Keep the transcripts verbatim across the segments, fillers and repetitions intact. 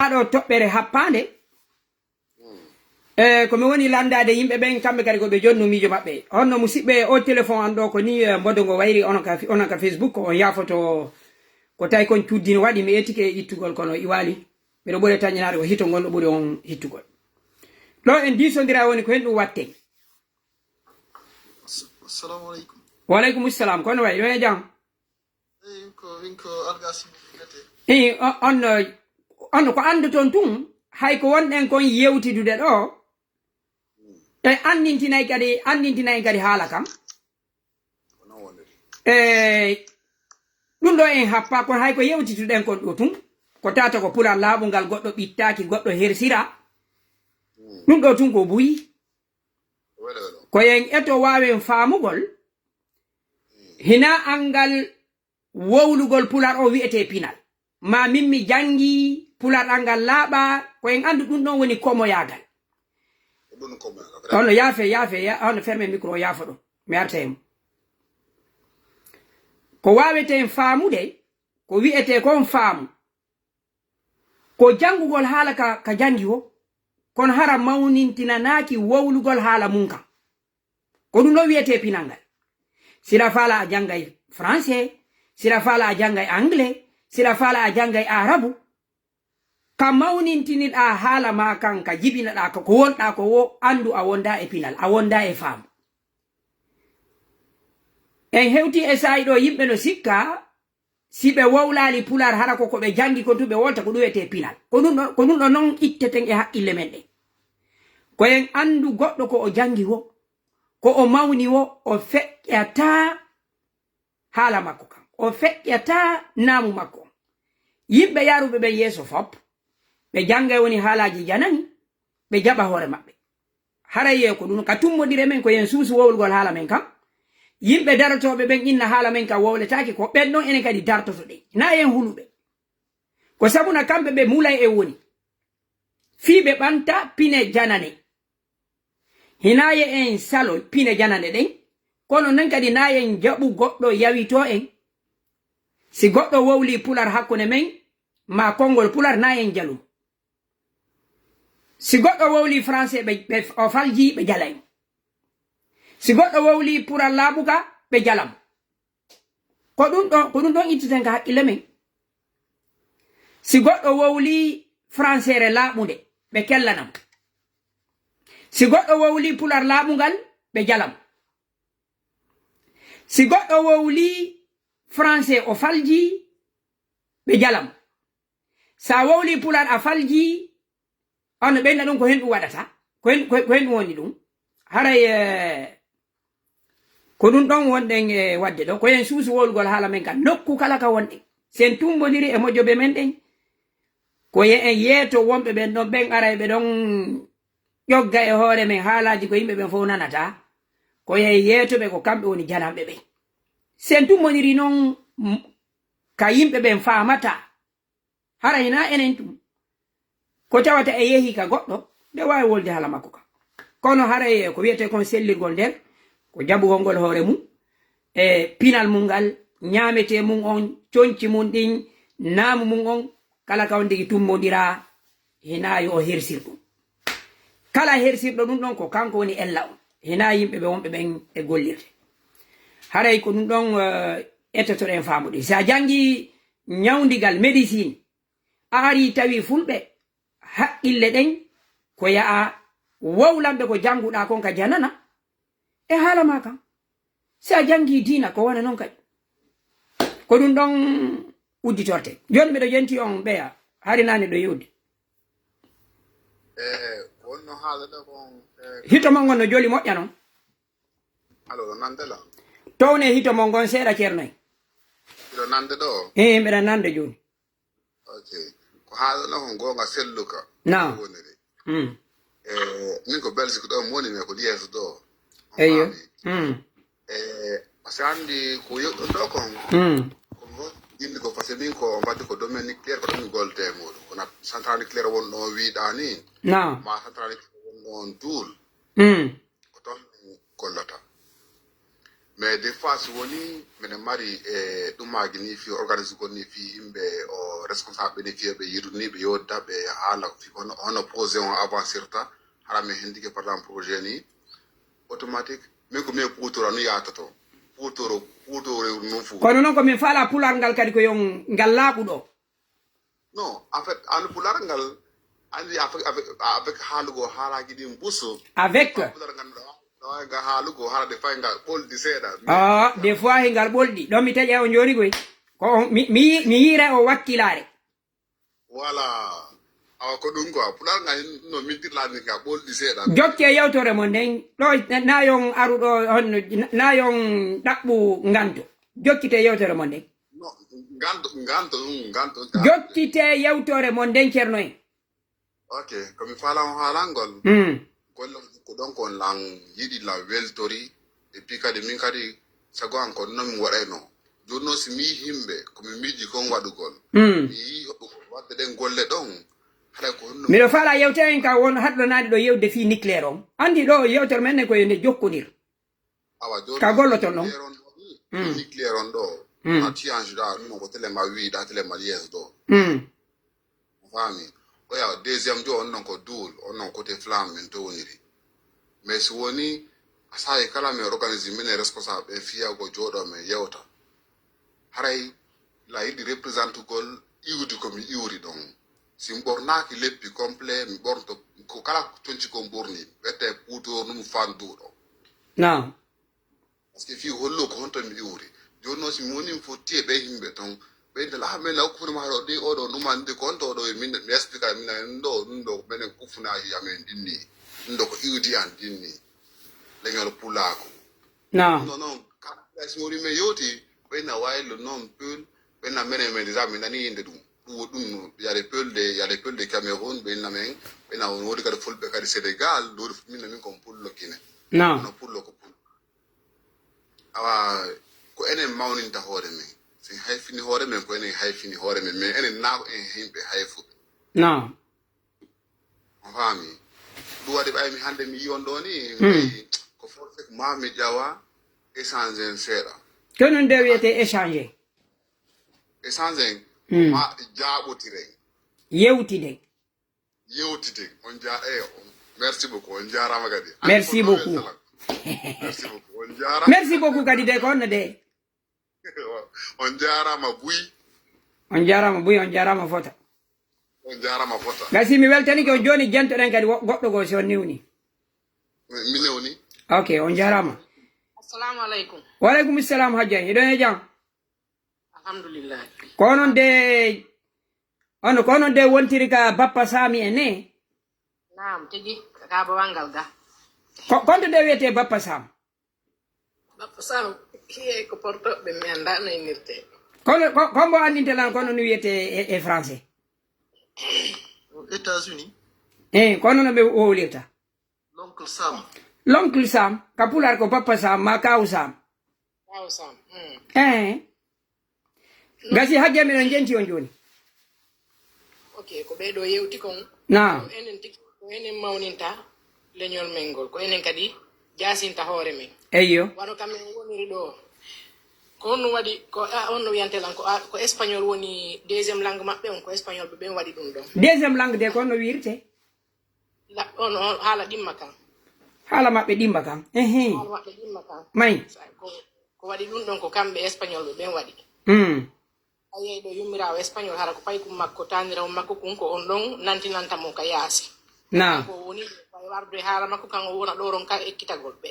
Ɗo toɓɓere happaande. E, ko mi woni lanndaade yimɓe ɓen, kamɓe kadi ko ɓe jonnu miijo maɓɓe. Honno musidɓe, o téléphone an ɗo ko ni, e, mbodo ngo wayri, onon ka, onon ka Facebook, ko on yaafoto, ko tawi kon cuuddino waɗi, mi etike e ittugol, kono iwaali. Miɗo ɓuri tañinaade ko hito ngol ɗo ɓuri on hittugol. Ɗo en diisondira woni ko hen ɗum watte. Assalamu aleykum. Wa aleykum salam. Kono wayi, ɗo e jam? Eyi, ko min ko Algasi wiyete. Eyi, o-, on, on ko anndu toon tun, hay ko wonɗen kon yewtidude ɗo, e anndintinay kadi, anndintinay kadi haala kan. Ko noon woniri. E ɗum ɗo en happa, kono hay ko yewtituɗen kon ɗo tun, ko tata ko pular laaɓungal, goɗɗo ɓittaaki, goɗɗo hersira. Mm. Ɗum ɗo tun ko buyi. Wele wele. Ko en eto waawen faamugol, hina anngal wowlugol pular o wi'etee pinal. Ma min mi janngi pular ɗal ngal laaɓa, ko en anndu ɗum ɗon woni komoyaagal. Ko ɗum komoyaagal. Hono yaafe, yaafe, ya-, hono ferme micro, yaafo ɗo. Mi arta e mo. Ko waaweten faamude, ko wi'etee kon faamu. Ko janngugol haala ka, ka janngi o, kono hara mawnintinanaaki wowlugol haala mun kan. Ko ɗum ɗo wiyetee pinal ngal. Sila faala a janngay français, sila faala a janngay anglais, sila faala a janngay arabu. Ka mawnintiniɗaa haala maa kan, ka jibinaɗaa ka, ko wonɗaa ko wo, anndu a wondaa e pinal, a wondaa e faamu. En hewtii e saa'i ɗo yimɓe no sikka, si ɓe wowlaali pular, hara ko ko ɓe janngi kon tun ɓe wowlata, ko ɗum wiyetee pinal. Ko ɗum ɗo, ko ɗum ɗo non itteten e haqqille men ɗen. Ko en anndu goɗɗo ko o janngi wo, ko o mawni wo, o feƴƴataa haala makko kan. O feƴƴataa naamu makko on. Yimɓe yaruɓe ɓen yeeso fop, ɓe janngay woni haalaaji janani, ɓe jaɓa hoore maɓɓe. Haray ye ko ɗum ka tummodire men, ko yen suusu wowlugol haala men kan. Yimɓe darotooɓe ɓen inna haala men kan wowletaake, ko ɓen ɗon enen kadi dartotoɗen. Na yen huluɓe. Ko sabuna kamɓe ɓe mulay e woni. Fii ɓe ɓanta pine janane. Hinaa ye en salo pine janane ɗen, kono non kadi na yen jaɓu goɗɗo yawitoo en. Si goɗɗo wowlii pular hakkunde men, maa konngol pular, na yen jalu mo. Si goɗɗo wowlii français, ɓe, ɓe, o faljii, ɓe jala en. Si goɗɗo wowlii pular laaɓuka, ɓe jala mo. Ko ɗum ɗon, ko ɗum ɗon ittiten ka haqqille men. Si goɗɗo wowlii franseere laaɓunde, ɓe kellana mo. Si goɗɗo wowlii pular laaɓungal, ɓe jala mo. Si goɗɗo wowlii français, o faljii, ɓe jala mo. Sa wowlii pular a faljii, on no ɓeyna ɗum, ko hen ɗum waɗata, ko hen, ko, ko hen ɗum woni ɗum. Haray, eh, ko ɗum ɗon wonɗen e waɗde ɗo, ko hen suusu wowlugol haala men kan, nokku kala ka wonɗen. Sen tumbodiri e mojobe men ɗen, ko ye en yeeto wonɓe ɓen ɗon, ɓen aray ɓe ɗon ƴogga e hoore men haalaaji ko yimɓe ɓen fof nanata, ko ye yeetoɓe ko kamɓe woni jananɓe ɓen. Sen tumbodiri non, m-, ka yimɓe ɓen faamata. Hara hinaa enen tun. Ko tawata e yehi ka goɗɗo, nde waawi wolde haala makko ka. Kono haray ko wiyetee kon sellirgol nden, ko jaɓugol ngol hoore mum, e pinal mum ngal, ñaametee mum on, conci mum ɗin, naamu mum on, kala ka on tigi tummondira, hinaa yo o hersir ɗum. Kala hersirɗo ɗum ɗon, ko kanko woni ella on. Hinaa yimɓe ɓe wonɓe ɓen e gollirde. Haray ko ɗum ɗon, eh, ettotoɗen faamude. Si a janngi ñawndigal, médecine, a arii tawi fulɓe haqqille ɗen ko yaha wowlanɓe ko jannguɗaa kon ka janana e haala maa kan. Si a janngii diina, ko wona non kadi. Ko ɗum ɗon udditorte. Jooni miɗo yenti on ɓeya, hari naane ɗo yewdi. E, ko wonno haalata kon, e, hito mon ngon no joli moƴƴa non. Alo, no nande la? Towne hito mon ngon seeɗa, Ceerno en. Hiɗo nande ɗo? Ee, mbeɗa nande jooni. Ok. Ko haalano kon goonga selluka. Naam. Woniri. Mm. E, min ko Belgique ɗo mi woni, mais ko Liège ɗo. On Eyyo. Faami? Mm. E, si anndi ko yoɗɗo ɗo kon. Mm. Ko ngo indi ko, parce que min ko mbaɗi ko domaine nucléaire, ko ɗon mi gollata e muɗum. Wona centrale nucléaire wonɗo on wiɗa ni. Naam. Ma centrale nucléaire wonɗo on duul. Mm. Ko toon mi gollata. Mais des fois, si woni, minen mari e ɗumaaji ni, fi organisugol ni, fi yimɓe o responsable ni, fi ɓe yiru ni, ɓe yodda, ɓe haala fi hono, hono projet on avancirta, hara min hendike, par exemple, projet ni, automatique, min ko min kuutora no yaatoto. Kuutoro, kuutoro non fu. Kono noon ko min faala pular ngal kadi ko yon ngal laaɓu ɗo. Non, en fait, an pular ngal, andi avec, avec, avec haalugo haalaaji ɗin busu. Avec. Pular ngal ɗo, ɗo nga haalugo haala de fay nga ɓoldi seeɗa. Ah, des fois he ngal ɓoldi. Ɗo mi taƴa on jooni koy. Ko on, mi, mi, mi yiira o wakkilaare. Voilà. Awa ko ɗum quoi. Pular ngal no mintirlaa ni nga ɓoldi seeɗa. Jokke yewtere mon nden. Ɗo na yon aruɗo on, na yon ɗaɓɓu nganto. Jokkite yewtere mon nden. No, nganto, nganto, ɗum, nganto. Jokkite yewtere mon nden, Ceerno en. Ok, ko mi faala on haalangol. Mm. Golle on ko ɗon ko on lan yiɗi la weltori. Et puis kadi min kadi sago an ko non mi waɗayno. Jooni noon si mi yii himɓe ko mi miiji kon waɗugol. Mm. Mi yii hoɓɓe ko waɗde ɗen golle ɗon. Haɗa ko honno. Miɗo faala yewtere en ka won haɗɗo naani ɗo yewde fii nucléaire on. Andi ɗo yewtere men ne ko yo nde jokkondir. Awa, jooni ka golloton ɗon. Nucléaire on ɗo ni, mm, nucléaire on ɗo. Mm. A tiyange ɗa, ɗum ko télé ma wi ɗa, télé ma yes ɗo. Mm. A faami? Oya, deuxième jo, on non ko duul, on non côté flamme, min to woniri. Mais si woni, a saayi kala min organise, minen responsable ɓen fiya ko jooɗo men yewta. Haray la yiɗi représentugol iwdi ko mi iwri ɗon. Si mi ɓornaaki leppi complet, mi ɓornto ko kala ko conci kon ɓorni, ɓette puutor ɗum fanduɗo. Naam. Parce que fii hollo ko honto mi iwri. Jooni noon si mi woni mi fotti e ɓe yimɓe ton, ɓe inda laha men law kufuna ma ɗo ɗi oɗo ɗum andi ko honto oɗo min mi explique min ɗum ɗo ɗum ɗo menen kufunaaji amen ɗinni. Ɗum ɗo ko iwdi an ɗinni. Leñol pulaaku. Naam. Non, non, kamɓe si woni men yewti, ɓe na waylo non peul, ɓe na menen men déjà mi nani yinde ɗum. Ɗum wo ɗum no, y a des peuls de, y a des peuls de Cameroun, ɓe na men, ɓe na woni kadi fulɓe kadi Sénégal, ɗo min na min kon pullo Guinée. Naam. Kono pullo ko pullo. Awa, ko enen mawninta hoore men. Si hayfini hoore men, ko enen hayfini hoore men, mais enen na ko en yimɓe hayfuɓe. Naam. A faami? Ɗum waɗi ɓay mi hannde mi yiyon ɗo ni, hmm, mi ko forcé ko ma mi ƴawa échange en seeɗa. Ko non nde wiyetee échange? Échange en, hmm, ma jaaɓotiren. Yewtiden. Yewtiden. On ja-, e, on, merci beaucoup. On jaaraama kadi. Merci beaucoup. Merci beaucoup. On jaaraama. Merci beaucoup kadi de ko honno de. On jaaraama buy. On jaaraama buy, on jaaraama fota. On jaaraama fota. Gasi mi weltanike on jooni, jentoɗen kadi wo-, goɗɗo goo si on newni. Mi, mi newni. Ok, on jaaraama. Assalamu aleykum. Wa aleykum salam, Hajja. Hiɗon e jam? Alhamdulillah. Ko onon de, on, ko onon de wontiri ka Bappa Sami en ne? Naam, tigi, ka bawal ngal ga. Ko, ko honto de wiyetee Bappa Sam? Bappa Sam, hiye ko portoɓe mi anndaa no innirtee. Kono, ko, ko mbo anndinte lan kono no wiyetee e, e français? États-Unis. Eh, kono no ɓe wowlirta. L'oncle Sam. L'oncle Sam, ka pular ko Bappa Sam, ma Kaaw Sam. Kaaw Sam, hmm. Eh. Gasi Hajja, miɗon jenti on jooni. Ok, ko ɓee ɗoo yewti kon. Naam. Ko enen tigi, ko enen mawninta leñol men ngol, ko enen kadi jaasinta hoore men. Eyyo. Wano kam en woniri ɗoo. Ko honno waɗi, ko, a, honno wiyante lan, ko, a, ko espagnol woni deuxième langue maɓɓe on, ko espagnol ɓe ɓen waɗi ɗum ɗon. Deuxième langue de ko honno wiirte? La, on, on, haala ɗimma kan. Haala maɓɓe ɗimma kan. Ehe. Haala maɓɓe ɗimma kan. May. Sa, ko, ko waɗi ɗum ɗon ko kamɓe espagnol ɓe ɓen waɗi. Mm. A yehi ɗo yummiraawo espagnol, hara ko paykum makko, taaniraawo makko kun, ko on ɗon nantinanta mo ka yaasi. Naam. Ko woni, ɓay warde haala makko kan, o wona ɗo ron ka ekkitagol ɓe.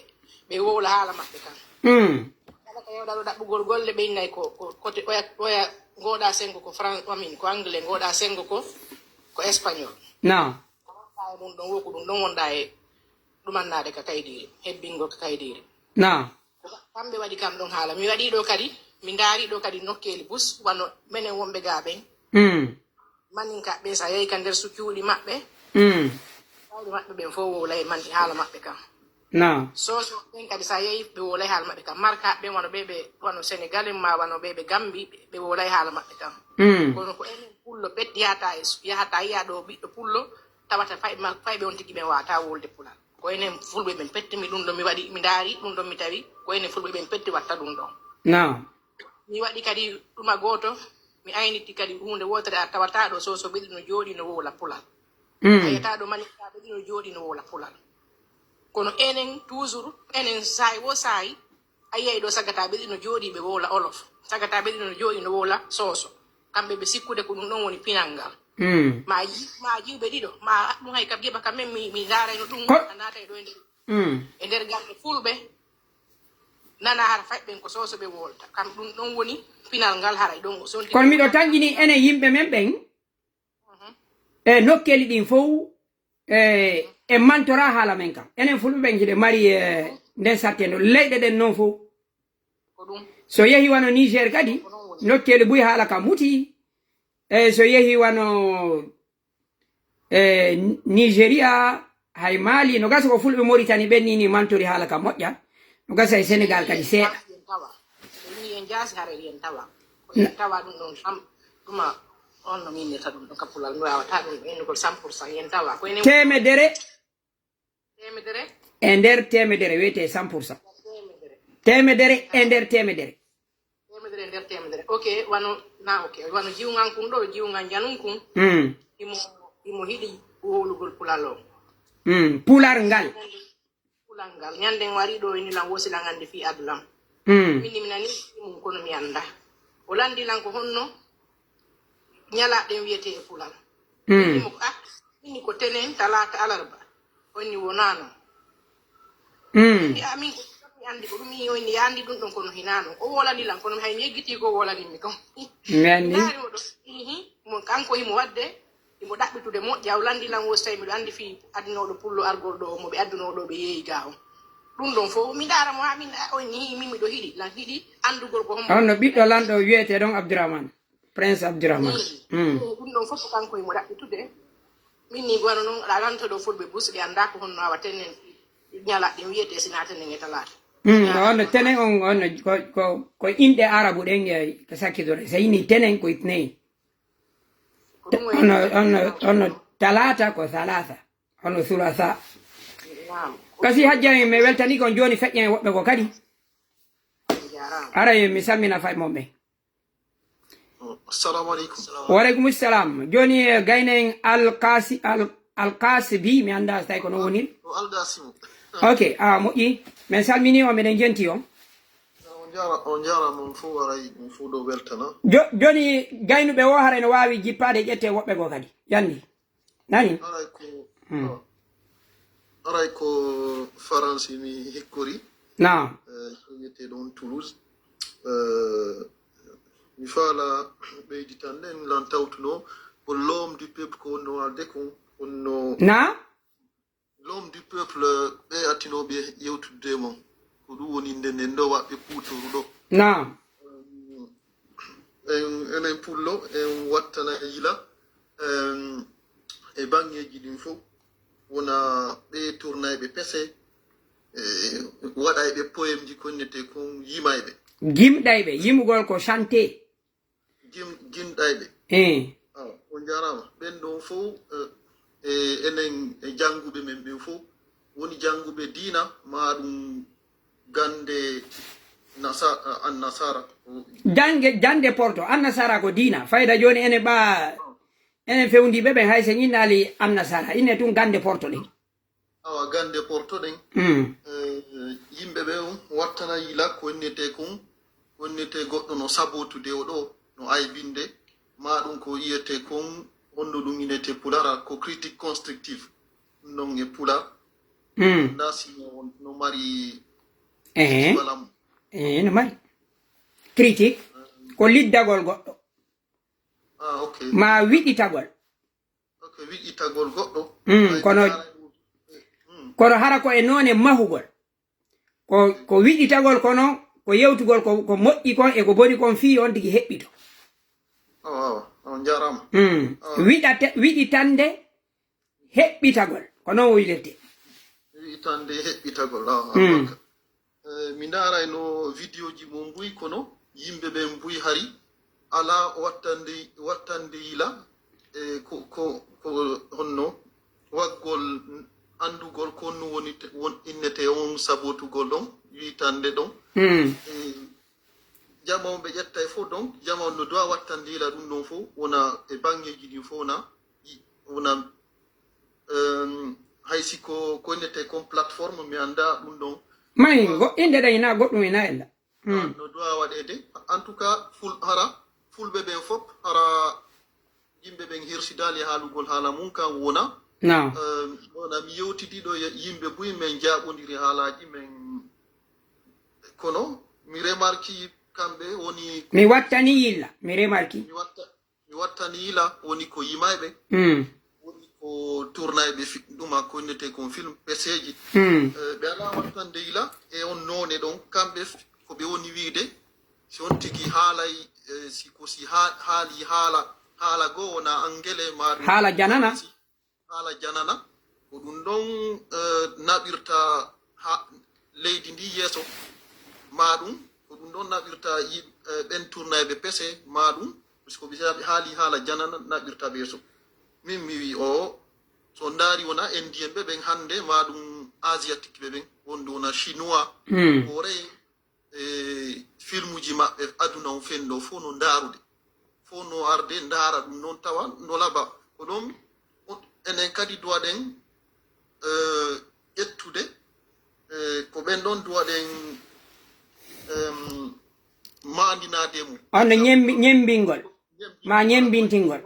Ɓe wowla haala maɓɓe kan. Mm. Kala ka yewɗa ɗo ɗaɓɓugol golle, ɓe innay ko, ko, kote oya, oya ngoɗa sengo ko Fran-, amin, ko anglais, ngoɗa sengo ko, ko espagnol. Naam. Ko wonɗa e ɗum ɗon, woku ɗum ɗon wonɗa e ɗumannaade ka kaydiiri, hebbingol ka kaydiiri. Naam. Ko kamɓe waɗi kam ɗon haala. Mi waɗi ɗo kadi, mi ndaari ɗo kadi nokkeeli bus, wano menen wonɓe gaa ɓen. Mm. Maninka ɓen, sa yehi ka nder su cuuɗi maɓɓe, mm, sawɓe maɓɓe ɓen fof wowlay man haala maɓɓe kan. Naam. Soose ɓen kadi, sa yehi, ɓe wowlay haala maɓɓe kan. Marka ɓen, wano ɓe, ɓe, wano Senegal en ma, wano ɓe, ɓe Gambi, ɓe wowlay haala maɓɓe kan. Mm. Kono ko enen pullo ɓe yahata e su-, yahata yiya ɗo ɓiɗɗo pullo, tawata fay ma-, fay ɓe on tigi ɓen wawata wolde pulal. Ko enen fulɓe ɓen petti mi ɗum ɗon, mi waɗi, mi ndaari ɗum ɗon, mi tawi ko enen fulɓe ɓen petti watta ɗum ɗon. Naam. Mi waɗi kadi ɗuma gooto, mi ayniti kadi huunde wootere, a tawata ɗo Soso ɓeɗi no jooɗi no wowla pulal. A Mm. yiyata ɗo Malinka ɓeɗi no jooɗi no wowla pulal. Kono enen toujours, enen saa'i wo saa'i, a yiyay ɗo Sagata ɓeɗi no jooɗi ɓe wowla Olof. Sagata ɓeɗi no jooɗi no wowla Soso. Kamɓe ɓe sikkude ko ɗum ɗon woni pinal ngal. Mm. Ma ji-, ma jiwɓe ɗiɗo, ma ɗum hay kam geɓa kam men mi, mi ndaarayno ɗum Ko- a naatay ɗo e nder, Mm. e nder galle fulɓe. Nana hara fay ɓen ko Soso ɓe wolta. Kam ɗum ɗon woni pinal ngal haray ɗon o sonti. Kono miɗo tanƴini enen yimɓe men ɓen. Mhm. E nokkeeli ɗin fow e, e mantora haala men kam. Enen fulɓe ɓen hiɗe mari e, nden satte no leyɗe ɗen non fow. Ko ɗum. So yehi wano Niger kadi, nokkeeli buy haala kam muti. E so yehi wano e, Nigeria, hay Mali, no gasa ko fulɓe Mauritanie ɓen ni, ni mantori haala kam moƴƴa. No gasa e Senegal kadi seeɗa. Yen tawa. So woni yen jaasi hara yen tawa. Ko yen tawa ɗum ɗon kam ɗuma on no minnirta ɗum ɗon ka pulal mi wawata ɗum innugol cent pour cent yen tawa. Ko enen Temedere temedere. e nder temedere wiyete cent pour cent. Temedere. Temedere e nder temedere. Temedere e nder temedere. Ok, wano na ok. Wano jiwŋan kun ɗo, jiwŋan janun kun. Mm. Imo imo hiɗi wowlugol pulal o. Mm. Pular ngal. Pulal ngal. Ñanden wari ɗo ini lan wosi lan andi fi addu lan. Mm. Min mi nani mum kono mi anda. O landi lan ko honno ñalaɗen wiyete e pulal. Mm. Imo ko ah, ini ko tenen talata alarba. Onni wonano. Mm. Ya min ko mi andi ko ɗum i onni yandi ɗum ɗon kono hinano. O wolani lan kono hay mi yeggiti ko wolani mi kon. Mi andi. Ndari o ɗo. Ihi. Mo kanko imo wadde. Imo ɗaɓɓitude moƴƴa o landi lan wosi tawi miɗo andi fi addunoɗo pullo argol ɗo mo ɓe addunoɗo ɓe yeeyi ga on. Ɗum ɗon fof mi ndaara mo ha min a- on ni min miɗo hiɗi lan hiɗi andugol ko hombo. On no ɓiɗɗo lanɗo wiyete ɗon Abdourahmane, Prince Abdourahmane. Mm. Ɗum ɗon fof ko kanko imo ɗaɓɓitude. Min ni wano noon aɗa anta ɗo fulɓe bus ɓe annda ko honno awa tenen ñalaɗe ɗen wiyete sina tenen e talaata. Mm. On no tenen on on no ko ko ko inɗe arabu ɗen e ko sakkitore. So ini tenen ko itnayi. Ko ɗum Ono ono ono talata ko thalatha. Ono thulatha. Naam. Kasi hajja mi weltani kon joni feƴƴen woɓɓe ko kadi. Jarama. Ara mi salmina fay mon ɓe. Assalamu alaikum. Wa alaikum salam. Joni eh, gaynen alkasi al alkasibi mi anda so tawi ko no woniri. O Algasimu. Ok, a moƴƴi. Min salmini on, miɗen jenti on. On jara on jara mon fu waray on fu ɗo weltana. Jo- joni gaynuɓe o haray no wawi jippade ƴette woɓɓe goo kadi. Yandi. Nani? Aray ko Hmm. aray ko Faransi mi hikkori. Naam. Eh, ko wiyete ɗon Toulouse. Eh, mi faala ɓeyditan ɗen lan tawtuno ko l'homme du peuple ko wonno alde kon wonno Naam. L'homme du peuple ɓe attinoɓe yewtudde mon ko ɗum woni nde nden ɗo waɓɓe kuutoru ɗo. Naam. En enen pullo en wattana yila em, e bangeji ɗin fof wona ɓe tournayɓe pese e waɗayɓe poemji konnete kon yimayɓe. Gimɗayɓe, yimugol ko chanté. Gim gimɗayɓe. Eh. Awa, on jarama ɓen ɗon fof e enen e jannguɓe men ɓen fof woni jannguɓe diina ma ɗum gande nasa an nasara. Jange jande porto annasara ko diina fayda joni ene ɓa enen fewndiɓe ɓen hay so ñinnali annasara inne tun gande porto ɗen. Awa gande porto ɗen Mm. eh, yimɓe ɓe on wattana yila ko innete kon ko innete goɗɗo no sabotude o ɗo no aybinde ma ɗum ko iyete kon honno ɗum inete pulara ko critique constructive ɗum non e pular Mm. nda si no no mari Ehe. Wala mo. Eh, no mari critique ko liddagol goɗɗo Ah, ok. Ma wiɗitagol. Ok, wiɗitagol goɗɗo. Mm, kono kono hara ko e noone mahugol. Ko ko wiɗitagol kono ko yewtugol ko ko moƴƴi kon e ko boni kon fii on tigi heɓɓito. Awa, awa, on jarama. Mm. Wiɗate wiɗitande heɓɓitagol ko noon o wiɗirte. Wiɗitande heɓɓitagol. Awa, Mm. barka. Eh, mi ndaarayno vidéo ji mo mbuy kono yimɓe ɓen mbuy hari ala wattande wattande yila e ko ko ko honno waggol anndugol ko honno woni sabotugol ɗon, witande ɗon. Mm. Jama on ɓe ƴetta e fof, donc jama on no doit wattande yila ɗum ɗon fof, wona e banngeeji ɗin fof, wona wona hay si ko ko innete kon plateforme, mi annda ɗum ɗon. May goɗɗinde ɗen ina goɗɗum ina ella. Mm. No doit waɗeede. En tout cas, ful hara fulɓe ɓen fof, hara yimɓe ɓen hirsidaali e haalugol haala mum kan wona. No. Wona mi yewtidiɗo e yimɓe buy, min njaɓondiri haalaaji min, kono mi remarki kamɓe woni. Mi wattani yilla, mi remarki. Mi watta mi wattani yila woni ko yimayɓe. Mm. Woni ko tournayɓe fi ɗuma ko innete kon film peseji. Mm. Ɓe ala wattande yila e on noone ɗon, kamɓe ko ɓe woni wiide, si on tigi haalay, si ko si haali haala haala goo wona angele ma ɗum haala janana. Haala janana ko ɗum ɗon naɓirta ha leydi ndi yeeso, ma ɗum ko ɗum ɗon naɓirta ɓen tournayɓe pese ma ɗum, puisque ɓe haali haala janana naɓirta ɓe yeeso. Min mi wi o so ndaari wona indien ɓe ɓen hannde ma ɗum asiatique ɓe ɓen wonde wona chinois, Mm. Corée, e filmuji maɓɓe aduna on fenndo fof no ndaarude, fof no arde ndaara ɗum noon tawa no laba. Ko ɗoon enen kadi duwaɗen ƴettude ko ɓen ɗoon duwaɗen maandinaade mum. Hono ñembi ñembingol ma ñembintingol.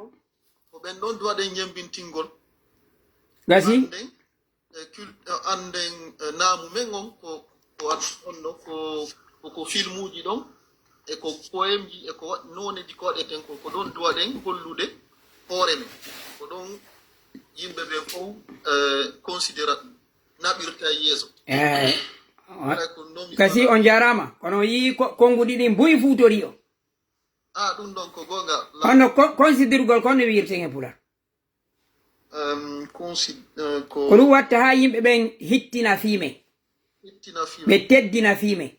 Ko ɓen ɗoon duwaɗen ñembintingol. Gasi. Annden e cul- e annden e naamu men on ko ko ad- honno ko koko filmuuji ɗon e ko poemji e ko wa- nooneji ko waɗeten ko ko ɗon duwaɗen hollude hoore men. Ko ɗon yimɓe ɓen fof e considéra naɓirta e yeeso. Eh, Alay ko nomi gasi on jaaraama kono yii ko- konnguɗi ɗin buy fuutori o. Ah, ɗum ɗon ko goonga. Hono ko- konsidirgol kon no wiirten e pular. Em, consi- eh, ko Ko ɗum watta haa yimɓe ɓen hittina fii men. Hittina fii ɓe teddina fii men.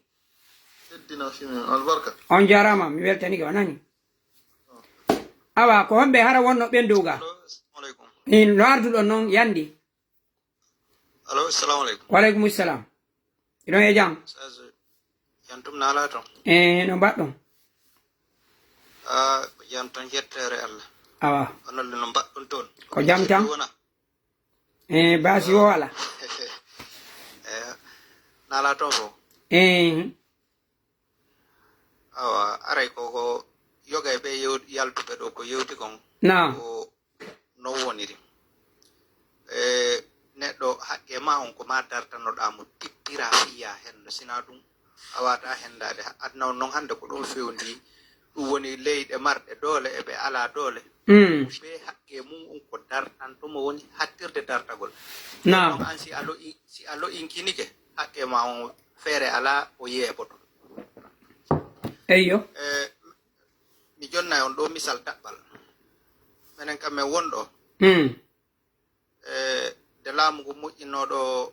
Teddina fii men. Albarka. On jaaraama, mi weltanike, o nani. Awa, ko homɓe hara wonno ɓen dow ga? Allo, assalamu aleykum. In no arduɗon noon yandi. Allo, assalamu aleykum. Waleykum salam. Iɗon e jam? Sage, yantum naalaa toon. E no mbaɗɗon? Ah, ko jam tan, yettere Allah. Awa. Onon le no mbaɗɗon toon? Ko jam tan. Wona. E baasi o wala. Eh, naalaa toon ko? E Awa, aray ko ko yoga e ɓe yew- yaltuɓe ɗo ko yewti kon. Naam. Ko non woniri. E neɗɗo haqqe ma on ko ma dartanoɗa mo tippira fiya hen no sina ɗum a wata hendade. Aduna on noon hannde ko ɗum fewndi. Ɗum woni leyɗe marɗe doole e ɓe ala doole. Mm. Ɓe haqqe mum on ko dartanto mo woni hattirde dartagol. Naam. An si a lo'i si a lo'inkinike haqqe ma on feere ala o yeeboto. Eyyo. E mi jonna on ɗo misal daɓɓal. Menen kam men wonɗo Mm. e de laamu ngu moƴƴinooɗo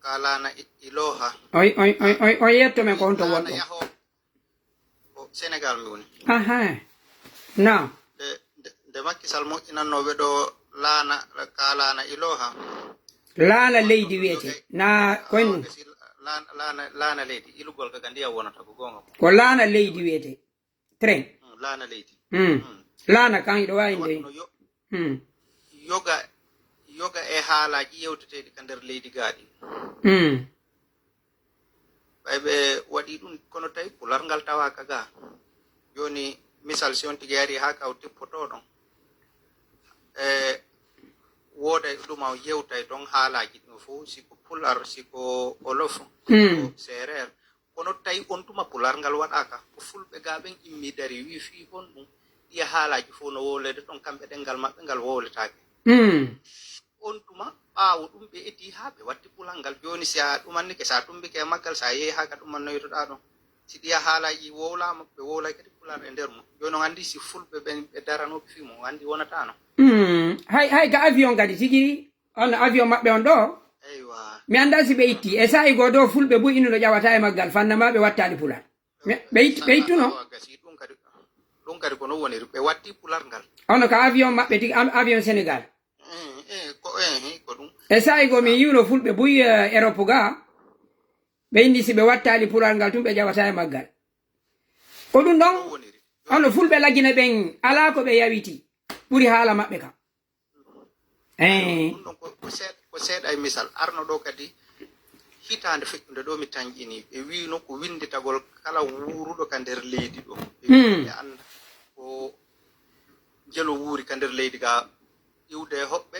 kalana i- iloha. Oy oy oy oy oy yetto men ko honto Laana wonɗo. Yaho ko Sénégal mi woni. Aha. Naam. De de- de Macky Sall moƴƴinannooɓe ɗo laana kalana iloha. Laana leydi wiyete na koynu. Laana laana leydi ilugol ka ka ndiyam wonata ko goonga ko. Ko laana leydi wiyete. Train. Laana leydi. Mm. Laana kan iɗo waawi nde. No yo- Mm. Yoga yoga e haalaaji yewteteeɗi ka nder leydi gaaɗi. Mm. Ɓay ɓe waɗi ɗum kono tawi pular ngal tawaaka ga. Jooni misal si on tigi ari haa ka o tippotoo ɗon. E wooday ɗuma o yewtay ɗon haalaaji ɗum fof si ko pular si ko olof. Mm. Seereer. Kono tawi on tuma pular ngal waɗaaka ko fulɓe ga ɓen immi dari wi fii honɗum ɗiya haalaaji fof no wowlede ɗon kamɓe ɗenngal maɓɓe ngal wowletaake. Mm. On tuma ɓaawo ɗum ɓe eti haa ɓe watti pular ngal. Jooni si a ɗumannike si a tumbike e maggal si a yehi haa ka ɗumannoytoɗaa ɗon si ɗiya haalaaji wowlaama ɓe wowlay kadi pular e nder mum. Jooni on anndi si fulɓe ɓen ɓe daranooɓe fii mum on anndi wonataano. Mm. Hay hay ka avion kadi tigi on avion maɓɓe on ɗo. Eywa. Mi annda si ɓe itti e saa'i goo ɗo fulɓe buy innuno ƴawata e maggal fanna ma ɓe wattaali pular. Ɓe it- ɓe ittuno. Gasi ɗum kadi ɗum kadi ko non woniri ɓe watti pular ngal. Ono ka avion maɓɓe tigi am- avion Sénégal. Eh, eh, ko eh, eh, ko ɗum. E saa'i goo mi yiwno fulɓe buy eh, Europe ga. Ɓe inni si ɓe wattaali pulaar ngal tun, ɓe ƴawataa e maggal. Ko ɗun ɗon, hono fulɓe Lagine ɓen, alaa ko ɓe yawiti ɓuri haala maɓɓe kan. Eh. Ɗun ɗon ko, ko seeɗa, ko seeɗa e misal. Arno ɗoo kadi, hitaande feƴƴunde ɗoo mi tanƴinii, ɓe wiino ko winnditagol kala wuuruɗo ka nder leydi ɗoo. Ɓe wiino ɓe annda ko njelo wuuri ka nder leydi gaa, iwde e hoɓɓe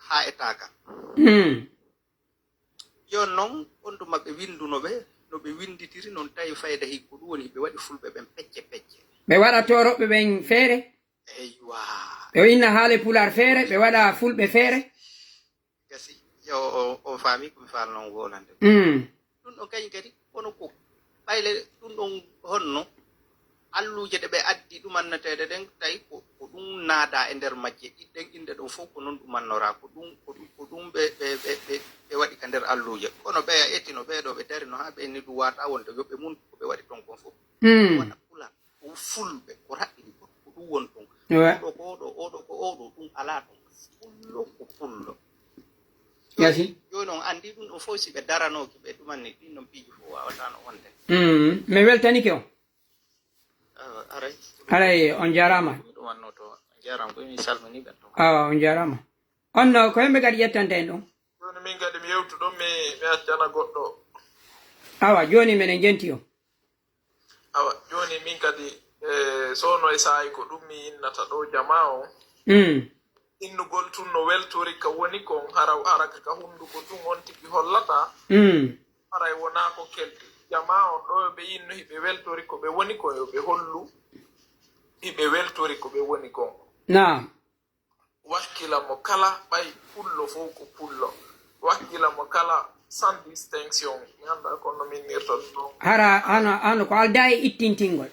haa e taaka. Hmm. Yo non, on ɗum maɓɓe winnduno ɓe, no ɓe winnditiri non, tawi fayda hikko ɗum woni ɓe waɗi fulɓe ɓen pecce pecce. Ɓe waɗa tooroɓɓe ɓen feere? Eywa. Ɓe inna haale pulaar feere, ɓe waɗa fulɓe feere? Gasi, yo, o, o faami ko mi faal non wolande. Mm. Ɗum ɗon kañum kadi, kono ko ɓayle ɗum ɗon honno alluuje ɗe ɓe addi ɗumanneteeɗe ɗen, tawi ko, ko ɗum naada e nder majje. Ɗi-, ɗen inɗe ɗon fof ko non ɗumannoraa. Ko ɗum, ko ɗum, ko ɗum ɓe, ɓe, ɓe, ɓe, ɓe waɗi ka nder alluuje. Kono ɓeya ettino ɓee ɗoo, ɓe darino haa ɓe ni ɗum waata wonde yo ɓe mun ko ɓe waɗi ton kon fof. Mm. Waɗa pulaar, ko fulɓe, ko raɓɓiɗi ko, ko ɗum woni ton. Ouais. Oɗo ko oɗo, oɗo ko oɗo, ɗum alaa ton. Pullo ko pullo. Merci. Jooni on anndi ɗum ɗon fof si ɓe daranooki ɓe ɗumanni ɗin ɗon piiji fof waawata no wonde. Mm. Mi weltanike on. Awa, aray. Aray, on jaaraama. Ɗum wannoo to, on jaaraama, ko mi salmini ɓen to. Awa, on jaaraama. On no, ko hemɓe kadi ƴettante en ɗum? Jooni min kadi mi yewtu ɗum, mi, mi accana goɗɗo. Awa, jooni minen jenti on. Awa, jooni min kadi, e, soono e saa'i ko ɗum mi innata ɗo jamaa on. Mm. Innugol tun no weltori ka woni kon, hara, hara ka, ka hunduko tun on tigi hollata. Mm. Haray wonaa ko kelɗi. Jamaa on ɗo ɓe innu hiɓe weltori ko ɓe woni kon, yo ɓe hollu hiɓe weltori ko ɓe woni kon. Naam. Wakkila mo kala, ɓay pullo fow ko pullo. Wakkila mo kala, sans distinction. Mi anndaa ko no minnirta ɗum ɗon. Hara, hano, hano ko aldaa e ittintingol.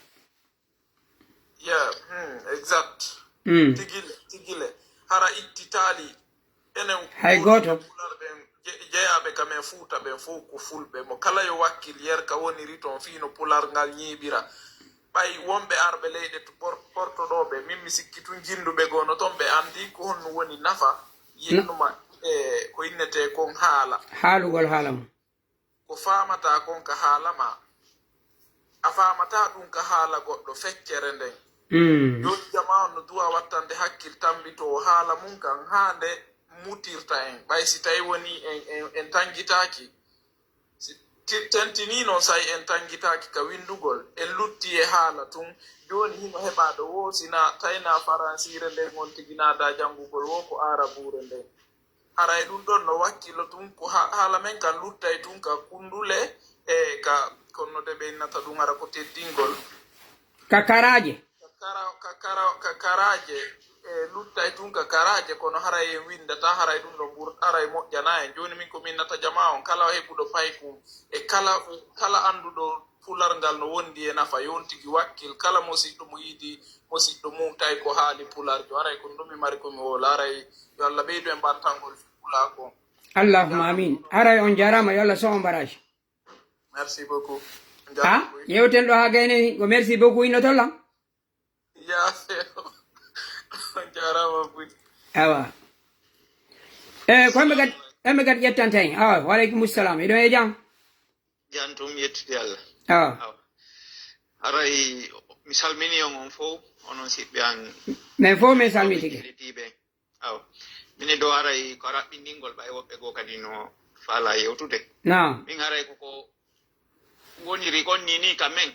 Yeah, hmm, exact. Mm. Tigi le, tigi le. Hara ittitaali. Enen Hay gooto. Pulaar ɓen, je-, jeyaaɓe ka men Fuuta ɓen fow ko fulɓe. Mo kala yo wakkil yer ka woniri ton fii no pulaar ngal ñiiɓira. Ɓay wonɓe arɓe leyɗe to-, por-, portoɗooɓe, min mi sikki tun jinnduɓe goo no ton, ɓe anndi ko honno woni nafa, Na- yiɗnuma, e ko innetee kon haala. Haalugol haala mum. Ko faamataa kon ka haala maa, a faamataa ɗun ka haala goɗɗo feccere nden. Mm. Jooni jamaa on no duwa wattande hakkil tammbitoowo haala mun kan, haa nde mutirta en. Ɓay si tawi woni en, en, en tanngitaaki, si ti-, tentinii non, say en tanngitaaki ka winndugol, en lutti e haala tun. Jooni hino heɓaa ɗo woo, si naa, tawi naa faransiire nden on tigi naadaa janngugol woo, ko aarabuure nden. Haray ɗum ɗon no wakkilo tun, ko ha-, haala men kan luttay tun ka kundule, e ka, kono de ɓe innata ɗum hara ko teddingol. Ka karaaje. Ka kara-, ka kara-, ka karaaje, e luttay tun ka karaaje, kono haray en winndata, haray ɗum ɗo ɓur-, haray moƴƴana en. Jooni min ko min innata jamaa on, kala heɓuɗo paykun, e kala, kala annduɗo Pularngal no wondi e nafa, yo on tigi wakkil. Kala musiɗɗo mo yiɗi, musiɗɗo mum, tawi ko haali Pularjo. Haray ko ɗum mi mari ko mi woola. Haray yo Allah ɓeydu en ɓantangol fii Pulaaku on. Allahumma amin. Haray on jaaraama, yo Allah so on baraaji. Merci beaucoup. Ha? Yewten ɗo haa gayne, ko merci beaucoup innoto lan? Yaafe. On jaaraama buy. Awa. Eh, ko hemɓe gad-, hemɓe gad ƴettante en. Awa, wa aleykum salam. Hiɗon e jam? Jam tum, yettude Allah. Awa. Awa. Haray mi salmini on, on fow, onon siɓɓe an. Men fow men salmitike. Heɗitiiɓe. Awa. Minen ɗo haray ko raɓɓindingol ɓay woɓɓe goo kadi no faala yewtude. Naam. Min haray ko ko woniri kon ni, ni ka men.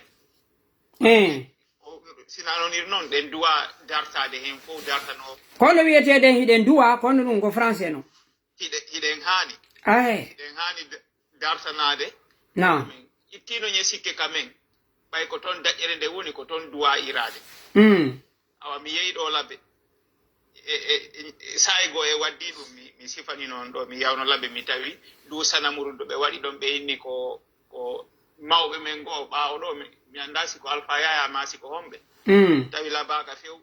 Eh. O, si naa non iri non, ɗen duwa dartaade hen fow dartanoo. Kono wiyeteeɗen hiɗen duwa, kono ɗum ko français non. Hiɗe-, hiɗen haani. Aye. Hiɗen haani d-, dartanaade. Naam. Min ittiino ñe sikke ka men. Ɓay ko toon daƴƴere nde woni, ko toon duwa iraade. Mm. Awa, mi yehi ɗo Labe. E, e, e, e, saa'i goo e waddii ɗum, mi, mi sifani noon ɗo, mi yawno Labe, mi tawi ndu sanamuru ndu ɓe waɗi ɗon, ɓe inni ko, ko mawɓe men goo ɓaawo ɗo, mi, mi anndaa si ko Alfa Yaya maa si ko homɓe. Mm. Tawi labaaka few.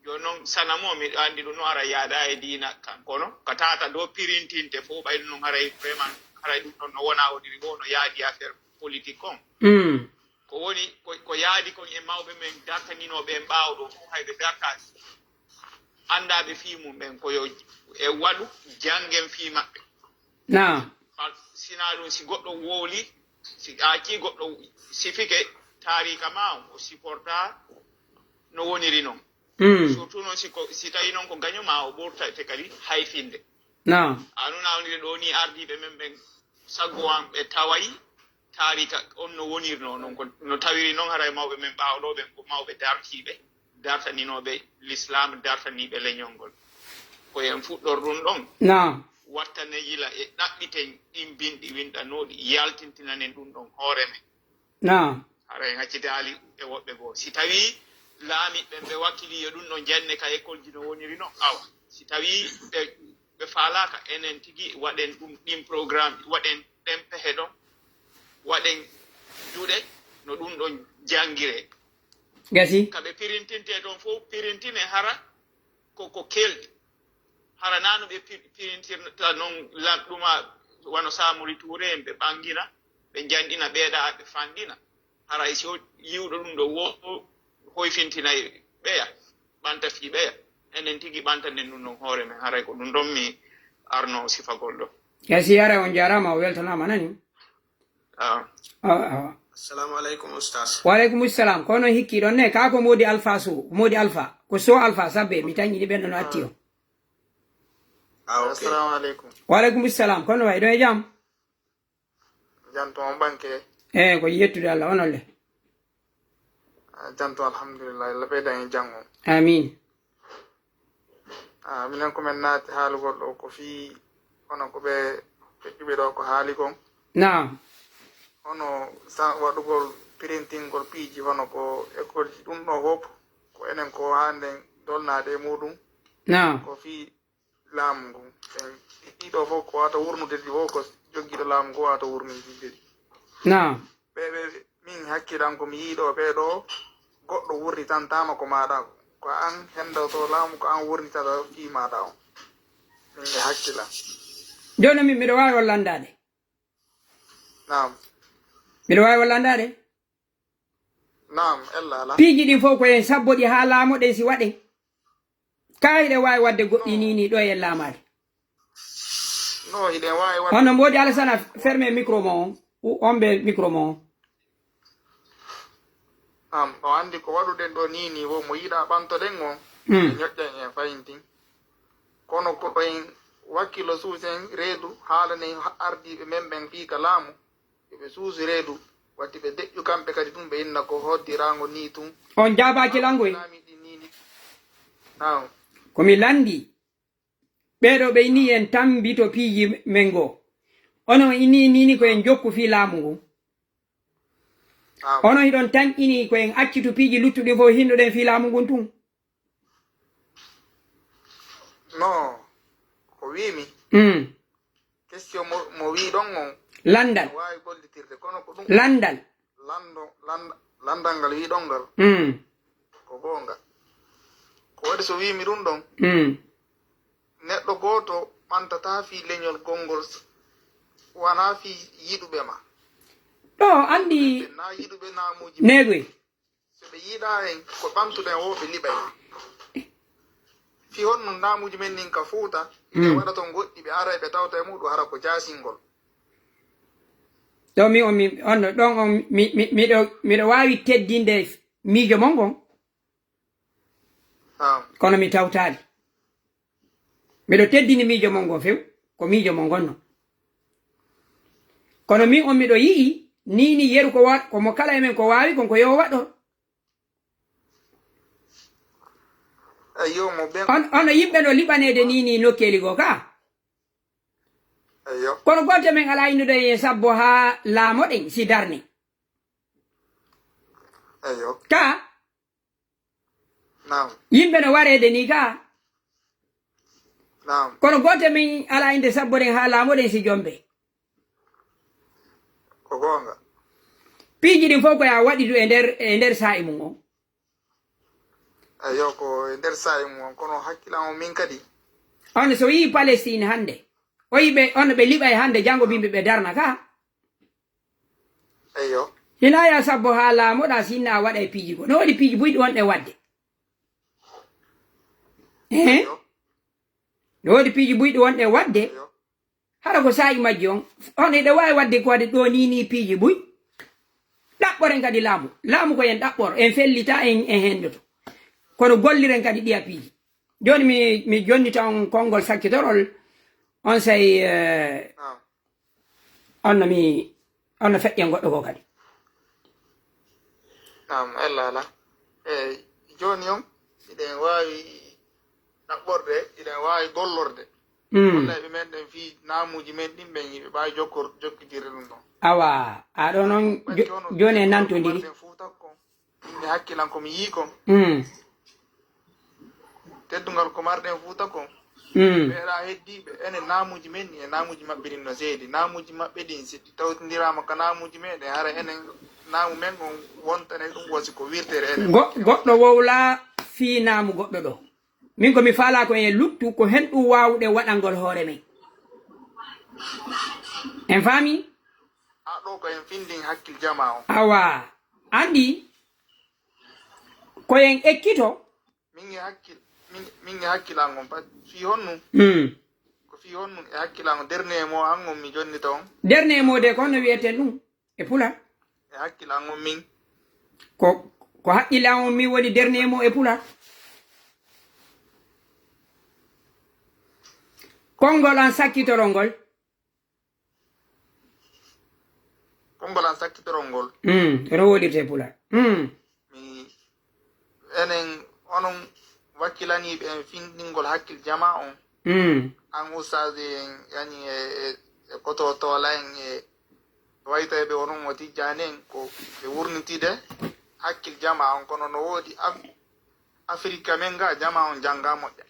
Jooni noon, sanamu o, miɗo anndi ɗum no ara yaada e diina kan, kono ka tata ɗo pirintinte fof, ɓay ɗum noon haray vraiment, haray ɗum ɗon no wona woniri wo no yaadi affaire politique kon. Mm. Ko woni, ko, ko yaadi kon e mawɓe men dartaninooɓe en ɓaawo ɗo fof, hay ɓe dartaaki. Anndaaɓe fii mum ɓen ko yo e waɗu janngen fii maɓɓe. Naam. Par-, sinaa ɗum, si goɗɗo wowli, Si a accii goɗɗo sifike taariika ma on, o sifortaa no woniri non. Mm. Surtout noon si ko, si tawii noon ko gaño ma, o ɓurtate kadi hayfinde. Naam. A nun a woniri ɗoo nii ardiiɓe men ɓen, sago an ɓe taway taariika on no wonirnoo non, ko no tawiri non, haray mawɓe men ɓaawo ɗoo ɓen ko mawɓe dartiiɓe, dartaninooɓe lislaam, dartaniiɓe leñol ngol. Ko en fuɗɗor ɗum ɗon. Naam. Wattanen yila e ɗaɓɓiten ɗin binɗi winɗanooɗi, yaltintinanen ɗum ɗon hoore men. Naam. Hara en accitaali e woɓɓe goo. Si tawii laamiiɓe ɓe wakkilii yo ɗum ɗon janne ka école ji no woniri non, awa. Si tawii ɓe, ɓe faalaaka, enen tigi waɗen ɗum, ɗin programme, waɗen ɗen pehe ɗon, waɗen duɗe no ɗum ɗon janngiree. Gasi. Ka ɓe pirintintee toon fof, pirintine hara ko, ko kelɗi. Hara naa no ɓe pi-, pirintirta noon lanɗuma, wano Samori Touré en, ɓe ɓangina, ɓe njanɗina, ɓeeɗa, ɓe fanɗina. Haray si o yiwɗo ɗum ɗo wo-, hoyfintinay ɓeya, ɓanta fii ɓeya. Enen tigi ɓantanen ɗum ɗon hoore men. Haray ko ɗum ɗon mi arno sifagol ɗo. Gasi, haray on jaaraama, o weltanaama, nani? Ah. Ah, ah. Assalamu alaikum, Ustaz. Wa alaikum salam. Kono hikki ɗon ne, ka ko Modi Alpha So, Modi Alpha. Ko So Alpha, sabbe, mi tañi ɓen no atti o. Ah, ok. Assalamu alaikum. Wa alaikum salam. Kono way ɗon e jam? Janto on banke. Eh, ko yettude Allah, onon le? Ah, janto, alhamdulillah, Allah ɓeyda en janngo. Amin. Ah, minen ko men naati haalugol ɗo ko fii hono ko ɓe feƴƴuɓe ɗo ko haali kon. Naam. Hono sa-, waɗugol pirintingol piiji hono ko école ji ɗum ɗo fof, ko enen ko haaɗen dolnaade e muɗum. Naam. Ko fii laamu ngun. En ɗiɗo fof ko wata wurnude ɗi fof ko joggiiɗo laamu ngu wata wurnude ɗi. Naam. Ɓe, ɓe, min hakkilan ko mi yiɗo ɓe ɗo goɗɗo wurnitantaama ko maaɗa. Ko an hendoto laamu, ko an wurnitata fii maaɗa on. Min mi hakkila. Jooni min miɗo waawi on lanndaade. Naam. Miɗo waawi on lanndaade? Naam, ella ala. Piiji ɗin fof ko en sabbo ɗi haa laamoɗen si waɗen. Kaa hiɗen waawi waɗde goɗɗi nii nii ɗo e laamaade? No, hiɗen waawi waɗde. Hono Mboodi Alasana, ferme micro mo on. U-, on ɓe micro mo on. Am, o anndi ko waɗuɗen ɗo nii nii wo mo yiɗa ɓantoɗen on. Mm. E ñoƴƴan en fayintin. Kono ko en wakkilo suusen reedu haalanen ha-, ardiiɓe men ɓen fii ka laamu. Yo ɓe suusu reedu, watti ɓe deƴƴu kamɓe kadi tun, ɓe inna ko hoddiraango nii tun. On jaabaaki langoy? Laamiiɗi nii ni. Naam. Ko mi lanndii, ɓee ɗoo ɓe innii en tammbito piiji men goo. Onon innii nii ni ko en jokku fii laamu ngun. Naam. Onon hiɗon tanƴinii ko en accitu piiji luttuɗi fof hinnuɗen fii laamu ngun tun. No, ko wiimi. Mm. Question mo, mo wiɗon on. Lanndal. No waawi gollitirde, kono ko ɗum. Lanndal. Lanndo, lannda-, lanndal ngal wiɗon ngal. Mm. Ko goonga. Ko waɗi so wiimi ɗum ɗon. Mm. Neɗɗo gooto ɓantataa fii leñol gonngol s-, wanaa fii yiɗuɓe ma. Ɗo anndi. Naa yiɗuɓe naamuuji. Neegoy. So ɓe yiɗaa en, ko ɓamtuɗen o ɓe liɓay. Fii honno naamuuji men nin ka Fuuta, ɓe Mm. waɗa ton goɗɗi, ɓe aray ɓe tawta e muɗum, hara ko jaasingol. Ɗo mi on, mi, on, ɗon on, mi, mi, miɗo, miɗo waawi teddinde miijo mon ngon. Naam. Kono mi tawtaali. Miɗo teddini miijo mon ngon few, ko miijo mon ngon non. Kono min on miɗo yi'i, nii ni yeru ko wa-, ko mo kala e men ko waawi kon ko yo waɗo. Eyyo, mo ɓen. On, ono yimɓe no liɓaneede nii ni nokkeeli goo ka. Eyyo. Kono gooto men alaa innude e sabbo haa laamoɗen si darne. Eyyo. Ka Naam. Yimɓe no wareede nii gaa. Naam. Kono gooto min alaa innde sabboɗen haa laamoɗen si jombe. Ko goonga. Piiji ɗin fof ko yaa waɗidu e nder, e nder saa'i mum on. Eyyo, ko e nder saa'i mum on, kono hakkilan o min kadi. On so yii Palestine hannde, o yii ɓe, on ɓe liɓay hannde, janngo bimbi ɓe darna ka. Eyyo. Hinaa yaa sabbo haa laamoɗaa sinna a waɗa e piiji goo. No woodi piiji buyɗi wonɗe waɗde. Eh? Eyyo. No woodi piiji buyɗi wonɗe waɗde. Eyyo. Hara ko saa'i majji on, hono eɗe waawi waɗde ko waɗi ɗoo nii nii piiji buy. Ɗaɓɓoren kadi laamu. Laamu ko en ɗaɓɓor, en fellita, en, en henndoto. Kono golliren kadi ɗiya piiji. Jooni mi, mi jonnita on konngol sakkitorol, on sey, eh, Naam. on no mi, on no feƴƴen goɗɗo goo kadi. Naam, ella alaa. Eh, jooni on, miɗen waawi ɗaɓɓorde, hiɗen waawi gollorde. Mm. Wallay ɓe men ɗen fii naamuuji men ɗin ɓen, hiɓe ɓaawi jokkor-, jokkitirde ɗum ɗon. Awa, a ɗo noon jo-, jooni en nantondiri. Marɗen Fuuta kon, min e hakkilan ko mi yii kon. Mm. Teddungal ko marɗen Fuuta kon. Mm. Ɓeeɗa heddiiɓe, enen naamuuji men ɗin e naamuuji maɓɓe ɗin no seedi. Naamuuji maɓɓe ɗin, si ɗi tawtindiraama ka naamuuji meɗen, hara enen naamu men on wontanay ɗum wasi ko wirtere enen. Go-, goɗɗo wowla fii naamu goɗɗo ɗo. Min ko mi faalaa ko en luttu, ko hen ɗum waawuɗen waɗangol hoore men. En faami? A ɗo ko en findin hakkil jamaa on. Awa, anndi, ko en ekkito. Min e hakkil, min, min e hakkilan on pat. Fii honnun? Mm. Ko fii honnun e hakkilan on? Dernier mot an on mi jonnita on. Dernier mot de, ko honno wiyeten ɗum e Pulaar? E hakkilan on min. Ko, ko hakkil an on min woni dernier mot e Pulaar? Konngol an sakkitorol ngol. Konngol an sakkitorol ngol. Mm, no woolirtee Pulaar. Mm. Mi, enen, onon wakkilaniiɓe en findingol hakkil jamaa on. Mm. An ustaazi en, yani e, e, e koto toola en e waytayɓe onon mo tijjaani en, ko ɓe wurnitide hakkil jamaa on, kono no woodi am, Afirika men ga, jamaa on janngaa moƴƴa.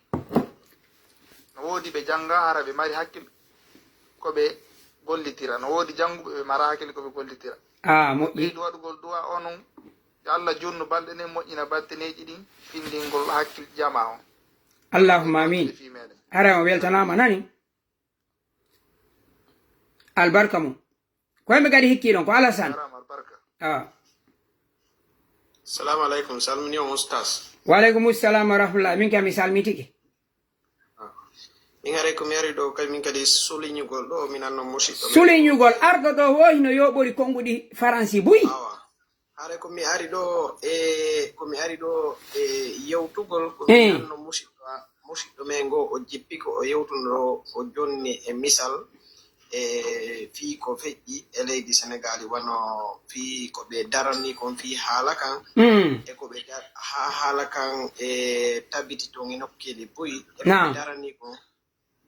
No woodi ɓe janngaa, hara ɓe mari hakkil ko ɓe gollitira. No woodi jannguɓe ɓe mara hakkil ko ɓe gollitira. Ah, moƴƴi. Ɓeydu waɗugol du'a onon, yo Allah juutnu balɗe ɗen, moƴƴina batteneeji ɗin, findingol hakkil jamaa on. Allahumma amin. Fii meɗen. Hara on weltanaama nani? Albarka mum. Ko hemɓe kadi hikkiiɗon, ko Alassane. Jarama, albarka. Ah. Salamu aleykum, salmini on, Oustas. Wa aleykum salam wa rahmatullah. Min kam mi salmitike. Ah. Min haray ko mi ari ɗo, kay min kadi suliñugol ɗo, min anno musiɗɗo men. Suliñugol, arɗo ɗo, wo hino yooɓori konnguɗi Faransi buy. Awa. Haray ko mi ari ɗo e, ko mi ari ɗo e yewtugol, ko mi Eh. anno musiɗɗo a-, musiɗɗo men ngo, o jippi ko o yewtuno o jonni e misal e fii ko feƴƴi e leydi Senegaali, wano fii ko ɓe darani kon fii haala kan, Mm. e ko ɓe dar-, ha-, haala kan e tabiti ton e nokkeeli buy, e ko ɓe Naam. darani kon,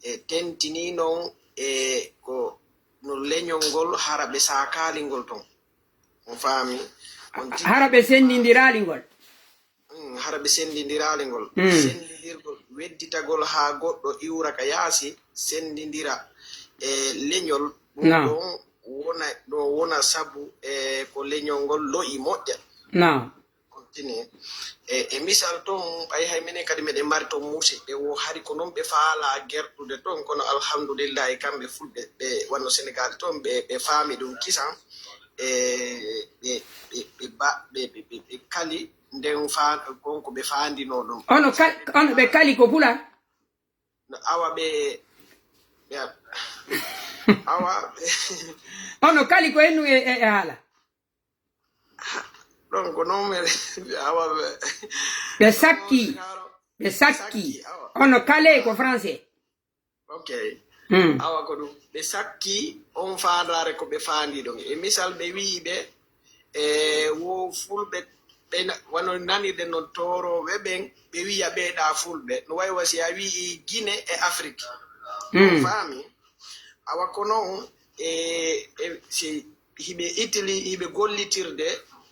e tentini non e ko no leñol ngol hara ɓe saakaali ngol ton. On faami? On tigi Hara ɓe senndindiraali ngol. Mm, hara ɓe senndindiraali ngol. Mm. Senndindirgol, wedditagol haa goɗɗo iwra ka yaasi, senndindira e leñol. Ɗum Naam. ɗon wona, ɗo wona sabu e ko leñol ngol lo'i moƴƴa. Naam. Continue. E, e misal ton, ɓay hay minen kadi meɗen mari ton musidɓe wo hari ko non ɓe faala gertude ton, kono alhamdulillahi kamɓe fulɓe ɓe wano Senegal ton ɓe, ɓe faami ɗum kisan, e ɓe, ɓe, ɓe ba-, ɓe, ɓe, ɓe, ɓe kali nden fa-, kon ko ɓe faandino ɗum. Ono kal-, ono ɓe kali ko Pulaar? No, awa ɓe, ɓe a-, awa ɓe Ono kali ko hennu e, e, e haala? Ɗon ko non mi awa ɓe. Ɓe sakki. Ɓe sakki. Sakki, awa. Ono kale ko français. Ok. Hmm. Awa ko ɗum. Ɓe sakki on faandaare ko ɓe faandi ɗon. E misal ɓe wi'i ɓe, e wo fulɓe, ɓe na-, wano nanirde non toorooɓe ɓen, ɓe wi'a ɓe ɗa fulɓe. No wayi wa si a wi'i Gine e Afrik. Hmm. On faami? Awa ko non, e, e, si hiɓe Italie, hiɓe gollitirde,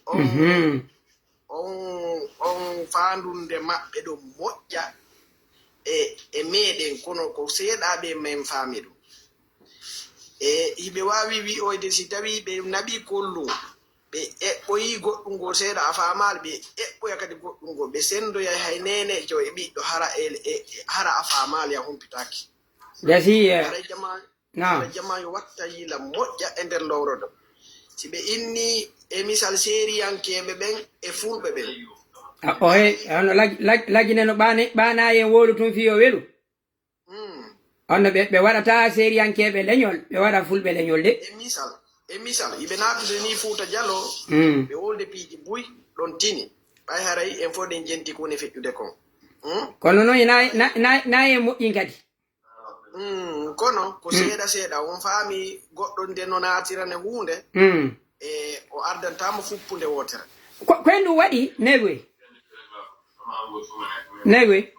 on, Mhm. on, on faandunde maɓɓe ɗon moƴƴa e, e meɗen, kono ko seeɗa ɓe men faami ɗum. E hiɓe waawi wi'oyde si tawi ɓe naɓi kollum, ɓe eɓɓoyi goɗɗum ngol seeɗa a faamaali, ɓe eɓɓoya kadi goɗɗum ngol, ɓe senndoyay hay neeneejo e ɓiɗɗo hara e, e, e, hara a faamaali a humpitaaki. Gasi, eh, Hara jama Naam. Hara jama yo watta yila moƴƴa e nder lowro ɗo. Si ɓe inni e misal seeriyankeeɓe ɓen e fulɓe ɓen. A, o he, hono laj-, laj-, lajine no ɓaane-, ɓaanaayen wowlu tun fii yo welu. Hmm. Kono ɓe, ɓe waɗata seeriyankeeɓe leñol, ɓe waɗa fulɓe leñol de. E misal, e misal, iɓe naatude ni Fuuta Jalo, mm. Ɓe wolde piiji buy ɗon tini. Ɓay haray en fof ɗen jenti ko woni feƴƴude kon. Hmm? Kono noon nayi nayi e moƴƴi kadi. Hmm, kono ko hmm. Seeɗa seeɗa on faami goɗɗo nde no naatirane huunde. Hmm. E o ardantama fuppunde wootere. Ko en ɗum waɗi negoy. Negoy.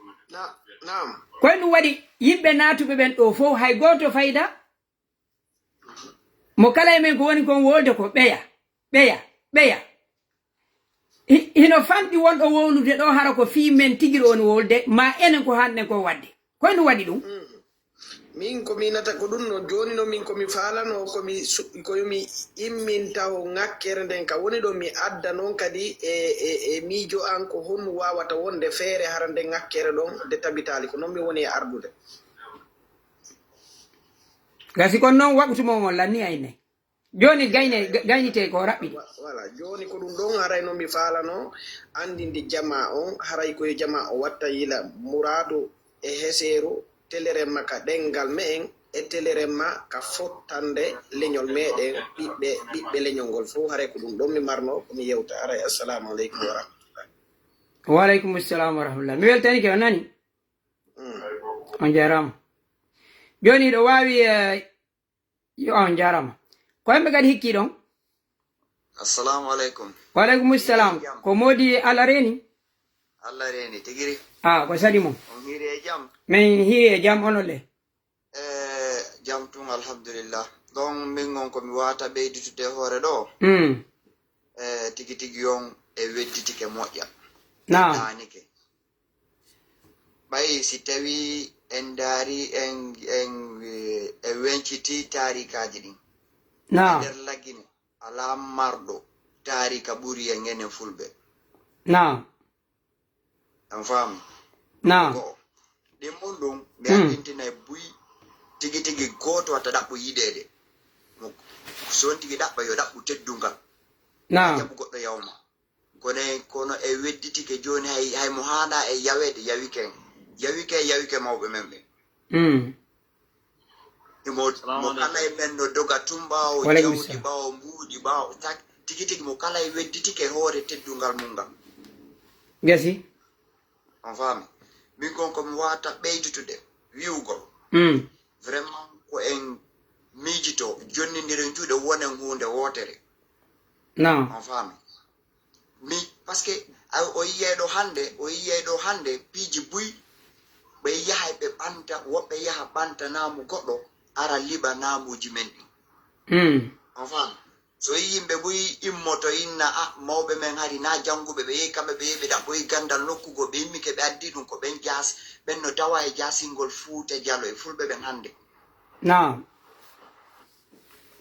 Naam. Ko en ɗum waɗi yimɓe naatuɓe ɓen ɗo fof hay gooto fayda. Mo kala e men ko woni kon wolde ko ɓeya, ɓeya, ɓeya. Hino fanɗi wonɗo wowlude ɗo hara ko fii men tigi ɗo woni wolde, ma enen ko hanɗen ko waɗde. Koy no waɗi ɗum? Min ko minata ko ɗum no jooni no min ko mi faalano ko mi ko mi immin taho ŋakkere nden ka woni ɗo mi adda noon kadi e e e miijo an ko honno wawata wonde feere hara nde ŋakkere ɗon nde tabitaali ko noon mi woni e ardude. Gasi kon noon waɓutu mon on lanni ayne. Jooni gayne gaynitee ko raɓɓiɗi. Voilà, jooni ko ɗum ɗon haray no mi faalano anndinde jamaa on, haray ko yo jamaa o watta yila muraadu e heseeru, teleren ma ka ɗenngal me'en e teleren ma ka fottande leñol meɗen ɓiɓɓe ɓiɓɓe leñol ngol fof, haray ko ɗum ɗon mi marno ko mi yewta, haray assalamu aleykum wa rahmatullah. Wa aleykum salam wa rahmatullah. Mi weltanike, on nani? On jaaraama. Jooni hiɗo waawi, eh, yo, on jaaraama. Ko hemɓe kadi hikki ɗon? Assalamu aleykum. Wa aleykum salam. Ko moodi Allah reeni? Allah reeni tigiri. Ah, ko saɗi mon. On hiiri e jam? Min hiiri e jam, onon le? E jam tun alhamdulillah. Ɗon min on ko mi wata ɓeyditude e hoore ɗo. Mm. E tigi tigi on e wedditike moƴƴa. Naam. Ɗaanike. Ɓay si tawi en ndaari en en e wenciti taarikaaji ɗin. Naam. E nder Lagine alaa marɗo taarika ɓuri en enen fulɓe. Naam. An faami? Naam. Go'o. Ɗin mun ɗum ɓe hmm. Anndintinay buy tigi tigi gooto wata ɗaɓɓu yiɗeede. Mo so on tigi ɗaɓɓa yo ɗaɓɓu teddungal. Naam. Jaɓu goɗɗo yawma. Kono kono e wedditike jooni hay hay mo haanaa e yaweede yawike en. Yawike yawike mawɓe men ɓen. Hmm. Mo kala e men no doga tun ɓaawo jawdi ɓaawo mbuuɗi ɓaawo tigi tigi mo kala e wedditike hoore teddungal mum ngal. Gasi. On faami? Min kon ko mi waata ɓeydutude wi'ugol. Mm. Vraiment ko en miijito jonnindiren juuɗe wonen huunde wootere. Non. On faami? Mi parce que o yiyay ɗo hannde o yiyay ɗo hannde piiji buy ɓe yahay ɓe ɓanta woɓɓe yaha ɓanta naamu goɗɗo ara liɓa naamuuji men ɗin. Mm. On faami? So yii yimɓe buy immoto inna a mawɓe men hari na jannguɓe ɓe yehi kamɓe ɓe yehi ɓe ɗaɓɓoyi ganndal nokku goo ɓe immike ɓe addi ɗum ko ɓen jaas ɓen no tawa e jaasingol fuuta jalo e fulɓe ɓen hannde. Naam.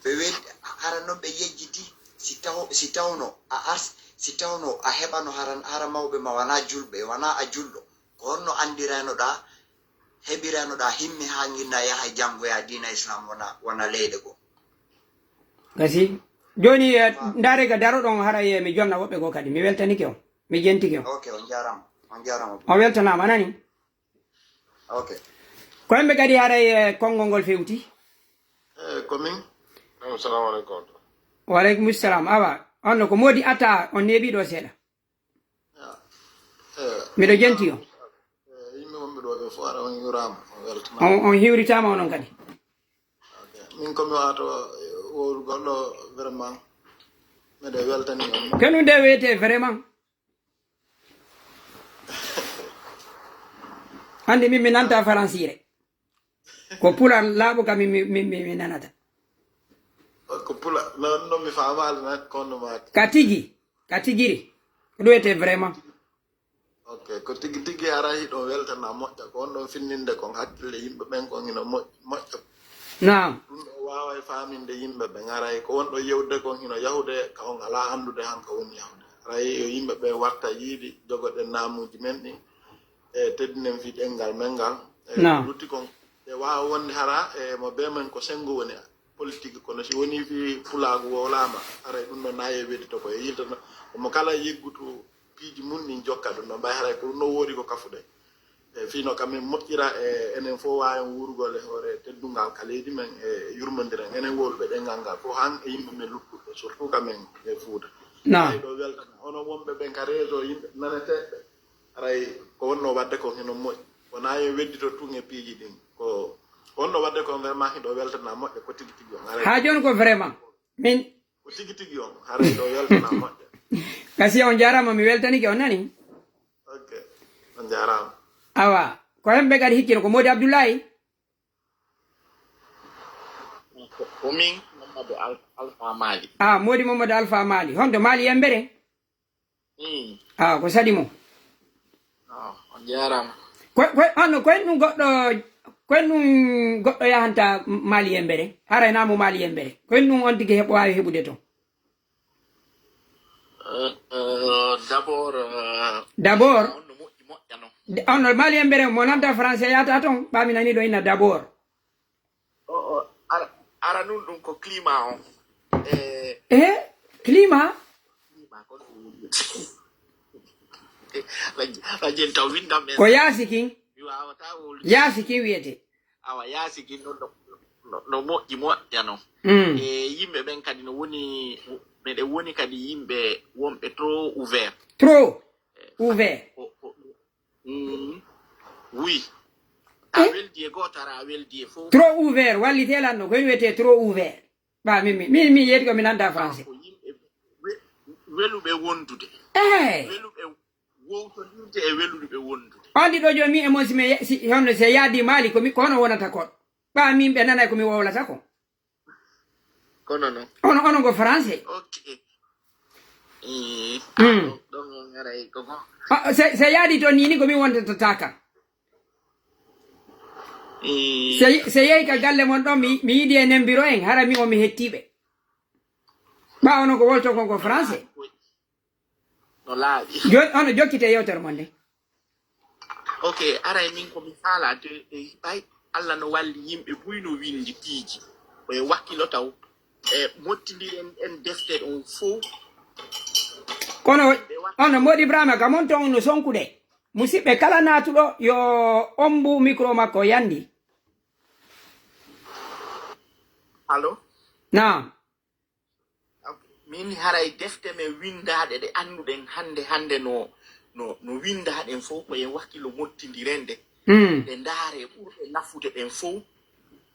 Ɓe weli hara noon ɓe yejjiti si taw si tawno a ars si tawno a heɓano hara hara mawɓe ma wona julɓe wona a julɗo ko honno anndiraynoɗaa heɓiranoɗaa himmi haa nginna yaha janngoya diina islam wona wona leyɗe goo. Gasi. Jooni eh, ndaare ga daroɗon haray eh, mi jonna woɓɓe goo kadi mi weltanike on mi jentike on. Ok on jaaraama on jaaraama. On weltanaama a nani. Ok. Ko hemɓe kadi haray eh, konngol ngol fewti. Eh, ko min. Assalamu aleykum. Wa aleykum salam awa on no ko moodi atta on neeɓi ɗo seeɗa. Miɗo jenti on. Yimɓe wonɓe ɗo ɓe fof ara on yuraama on weltanaama. On hiwritaama onon kadi. Min ko mi waato wowlugol ɗo vraiment miɗo weltani on. Kenu nde wiyetee vraiment. Anndi min mi nanta faransiire. Ko pular laaɓo ka mi mi mi mi nanata. Ko pula non non mi faamaali na kono maaki. Ka tigi, ka tigiri. Ko ɗum wiyetee vraiment. Ok, ko tigi tigi ara hiɗon weltana moƴƴa ko on ɗon finninde kon hakkille yimɓe ɓen kon hino moƴƴa. Naam. Ɗum ɗo waaway faaminde yimɓe ɓen aray ko won ɗo yewde kon hino yahude ka on alaa anndude han ka woni yahude. Aray yo yimɓe ɓe warta yiidi jogoɗen naamuuji men ɗin. E teddinen fii ɗenngal men ngal. E ko lutti kon, ɓe waawa wonde hara e mo bee men ko senngo woni politik, kono si wonii fii pulaagu wowlaama, haray ɗum ɗon naayee weddito ko e yiltata. Omo kala yeggutu piiji mum ɗin jokka ɗum ɗon, ɓay haray ko ɗum ɗon woodi ko kafuɗen. E fino ka min moƴƴira e enen fof waawen wuurugol e hoore teddungal ka leydi men e yurmondiren enen wowluɓe ɗenngal ngal fof han e yimɓe men luttuɓe, surtout ka men e Fuuta. Na. Ay ɗo weltana. Onon wonɓe ɓen ka réseau yimɓe naneteeɓe. Haray ko wonno waɗde kon hino moƴƴi. Wonaa yo weddito tun e piiji ɗin. Ko ko wonno waɗde kon vraiment hiɗo weltana moƴƴa ko tigi tigi on. Haray haa jooni ko vraiment. Min ko tigi tigi on. Haray hiɗo weltana moƴƴa. Kasi on jaaraama, mi weltanike, on nani? Ok. On jaaraama. Awa, ko hemɓe kadi hikkino ko Modi Abdoulaye? Ko, ko min, Mamadou Al-, Alpha Mali. Ah, Modi Mamadou Alpha Mali. Honto Mali Yembere? Mm. Ah, ko saɗi mo. Ah, on jaaraama. Ko, ko, ano, ko en ɗum goɗɗo, ko en ɗum goɗɗo yahanta Mali Yembere? Haray naa mo Mali Yembere. Ko en ɗum on tigi heɓ-, waawi heɓude toon? Euh, euh, d'abord, euh, d'abord, on no moƴƴi moƴƴa non. De-, on no Mali Yembere mo nanta français yahata toon? Ɓa mi nani ɗo inna d'abord. O, o, ara, ara nun ɗum ko climat on. Eh, eh, climat? Climat ko ɗum woni. Eh, la, la jenta winda men. Ko yaasi kin. Mi wawata wolude. Yaasi kin wiyete. Awa, yaasi kin non no, no, no moƴƴi moƴƴa non. Mm. E yimɓe ɓen kadi no woni, meɗen woni kadi yimɓe wonɓe trop ouvert. Trop ouvert. Ko, ko, mm, oui. A, eh? Weldi e gooto, ara a weldi e fof. Trop ouvert, wallite lan ɗo, ko en wiyete trop ouvert. Ɓa, min, min, min, min yeeti ko mi nanda français. Ko yimɓe we-, weluɓe wondude. Eh. Weluɓe wowtondirde e weluɓe wondude. On ɗiɗo jooni, min e mon, si mi ye-, si, honno si yaadi Mali, ko mi, ko hono wonata kon? Ɓa, min ɓe nanay ko mi wowlata kon. Kono non. Ono, ono ko français. Ok. Eh, hmm. Ah, ɗon, ɗon on aray ko ko. Ah, se, se yaadi toon ni, ni ko min wontata kan. Eh. Se, se yehi ka galle mon ɗon, mi, mi yiɗi e nembiro en, hara mi on mi hettiiɓe. Ɓa ono ko wolto kon ko français. No laaɓi. Jooni, ono jokkite yewtere mon nde. Ok, aray min ko mi faala de, de, ɓay Allah no walli yimɓe buy no windi piiji. Ko e wakkilo taw. E mottindiren en defte ɗon fow. Kono, ɓe wa- ono Modi Ibrahima, ka mon ton no sonkude. Musidɓe kala naatuɗo yo ombu micro makko yandi. Allo? Naam. Min haray defte men winndaaɗe ɗe annduɗen hannde, hannde no, no, no winndaaɗen fof, ko en wakkilo mottindiren de. Hmm. Ɗe ndaare ɓurɗe nafude ɗen fof,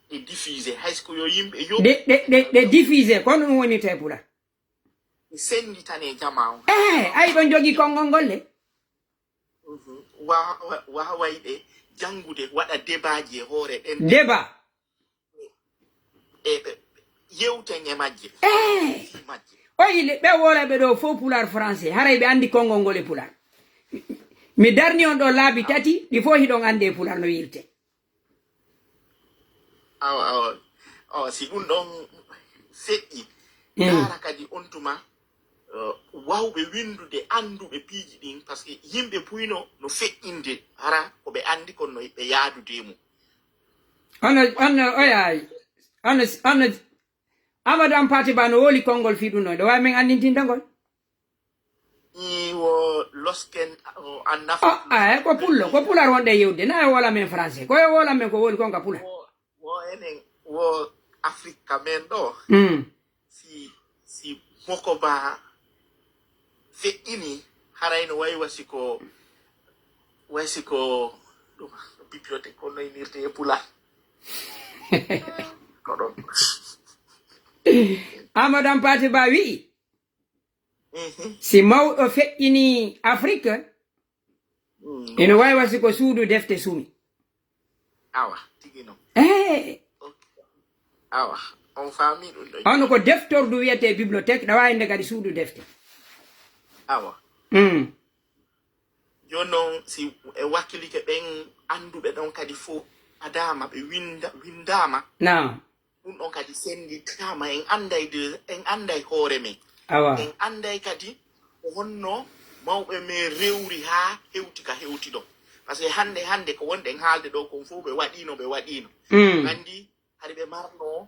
ɗe diffusé. Hay so ko yo yimɓe yo ɗe, ɗe, ɗe, ɗe diffusé, kono ɗum woni te pula. Ɓe sennditane jama on. Eh, ay ɗon jogii konngol ngol le. Mhm. Wa-, wa-, waaway ɗe janngude, waɗa debaaji e hoore ɗen. Débat. E, e, yewten e majje. Eh! Majje. O ile, ɓe wowla ɓe ɗo fof pulaar français. Haray ɓe anndi konngol ngol e pulaar. Mi darni on ɗo laabi tati, ɗi fof hiɗon anndi e pulaar no wiirte. Awa, awa. Awa, si ɗum ɗon feƴƴi, mm, ndaara kadi on tuma, eh, wawɓe winndude, annduɓe piiji ɗin, parce que yimɓe buy no, no feƴƴinde, hara ko ɓe anndi kon no ɓe yaadude e mum. Ono, ono, oya, ono, ono, Amadou Hampâté Bâ no wowli konngol fii ɗum ɗon, ɗo waawi men anndintinde ngol? Ii, wo losken, o, an nafa. Oh, ah, eh, ko pullo, ko pulaar wonɗe yewde, na e wowla men français, ko e wowla men ko wowli kon ka pulaar. Wo, wo enen, wo Afrique ka men ɗo. Mm. Si, si Moko Ba feƴƴini, haray no way wasi ko, wasi ko ɗum bibliothèque ko noynirte e pulaar. Ko ɗon. Amadou Hampâté Bâ wi'i, mhm, si mawɗo feƴƴini Afrique, mm, ina waawi wasi ko suudu defte sumi. Awa, tigi noon. Eh. Ok. Awa, on faami ɗum ɗo. Hono ko deftordu wiyetee bibliothèque, ɗo waawi nde kadi suudu defte. Awa. Mm. Jooni noon, si e wakkilike ɓen annduɓe ɗon kadi fof adaama, ɓe winnda-, winndaama. Naam. Ɗum ɗon kadi sennditaama, en annday de, en annday hoore men. Awa. En annday kadi ko honno mawɓe men rewri haa hewti ka hewti ɗon. Parce que hannde, hannde ko wonɗen haalde ɗo kon fof ɓe waɗiino, ɓe waɗiino. Mm. Anndi hari ɓe marno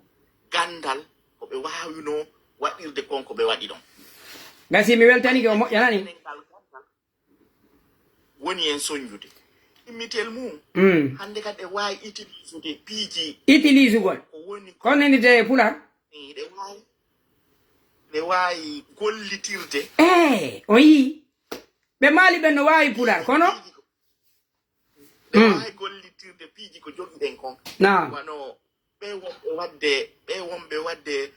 ganndal ko ɓe waawino waɗirde kon ko ɓe waɗi ɗon. Gasi mi weltanike, o moƴƴanani. Enen ngal ganndal woni en soñjude. Immitel mum. Mm. Hannde kadi ɗe waawi utilisude piiji. Utilisugol. Ko woni ko. Kono nde e pular? Eh, ɗe waawi, ɗe waawi gollitirde. Eh, o yii. Ɓe maali ɓe no waawi pular, kono? Piiji ko. Ɓe Mm. waawi gollitirde piiji ko jogiɗen kon. Naam. Wano ɓe wonɓe waɗde, ɓe wonɓe waɗde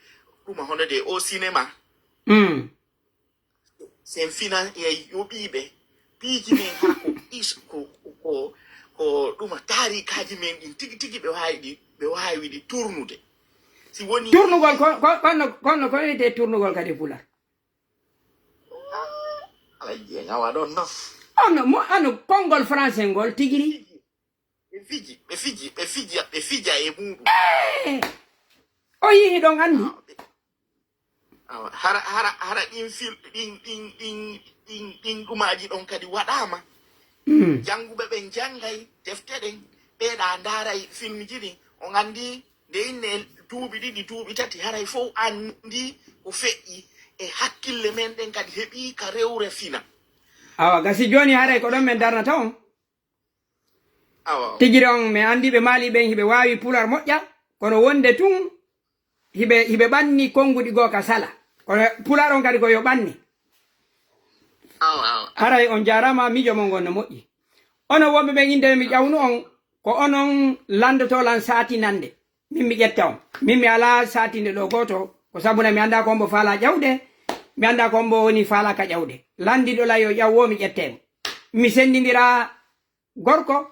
ɗuma hono de o cinéma. Mm. Sen fina e yoɓiiɓe piiji men ha ko is-, ko, ko, ko ɗuma taarikaaji men ɗin tigi tigi ɓe waawi ɗi, ɓe waawi ɗi turnude. Si woni Turnugol ko, ko, kono, kono ko wiyetee turnugol kadi e pular? Alaa jeeŋa wa ɗon non. Ono, mo, ano, konngol français ngol tigiri. Ɓe fiji, ɓe fiji, ɓe fija, ɓe fija e muuɗum. Eh! O yihi ɗon anndi. Awa, hara, hara, hara ɗin fil-, ɗin, ɗin, ɗin, ɗin, ɗin ɗumaaji ɗon kadi waɗaama. Mm. Jannguɓe ɓen janngay defte ɗen, ɓeeɗa ndaaray filmji ɗin. On anndi, nde inne duuɓi ɗiɗi, duuɓi tati, haray fof anndi ko feƴƴi e hakkille men ɗen kadi heɓi ka rewre fina. Awa, gasi jooni haray ko ɗon men darnata on. Awa. Tigi ɗon, mi anndi ɓe maali ɓen hiɓe waawi pular moƴƴa, kono wonde tun hiɓe, hiɓe ɓanni konnguɗi goo ka sala. Kono pular on kadi ko yo ɓanni. Awa, awa. Haray on jaaraama, miijo mon ngon no moƴƴi. Onon wonɓe ɓen, innde mi ƴawnu on, ko onon lanndotoo lan saatinannde. Min mi ƴetta on. Min mi alaa saatinde ɗoo gooto, ko sabuna mi anndaa ko hombo faalaa ƴawde, mi anndaa ko hombo woni faalaa ka ƴawde. Lanndiiɗo lan yo ƴaw woo, mi ƴette mo. Mi senndindira gorko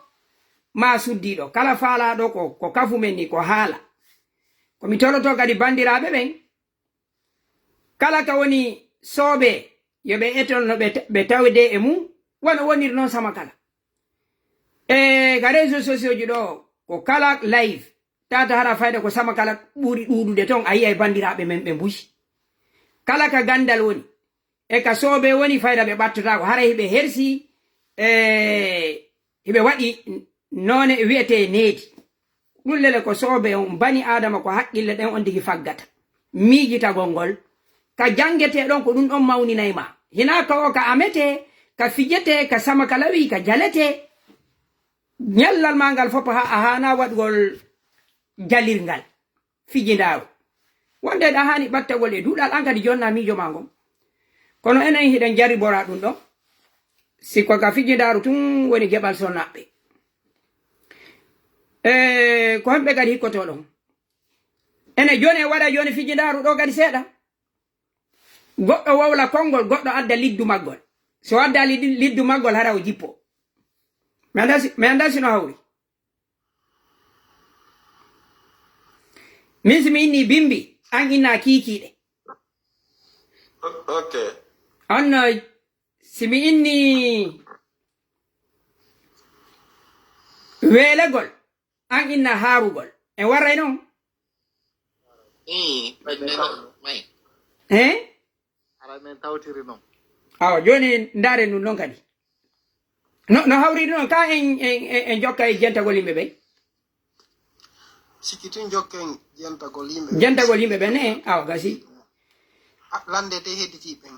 maa suddiiɗo. Kala faalaaɗo ko, ko kafu men ni, ko haala. Ko mi tolotoo kadi banndiraaɓe ɓen, kala ka woni soobee, yo ɓe eto no ɓe, ɓe tawdee e mum, wano woniri non Samakala. E ka réseaux sociaux ji ɗoo, ko kala live, tata hara fayda ko Samakala ɓuri ɗuuɗude ton, a yi'ay banndiraaɓe men ɓe mbuy. Kala ka ganndal woni, e ka soobee woni, fayda ɓe ɓattotaako, haray hiɓe hersi, e hiɓe waɗi noone wi'etee needi. Ɗun lele ko soobee on bani Aadama, ko haqqille ɗen on tigi faggata. Miijitagol ngol, ka janngetee ɗon, ko ɗun ɗon mawninay ma. Hinaa ka o ka ametee, ka fijetee, ka Samakala wi'i, ka jaletee. Ñallal maa ngal fof ha-, a haanaa waɗugol jalirngal. Fijindaaru. Wonde ɗa haani ɓattagol e duɗal, an kadi jonna miijo maa ngon. Kono enen hiɗen jarribora ɗun ɗon. Si ko ka fijindaaru tun woni geɓal sonnaɓɓe. E ko hemɓe kadi hikkotoo ɗon. Ene jooni e waɗa jooni fijindaaru ɗoo kadi seeɗa. Goɗɗo wowla konngol, goɗɗo adda liddu maggol. So adda liddu, liddu maggol, hara o jippo. Mi anndaa si, mi anndaa si no hawri. Min si mi inni bimbi, an inna kiikiiɗe. O-, ok. Anno, si mi inni weelegol, an inna haarugol. En warray non? Ii, ɓe nena, may. Hein? Hara men tawtiri non. Awa, jooni ndaare ɗun non kadi. No, no hawri ɗun non, ka en, en, en, en jokka e jentagol yimɓe ɓen? Sikki tun jokken jentagol yimɓe ɓen. Jentagol yimɓe ɓen, eh, awa, gasi. A, lande te hedditi ɓen.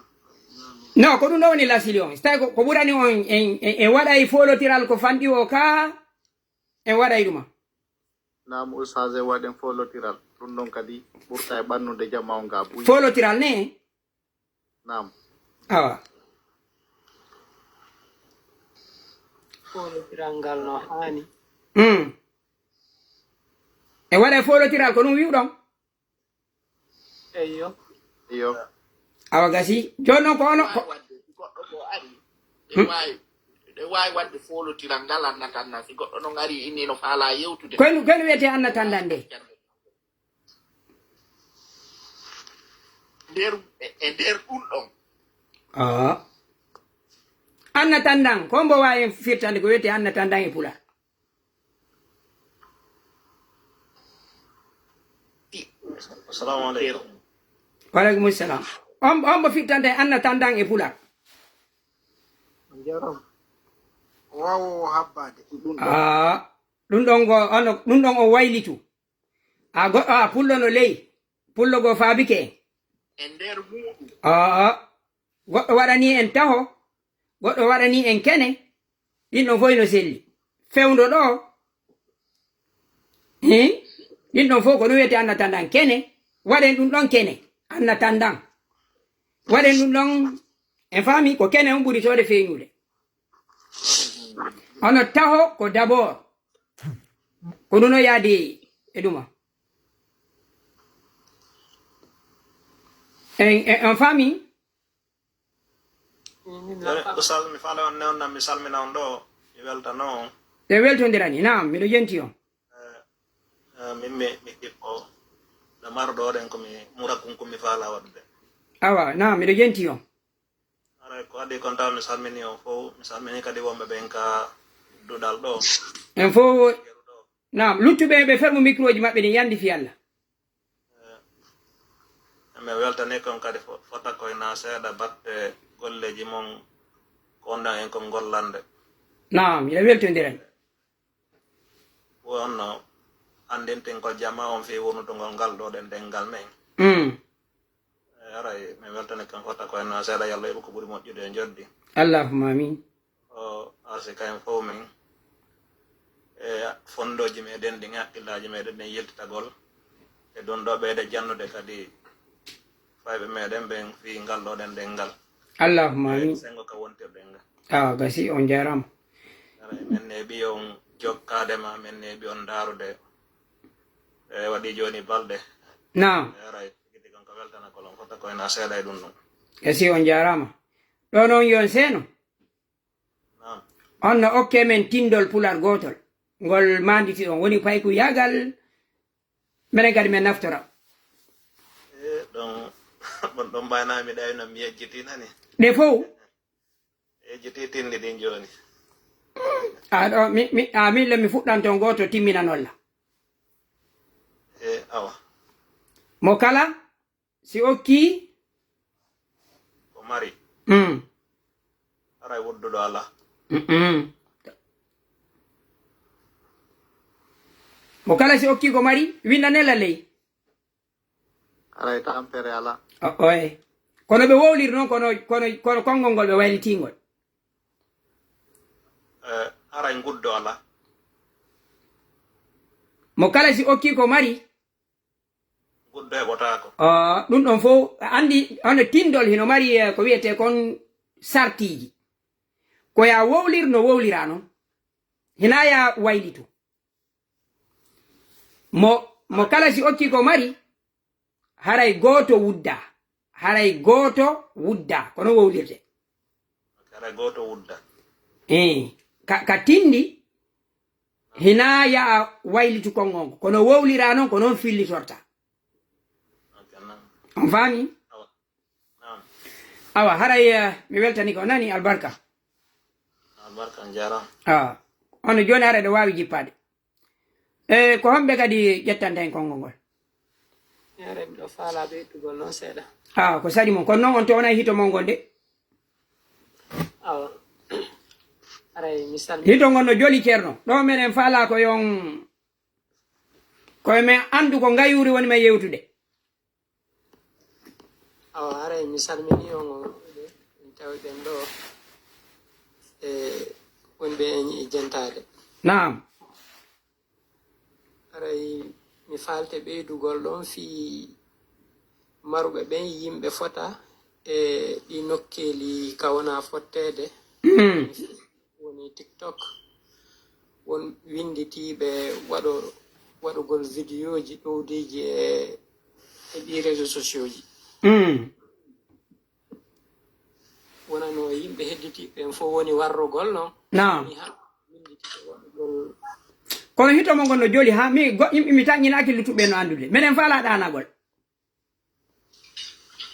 No, ko ɗun ɗo woni lasili on. Si tawi ko, ko ɓurani on, en, en, en waɗay foolotiral ko fanɗi o ka, en waɗay ɗuma. Naam, Ustaaz, e waɗen foolotiral. Ɗun ɗon kadi ɓurta e ɓannude jama on ga buy. Foolotiral ne? Naam. Awa. Foolotiral ngal no haani. Mm. E waɗa e foolotiral ko ɗun wi'uɗon? Eyyo. Eyyo. Awa gasi. Jooni non ko ono ko. Waɗde, si goɗɗo ko ari, ɗe Hmm? waawi, ɗe waawi waɗde foolotiral ngal annatanna. Si goɗɗo non ari inni no faalaa yewtude. Kono, kono wiyetee annatandan nde? Nder, e, e nder ɗun ɗon. Ah. Annatandan, ko mbo waawi firtande ko wiyetee annatandan e pular? Assalamu alaikum. Wa alaikum salam. On, on mbo firtande annatandan e pular? Jaram. Wawo habbade. Ah, ɗun ɗon go, ano, ɗun ɗon o waylitu. A goɗɗo, a pullo no ley. Pullo go faabike en. E nder muuɗum. Aa, goɗɗo waɗanii en taho, goɗɗo waɗanii en kene, ɗin ɗon fof ino selli. fewndo ɗo. Hin? Ɗin ɗon fof ko ɗum wiyetee annatandan kene. Waɗen ɗum ɗon kene. Annatandan. Waɗen ɗum ɗon, en faami ko kene on ɓuri soode feeñude. Hono taho ko d'abord. Ko ɗum no yaadi e ɗuma. En, en, en faami? Min Joni, Ustaz, mi faala on newnan, mi salmina on ɗo, mi weltano on. Ɗe weltondirani, naam, miɗo yenti on. Eh, eh, min mi, mi ɓiɓɓo, nde maruɗo oɗen ko mi mura kun, kun mi faala waɗude. Awa, naam, miɗo yenti on. Haray ko adii kon tawa mi salmini on fof, mi salmini kadi wonɓe ɓen ka duɗal ɗo. En fof, naam, luttuɓe ɓe fermo microji maɓɓe ɗin yandi fi Allah. Eh, mi weltani kon kadi fo-, fota koye na seeɗa batte golleji mon ko wonɗon en kon gollande. Naam, miɗo weltondiran. Wonno anndintingol jama on fii wonutugol ngal ɗo ɗen ɗenngal men. Mm. Eh, haray mi weltani kon fota koye na seeɗa, Yalla heɓu ko ɓuri moƴƴude e njoɓdi. Allahumma amin. O arsi kayen fof min e fonndooji meɗen ɗin, hakkillaaji meɗen ɗin yiltitagol. E ɗum ɗo ɓeyde jannude kadi fayɓe meɗen ɓen fii ngal ɗo ɗen ɗenngal. Allahumma amin. Senngo ka wontirɗen nga. Awa, gasi, on jaaraama. Haray men neeɓi on jokkaade ma, men neeɓi on ndaarude. E waɗi jooni balɗe. Naam. E haray tigi tigi on ko weltanagol on fota koye na seeɗa e ɗum ɗum. Gasi, on jaaraama. Ɗo noon yo on seeno. Naam. On no okke men tinndol pular gootol. Ngol maanditi on woni paykuyaagal, menen kadi men naftora. E ɗon, ɗon, ɗon mbayna mi ɗawi no mi yejjiti nani. Ɗe fow? Yejjiti tinndi ɗin jooni. A ɗo, mi, mi, a min le mi fuɗɗan toon gooto timminanolla. E awa. Mo kala si okki ko mari. Mm. Haray wudduɗo alaa. Mm-mm. Mo kala si okki ko mari, winndanela ley. Haray tampere alaa. O-, oye. Kono ɓe wowliri noon, kono, kono, kono konngol ngol ɓe waylitingol. Eh, haray nguddo alaa. Mo kala si okki ko mari, nguddo heɓotaako. Ah, ɗum ɗon fof, a anndi, hono tinndol hino mari, eh, ko wiyetee kon sartiiji. Ko yaa wowlir no wowliraa noon. Hinaa yaa waylitu. Mo, mo kala si okki ko mari, haray gooto wuddaa. Haray gooto wuddaa. Ko noon wowlirtee. Haray gooto wuddaa. Eey. Ka, ka tinndi, hinaa yaa waylitu kon on. Ko no wowliraa noon, ko noon fillitortaa. Ok, naam. On faami? Awa. Naam. Awa, haray, eh, mi weltanii ko nani albarka. Albarka, on jaaraama. Ah, hono jooni haray ɗo waawi jippaade. E ko homɓe kadi ƴettanta en konngol ngol? Haray miɗo faalaa ɓeytugol noon seeɗa. Ah, ko saɗi mon. Kono noon on townay hito mon ngol de. Awa. Haray mi salmini. Hito ngol no joli, Ceerno. Ɗo meɗen faalaa ko yon, ko men anndu ko ngayuuri woni men yewtude. Awa, haray mi salminii on, on ɗuuɗe, min tawiɗen ɗo, e wonɓe en e jentaade. Naam. Haray mi faalte ɓeydugol ɗon fii maruɓe ɓen yimɓe fota e ɗi nokkeeli ka wonaa fotteede. Mm. Woni TikTok, won winnditiiɓe waɗo-, waɗugol vidéoji ɗowdiiji e, e ɗii réseaux sociaux ji. Mm. Wonano yimɓe hedditiiɓe ɓen fof woni warrugol noon. Naam. Woni ha winnditiiɓe waɗugol. Kono hito mo ngon no joli ha mi go-, yimɓe mi tanƴinaaki luttuɓe no anndude. Menen faalaa ɗaanagol.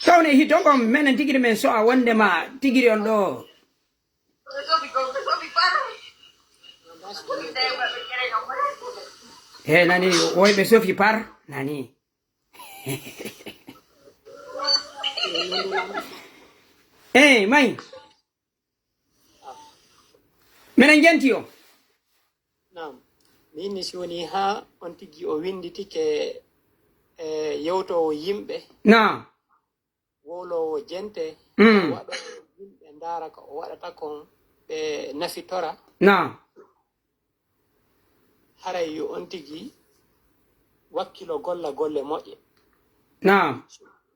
Tawne hito ngon menen tigiri men so'a wondema tigiri on ɗo. He nani, woyɓe sofi par, nani. Eh, may. Menen jenti o. Naam. Min ni si woni haa on tigi o winnditike, eh, yewtoowo yimɓe. Naam. Wowloowo jente, mm, waɗoowo yimɓe ndaara ko o waɗata kon, ɓe nafitora. Naam. haray yo on tigi wakkilo golla golle moƴƴe. Naam.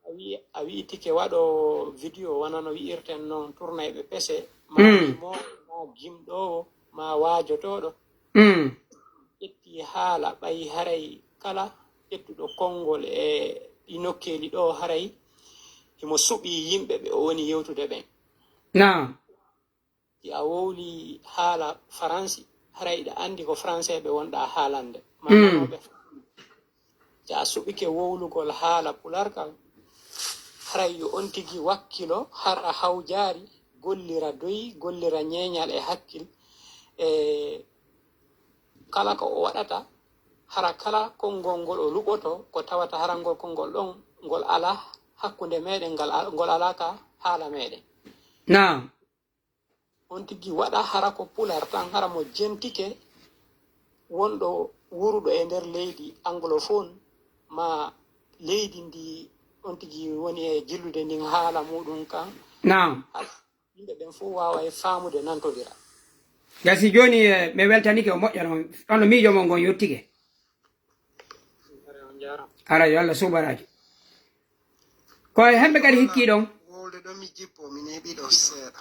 A wi'i a wi'i tike waɗo video wano no wi'irten non turnayɓe pese ma Mm. mo ma gimɗowo ma waajotooɗo Mm. ƴetti haala ɓay haray kala ƴettuɗo konngol e ɗi nokkeeli ɗo haray himo suɓii yimɓe ɓe o woni yewtude ɓen. Naam. Si a wowlii haala Faransi haray hiɗa anndi ko Faranseeɓe wonɗaa haalande ma Mm. nanooɓe Faransi. Si a suɓike wowlugol haala Pular kan haray yo on tigi wakkilo hara hawjaari gollira doy gollira ñeeñal e hakkil e kala ko o waɗata hara kala konngol ngol o luɓoto ko tawata hara ngol konngol ɗon ngol alaa hakkunde meɗen ngal al- ngol alaa ka haala meɗen. Naam. On tigi waɗa hara ko Pular tan hara mo jentike wonɗo wuruɗo e nder leydi anglophone ma leydi ndi on tigi woni e jillude ndin haala muɗum kan Naam. yimɓe ɓen fof wawa e faamude nantodira. Gasi jooni e mi weltanike o moƴƴano on no miijo mon ngon yottike. Ara yo Allah subaraajo. Ko e hemɓe kadi hikkii ɗon. Wolde ɗo mi jippo mi neeɓi ɗo seeɗa.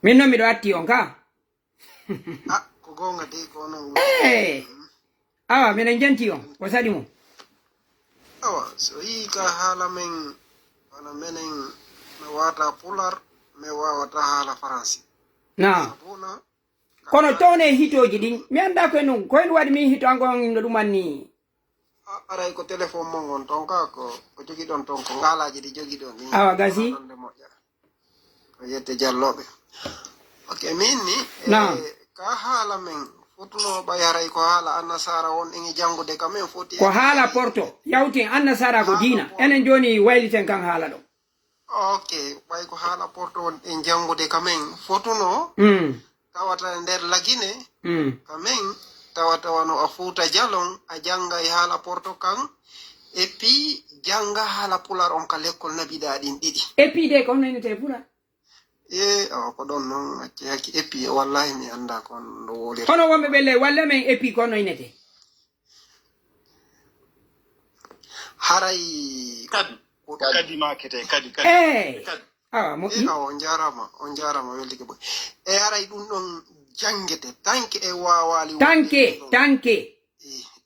Min noon miɗo atti on ka. Ah, ko goonga dey ko onon. Ee. Awa miɗen jenti on ko saɗi mum. Awa so yii ka haala men wano menen mi wata pular mi wawata haala faransi. Na. Sabuna Kono towne hitooji ɗin mi annda ko en ɗum ko en waɗi min hito an gon no ɗum anni. Aray ko téléphone mon on ton ka ko ko jogiɗon ton ko ngalaji ɗi jogiɗon ɗin. Awa gasi. Ɗonde moƴƴa. Ko yette jalloɓe. Ok min ni. Na. Eh, ka haala men fotuno ɓay haray ko haala annasara won en e janngude ka men foti. Ko haala porto yawtin annasara ko diina enen joni wayliten kan haala ɗo. Ok ɓay ko haala porto won en janngude ka men fotuno. Mm. Tawata e nder lagine Mm. ka men tawata wano a fuuta jalon a jannga e haala porto kan. Et puis jannga haala pular on ka lekkol naɓiɗa ɗin ɗiɗi. Et puis de ko honno innete pular. E awa ko ɗon non acci hakki et puis wallahi mi annda ko on no wolira. Kono wonɓe ɓe ley walle men et puis ko honno innete. Haray Kadi. Kadi makete kadi kadi. Eey. Kadi. Awa e moƴƴi. Awa on jarama on jarama weltike boy. E haray ɗum ɗon janngete tanke e wawali Tanke tanke.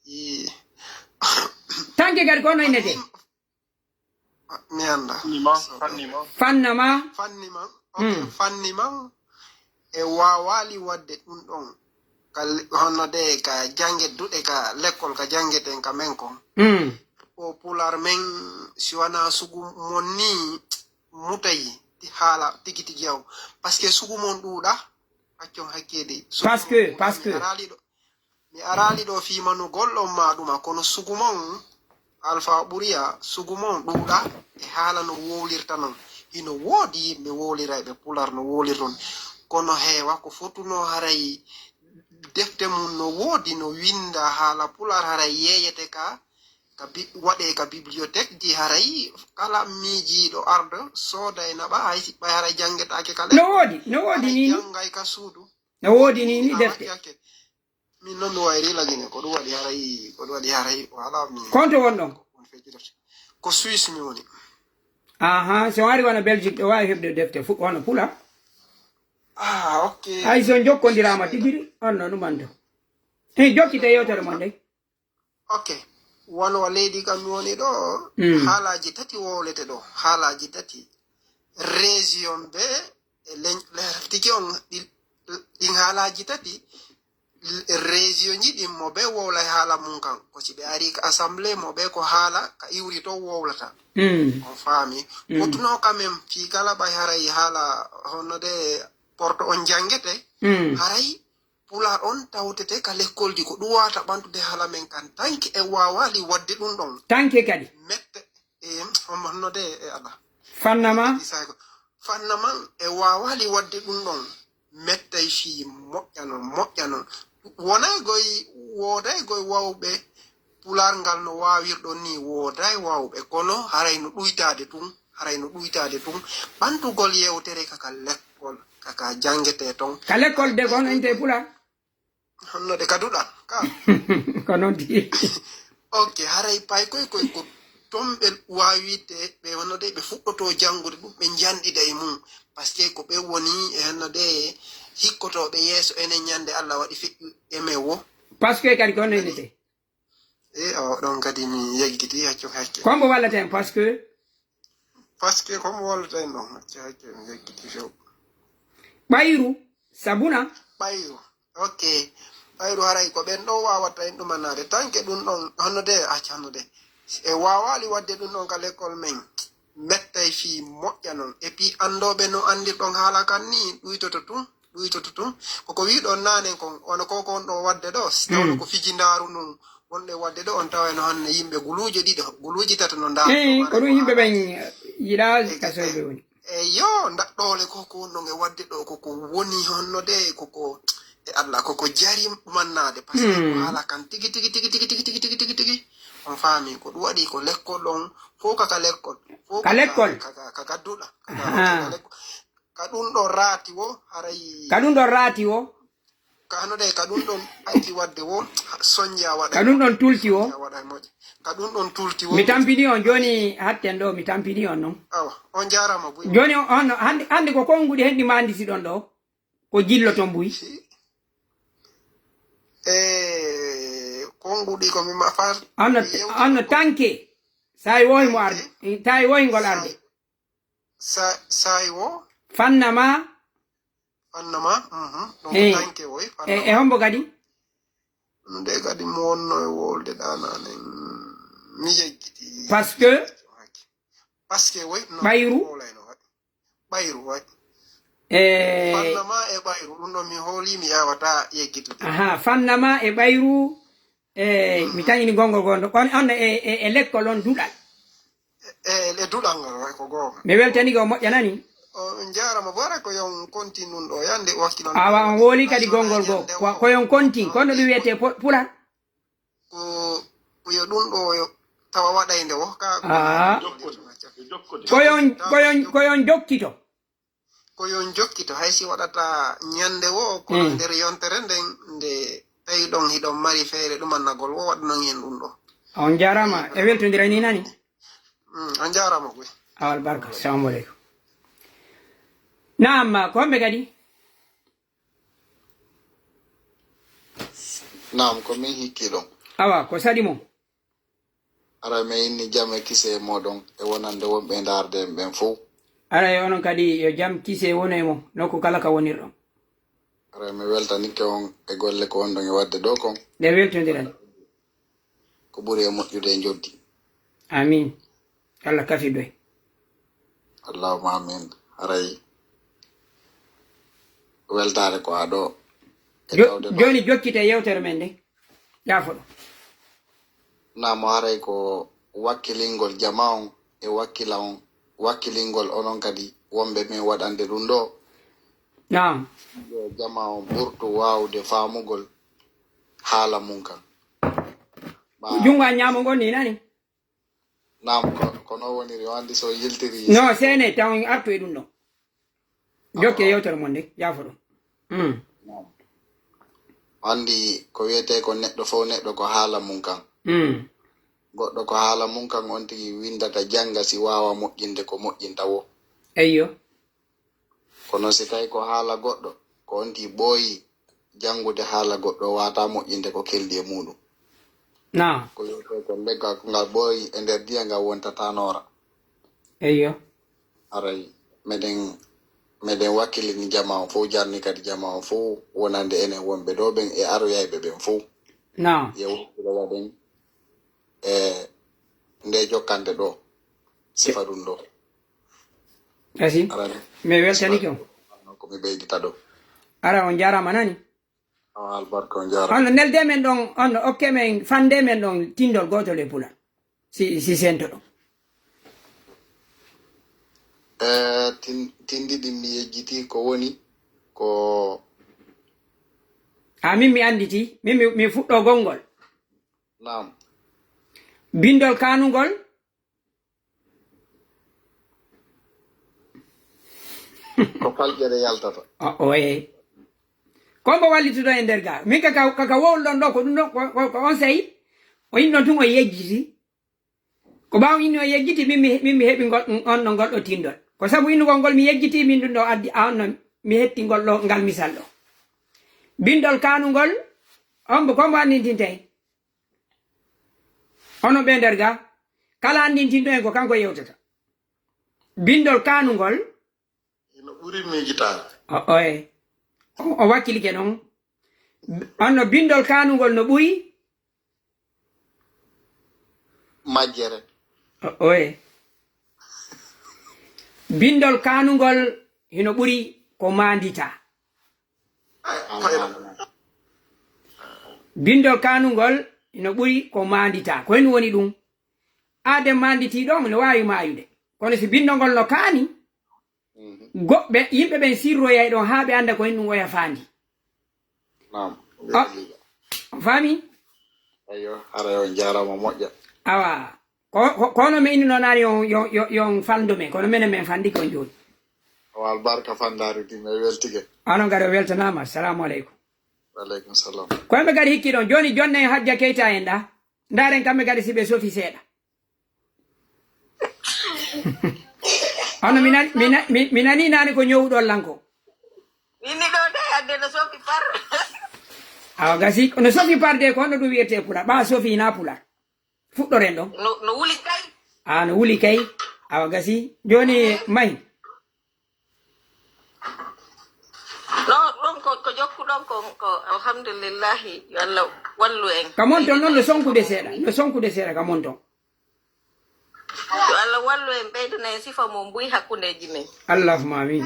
E Tanke kadi ko honno innete. Mi annda. Fanni ma fanni ma. Fanna ma. Fanni man ok fanni man e wawali wadde ɗum ɗon. Kal honno de ka jannge duɗe ka lekkol ka janngeten ka men kon. Mm. O pular men si wana sugu mon ni mutayi ti haala tigi tigi yaw. Parce que sugu mon ɗuuɗa accon hakkedi. Parce que- parce que- Araali ɗo mi araali ɗo fii manugol ɗon ma ɗuma kono sugu mon alfa ɓuriya sugu mon ɗuuɗa e haala no wowlirta non. Hino woodi yimɓe wowlirayɓe pular no wowlir non kono heewa ko fotuno haray defte mum no woodi no winda haala pular haray yeeyete ka ka bi- waɗe ka bibliothèque ji haray kala miijiiɗo ardo sooda e naɓa hay si ɓay haray janngetaake ka No woodi no woodi ni ni. Janngay ka suudu. No woodi ni ni A defte. wakkake. Min noon mi wayri lagine ko ɗum waɗi haray ko ɗum waɗi haray wala mi Konto won ɗon. On feji defte. Ko Suisse mi woni. Aha so ari wona belgique ɗo wawi heɓde defte fu- wona pula. Ah ok. Hay so jokkodiraama tigiri on no ɗumanto. He jokkite yewtere mon de. Ok. Wano leydi kam mi woni ɗo Mm. haalaji tati wowlete ɗo haalaji tati. Région be e leñ tigi on ɗi- ɗin haalaji tati. Région ji ɗin mo ɓe wowlay haala mum kan ko si ɓe ari ka assemblée mo ɓe ko haala ka iwri to wowlata. Mm. On faami. Mm. Kotuno quand même fii kala ɓay haray haala honno de porto on janngete. Mm. Haray pular on tawtete ka lekkoldi ko ɗum wawata ɓantude haala men kan tanki e wawali wadde ɗum ɗon. Tanke kadi. Mette e honno de e ala. Fannama. Isay ko fanna man e wawali wadde ɗum ɗon. Mettay fii moƴƴa non moƴƴa non. Wonay goy wooday goy wawɓe pular ngal no wawirɗon ni wooday wawɓe kono haray no ɗuytaade tun haray no ɗuytaade tun. Ɓantugol yewtere kaka lekkol kaka janngete ton. Ka lekkol de ko hono inte pular. Honno de ka duɗal ka? Ko noon tigi. Ok, haray pay koy koy ko toon ɓe waawirde, ɓe honno de ɓe fuɗɗoto janngude ɗum, ɓe njanɗida e mum. Parce que ko ɓe woni e honno de hikkotooɓe yeeso enen ñande Allah waɗi feƴƴu e men wo. Parce que kadi ko honno innete? E o ɗon kadi mi yeggiti, accu hakke. Ko mbo wallata en, parce que Parce que ko mo wallata en ɗon, accu hakke, mi yeggiti few. Ɓayru, sabuna. Ɓayru. Ok. Ɓayru haray ko ɓen ɗon waawata en ɗumannaade. Tanke ɗum ɗon, honno de, accu honno de. E waawaali waɗde ɗum ɗon ka lekkol men. Mettay fii moƴƴa non. Et puis anndooɓe no anndirɗon haala kan ni, ɗuytoto tun. Ɗuytoto tun. Koko wi'ɗon naanen kon, wano ko ko on ɗon waɗde ɗo, si tawno Mm. ko fijindaaru ndun wonɗen waɗde ɗo, on taway no hannde yimɓe guluuje ɗiɗo, guluuje tato no ndaarto. Eey, ko ɗum yimɓe ɓen yiɗaa E, ka e, soyɓe woni. E yo, ndaɗɗoole ko ko on ɗon e waɗde ɗo, ko ko woni honno de, ko ko, e Allah, ko ko jari ɗumannaade, parce que ko Mm. haala kan tigi, tigi, tigi, tigi, tigi, tigi, tigi, tigi, tigi. On faami, ko ɗum waɗi ko lekkol ɗon, fof kaka lekkol, fof Ka kaka, lekkol? kaka, kaka duɗa, kaka, Ahaa. kaka lekkol. Ka ɗum ɗon raati wo, haray Ka ɗum ɗon raati wo? Ka hano de, ka ɗum ɗon acci waɗde wo, sonja waɗa Ka ɗum ɗon tulti wo? Sonja waɗa e moƴƴa. Ka ɗum ɗon tulti wo. Mi tampini on, jooni hatten ɗo, mi tampini on non. Awa, on jaaraama buy. Jooni on, on, hannde, hannde ko konnguɗi hen ɗi maanditi ɗon ɗo? Ko jillo ton buy? Si. E, konnguɗi ko mi ma far. Anno, anno tanke. Saay wohi mo arde. Saay wohi ngol arde. Sa-, saay wo? Fannama. Fannama, mhm. Ɗum Eh. ko tanke woy, E, e fannama. Hombo kadi? Ɗum de kadi mo wonno e wolde ɗananen. Mi yeggiti. Parce que? Parce que woy, no Ɓayru? wolay no waɗi. Ɓayru, woy. E Fannama e ɓayru, ɗum ɗon mi hooli, mi yawata yeggitude. Aha, fannama e ɓayru, e mi tañini gonngol goo, on, on e, e, e lekkol on duɗal. E, e duɗal ngal, way ko goonga. Mi weltanii ko moƴƴa nani. O, on jaarama, bara ko yon konti nun ɗo, yande wakkilon. Awa, on wooli kadi gonngol goo. Ko, ko yon konti, kono ɗum wiyetee po-, pular. Ko, ko yo ɗum ɗo yo tawa waɗaynde wo, ka, ko Ah. Ko yon, ko yon, ko yon jokkito. Ko yon jokkito, hay si waɗata ñande wo, kono Eh. nder yontere nden, nde tawi ɗon hiɗon mari feere ɗumannagol wo, waɗanon hen ɗum ɗo. On jaaraama, e weltondira ni nani? Mm, on jaaraama koy. Awa albarka, salamu aleykum. Naam, ko homɓe kadi? Naam, ko min hikki ɗon. Awa, ko saɗi mo? Aray mi inni jam e kise e mooɗon e wonande wonɓe e ndaarde en ɓen fow. Aray onon kadi yo jam kise wonu e mon nokku kala ka wonirɗon. Aray mi weltanike on e golle ko wonɗon e waɗde ɗo kon. Ɗe weltondiran. Ko ɓuri e moƴƴude e njoddi. Amin. Allah kafidoy. Allahumma amin. Aray weltaare ko haa ɗo. E Jo-, tawde ɗo. Jooni jokkite yewtere men nde. Jaafoɗo. Naamo haray ko wakkilingol jama on e wakkila on, wakkilingol onon kadi wonɓe men waɗande ɗum ɗo. Naam. Yo jama on ɓurtu waawde faamugol haala mum kan. Ɓa- Junngo an ñaamo ngon ni nani? Naam, ko, ko noon woniri, o anndi so yiltiri. No, seene, taw on artu e ɗum ɗon. Jokke yewtere mon nde, jaafo ɗum. Mm. Naam. O anndi ko wiyetee ko neɗɗo fof, neɗɗo ko haala mum kan. Mm. Goɗɗo ko haala mum kan, on tigi winndata, jannga, si waawa moƴƴinde ko moƴƴinta wo. Eyyo. Kono si tawi ko haala goɗɗo, ko on tigi ɓooyi janngude haala goɗɗo, o waata moƴƴinde ko keldi e muuɗum. Naam. Ko wiyetee ko leggal ko ngal ɓooyi e nder ndiyam, ngal wontataa noora. Eyyo. Aray, meɗen, meɗen wakkilini jama on fof, jarni kadi jama on fof, wonande enen wonɓe ɗo ɓen e aroyayɓe ɓen fof. Naam. Yo wakkilo waɗen e nde jokkande ɗo, sifa ɗum ɗo. Merci. Aran. Mi weltanike on. Ko mi ɓeydita ɗo. Ara on jaaraama nani? Awa, albarka, on jaaraama. Hono nelde men ɗon, hono okke men, fande men ɗon tindol gootol e pular. Si, si sento ɗon. Eh, tin-, tindi ɗin mi yejjiti ko woni ko A min mi annditi, min mi, mi fuɗɗo gonngol. Naam. Bindol kaanungol. Ko falƴere yaltata. O, oye. Ko mbo wallitoto e nder ga. Min ka, ka, ka, ka wowluɗon ɗo, ko ɗum ɗo, ko, ko, ko on sey, o inno tun o yejjiti. Ko ɓaawo inno o yejjiti, min mi, min mi heɓi ngol, on no ngol ɗo tindol. Ko sabu innugol ngol mi yejjiti, min ɗum ɗo addi, a on no mi hetti ngol ɗo, ngal misal ɗo. Bindol kaanungol, on mbo, ko mbo anndintintee? Onon ɓe nder ga, kala anndintinɗo en ko kanko yewtata. Bindol kaanungol, Ino ɓuri miijitaade. O, oye. O, o wakkilike noon. On no bindol kaanungol no ɓuri? Majjere. O, oye. Bindol kaanungol hino ɓuri ko maanditaa. Ay, fayda. Bindol kaanungol hino ɓuri ko maanditaa. Ko heen woni ɗum? Aade maanditii ɗo, no waawi maayude. Kono si bindol ngol no kaani, Mhm. goɓɓe, yimɓe ɓen sirroyay ɗon haa ɓe annda ko heen ɗum oya faandi. Naam. Ah. On faami? Ayyo, hara yo, jaaraama moƴƴa. Awa. Ko, ko, kono mi innuno naani yo, yo, yo, yo on falndo men, kono menen men fandike on jooni. O albarka fandaari di, mi weltike. Onon kadi o weltanaama. Assalamu aleykum. Wa aleykum salam. Ko ɓe kadi hikki ɗon. Jooni, jonne en Hajja Keyta en ɗa. Ndaaren kamɓe kadi si ɓe sofi seeɗa. Hono mi nan-, mi na-, mi, mi nanii naane ko ñowuɗon lan ko. Min ni ɗo de, adde no sofi par. Awa gasi, no sofi par de, ko honno ɗum wiyetee pular? Ɓaa sofi na pular. Fuɗɗoren ɗon. No, no wuli kay. Ah, no wuli kay. Awa gasi. Jooni mahi. No, ɗum ko, ko jokkuɗon kon ko, alhamdulillahi, yo Allah wallu en. Ka mon ton noon no sonkude seeɗa, no sonkude seeɗa ka mon ton. Yo Allah wallu en, ɓeydana en sifa mo mbuy hakkundeeji men. Allahumma amin.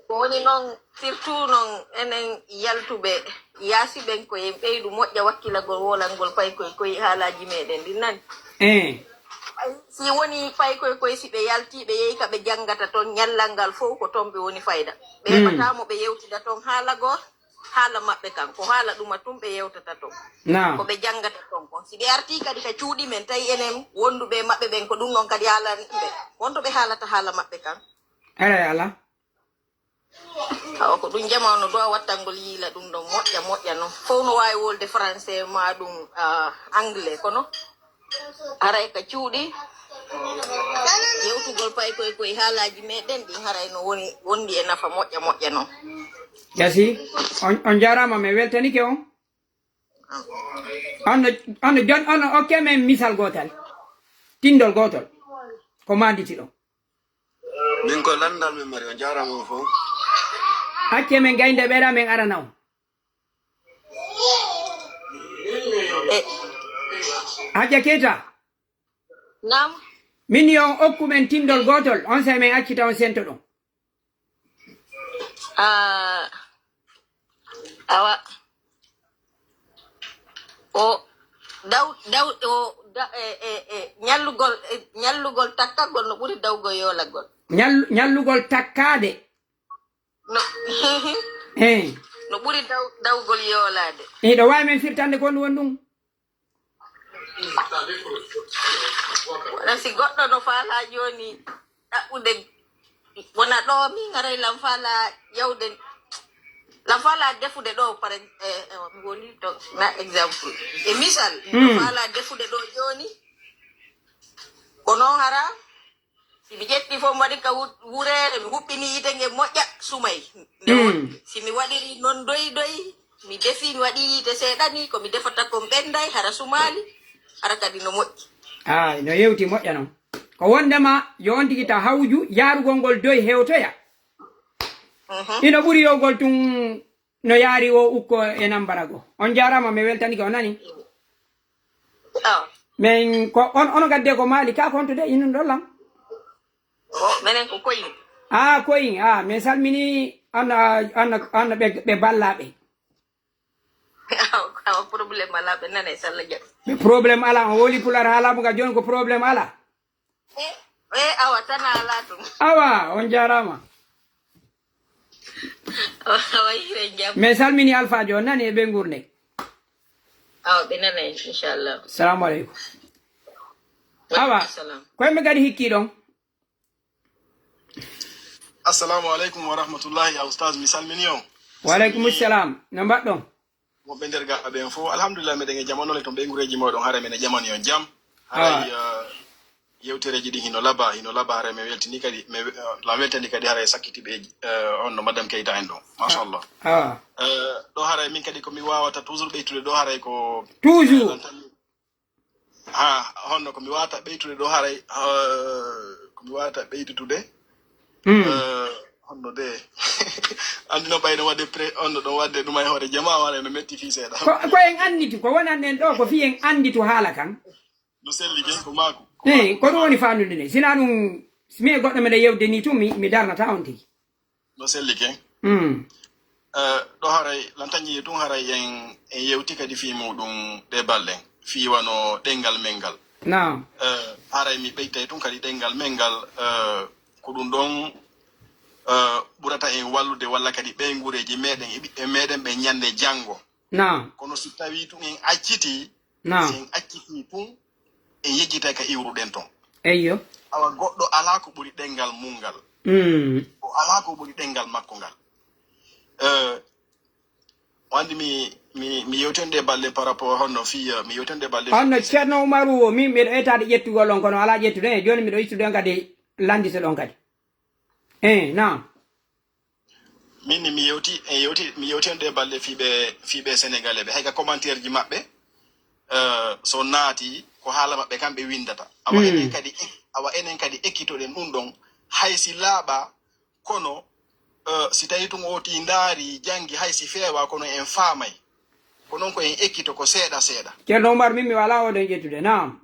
Ko woni noon, surtout noon enen yaltuɓe yaasi ɓen, ko en ɓeydu moƴƴa wakkilagol wolangol paykoy koy haalaaji meɗen ɗin nani. Eh. Si woni paykoy koy, si ɓe yalti, ɓe yehi ka ɓe janngata ton, ñallal ngal fof ko ton ɓe woni fayda. Ɓe Mm. heɓataa mo ɓe yewtida ton haala goo, haala maɓɓe kan, ko haala ɗuma tun ɓe yewtata ton. Naam. Ko ɓe janngata ton kon. Si ɓe artii kadi ka cuuɗi men, tawi enen wonduɓe e maɓɓe ɓen, ko ɗum non kadi haalani ɓe. Wonto ɓe haalata haala maɓɓe kan. Aray ala. Awa, ko ɗum jamaanu ɗo a wattangol yiila ɗum ɗon moƴƴa, moƴƴa non. Fof no waawi wolde français ma ɗum, ah, anglais, kono haray ka cuuɗi yewtugol paykoy koy haalaaji meɗen ɗin, haray no woni, wondi e nafa moƴƴa, moƴƴa non. Gasi, on, on jaaraama, mi weltanike on. On no, on no jon-, on no okke men misal gootal. Tindol gootol. Ko maanditi ɗon. Min ko lanndal min mari, on jaaraama on fof. Acce men gaynde ɓeeɗa men arana on. Eh. Hajja Keita. Naam. Min yo on okku men tindol gootol, on sey men accita on sento ɗon. Ah, awa. O daw, daw, o da, e, e, e, ñallugol, e, ñallugol takkagol no ɓuri dawgol yoolagol. Ñal-, ñallugol takkaade. No, Eh. no ɓuri daw, dawgol yoolaade. Hiɗo waawi men firtande ko ɗum woni ɗum? Wona si goɗɗo no faalaa jooni ɗaɓɓude, wona ɗo min haray lan faalaa yawde, lan faalaa defude ɗo, par ex-, eh, eh, mi woni to, na exemple. E misal, no Mm. faalaa defude ɗo jooni, ko noon hara, si mi ƴetti fof, mi waɗi ka wu-, wureere, mi huɓɓini yiite nge moƴƴa, sumay. Nde Mm. wonde. Si mi waɗiri noon doyi doyi, mi defi, mi waɗi yiite seeɗa ni, ko mi defata kon ɓenday, hara sumaali, hara kadi no moƴƴi. Ah, no yewti moƴƴa noon. Ko wondema yo on tigi ta hawju yaarugol ngol doyi hewtoya. Mhm. Ino ɓuri yowgol tun no yaari o ukko e nambara go. On jaaraama, mi weltanike, o nani? Awa. Men ko on, ono gadde ko Mali, ka kontude innuɗo lan? O, menen ko koyin. Ah, koyin. Ah, min salmini on, ah, on, on ɓe, ɓe ballaaɓe. Awa, awa, problème alaa, ɓe nanay, salla jaɓi. Ɓe problème alaa, on woli pular haalaamu ga jooni ko problème alaa. Eh, eh, awa, tan alaa ɗum. Awa, on jaaraama. Awa, hiren jam. Min salmini Alfaajo, on nani e ɓe ngurnde. Awa, ɓe nanay, inchallah. Salamu aleykum. Wa Awa, aleykum salam. Ko yimɓe kadi hikki ɗon? Assalamu aleykum wa rahmatullahi, ya Oustaz, mi salmini on. Wa aleykum salam. No mbaɗɗon? Woɓɓe nder gaɗa ɓen fof, alhamdulillah, meɗen e jam. Onon le toon, ɓeygureeji mooɗon, haray men e jamani on jam. Haray, ah, eh, yewtereeji ɗin hino laba, hino laba, haray men weltini kadi, men, eh, la weltani kadi, haray sakkitiiɓe, eh, on no Madame Keita en ɗon. Machallah. Ah. Eh, ɗo haray min kadi ko mi waawata toujours ɓeytude ɗo, haray ko, toujours, eh, lantan-, ha, honno ko mi waawata ɓeytude ɗo haray, eh, ko mi waawata ɓeydutude? Hmm. Eh, honno de? Anndi no ɓay no waɗde pre-, on no ɗon waɗde ɗum e hoore jamaa, wala no metti fii seeɗa. Ko, ko en annditi, ko wonani en ɗo, ko fii en annditu haala kan. No selli ke, ko maaku, ko eh, maaku, ko ɗum woni faandude nde. Sinaa ɗum, si mi e goɗɗo meɗen yewde nii tun, mi, mi darnata on tigi. No selli ke. Mm. Eh, ɗo haray, lantanji tun haray en, en yewti kadi fii muɗum ɗe balɗe. Fii wano ɗemngal men ngal. Naam. Eh, haray mi ɓeytay tun kadi ɗemngal men ngal, eh, ko ɗum ɗon, eh, ɓurata en wallude walla kadi ɓeynguureeji meɗen e ɓiɓɓe meɗen ɓen ñannde janngo. Naam. Kono si tawii tun en accitii, naam, si en accitii tun, en yejjitay ka iwruɗen ton. Eyyo. Awa goɗɗo alaa ko ɓuri ɗemngal mun ngal. Mm. O alaa ko ɓuri ɗemngal makko ngal. Eh, o anndi mi, mi, mi yewtende balɗe par rapport honno fii, eh, mi yewtende balɗe. Honno Ceerno Umaru o, min miɗo etaade ƴettugol on, kono alaa ƴettude, eh, jooni miɗo ittude on kadi, lanndito ɗon kadi. Eh, naam. Min ni mi yewti, en yewti, mi yewti on ɗe balɗe fii ɓe, fii ɓe Sénégalais ɓe. Hay ka commentaire ji maɓɓe, eh, so naati, ko haala maɓɓe kamɓe winndata. Awa, hmm, enen kadi ek-, awa enen kadi ekkitoɗen ɗum ɗon, hay si laaɓa, kono, eh, si tawii tun o ti ndaari, janngi, hay si feewa, kono en faamay. Ko non ko en ekkito ko seeɗa seeɗa. Ceerno Umar, min mi walaa oɗon ƴettude, naam.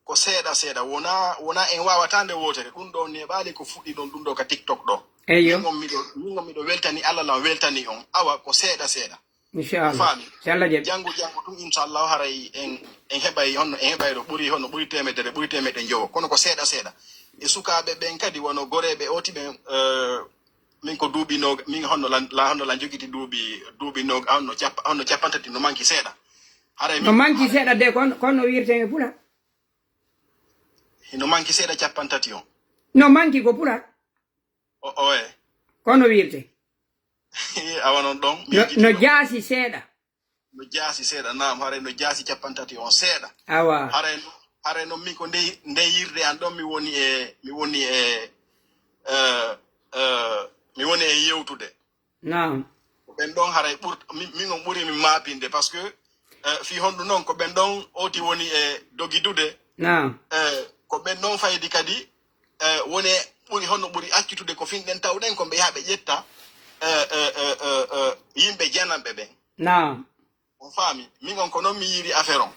Ko seeɗa seeɗa, wona, wona en waawata nde wootere. Ɗum ɗo neeɓaali ko fuɗɗi ɗon, ɗum ɗo ka TikTok ɗo. Eyyo. Min on miɗo, min on miɗo weltani Allah, lan weltani on. Awa ko seeɗa seeɗa. Inchallah. Faami? Si Allah jaɓi. Janngo, janngo tun, inchallah, haray en, en heɓay honno, en heɓay ɗo ɓuri, honno ɓuri teemedere, ɓuri teemeɗɗe njowo. Kono ko seeɗa seeɗa. E sukaaɓe ɓen kadi, wano goreeɓe oti ɓen, eh, min ko duuɓi noog-, min honno lan, la, honno lan jogiti duuɓi, duuɓi noog-, honno cappa-, honno cappanɗe tati no manki seeɗa. Haray no min, manki haray seeɗa de, kon, kon no wiirte e Pulaar? Hino manki seeɗa cappanɗe tati on. No manki ko Pulaar? O, oye. Kono wiirte? Awa non ɗon, mi no, yejjiti no ɗon. Jaasi seeɗa. No jaasi seeɗa, naam, haray no jaasi cappanɗe tati on seeɗa. Awa. Haray no, haray non min ko nde, nde yirde an ɗon mi woni e, mi woni e, eh, eh, mi woni e yewtude. Naam. Ko ɓen ɗon haray ɓurt-, min, min on ɓuri min maapinde, parce que, eh, fii honɗum non ko ɓen ɗon oti woni e dogidude. Naam. Eh, ko ɓen ɗon faydi kadi, eh, woni e ɓuri, honno ɓuri accitude ko finɗen tawɗen ko ɓe yaha ɓe ƴetta, eh, eh, eh, eh, eh, yimɓe jananɓe ɓen. Naam. On faami? Min on ko non mi yiiri affaire on.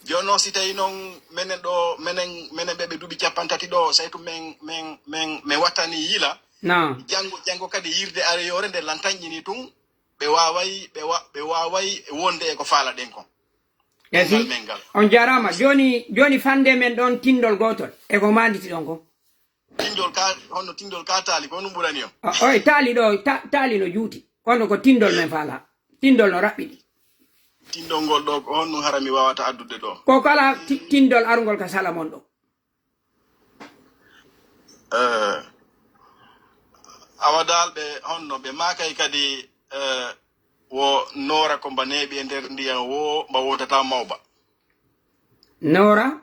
Jooni non si tawii non menen ɗo, menen, menen ɓe ɓe duuɓi cappanɗe tati ɗo, saytu men, men, men, men wattani yila. Naam. Janngo, janngo kadi yirde areyoore nde lantanƴini tun, ɓe waaway, ɓe wa-, ɓe waaway wonde e ko faalaɗen kon. Esi? Ɗemngal men ngal. On jaaraama. Jooni, jooni fande men ɗon tinndol gootol e ko maanditi ɗon kon. Tinndol ka, honno tinndol ka taali, ko honɗum ɓurani on? O, oy, taali ɗo, ta-, taali no juuti. Kono ko tinndol men faala. Tinndol no raɓɓiɗi. Tinndol ngol ɗo, ko honɗum hara mi waawata addude ɗo? Ko kala ti-, tinndol arungol ka sala mon ɗo. Eh, awa dal ɓe honno, ɓe maakay kadi, eh, wo noora ko mba neeɓi e nder ndiyam wo, mba wontata mawba. Noora?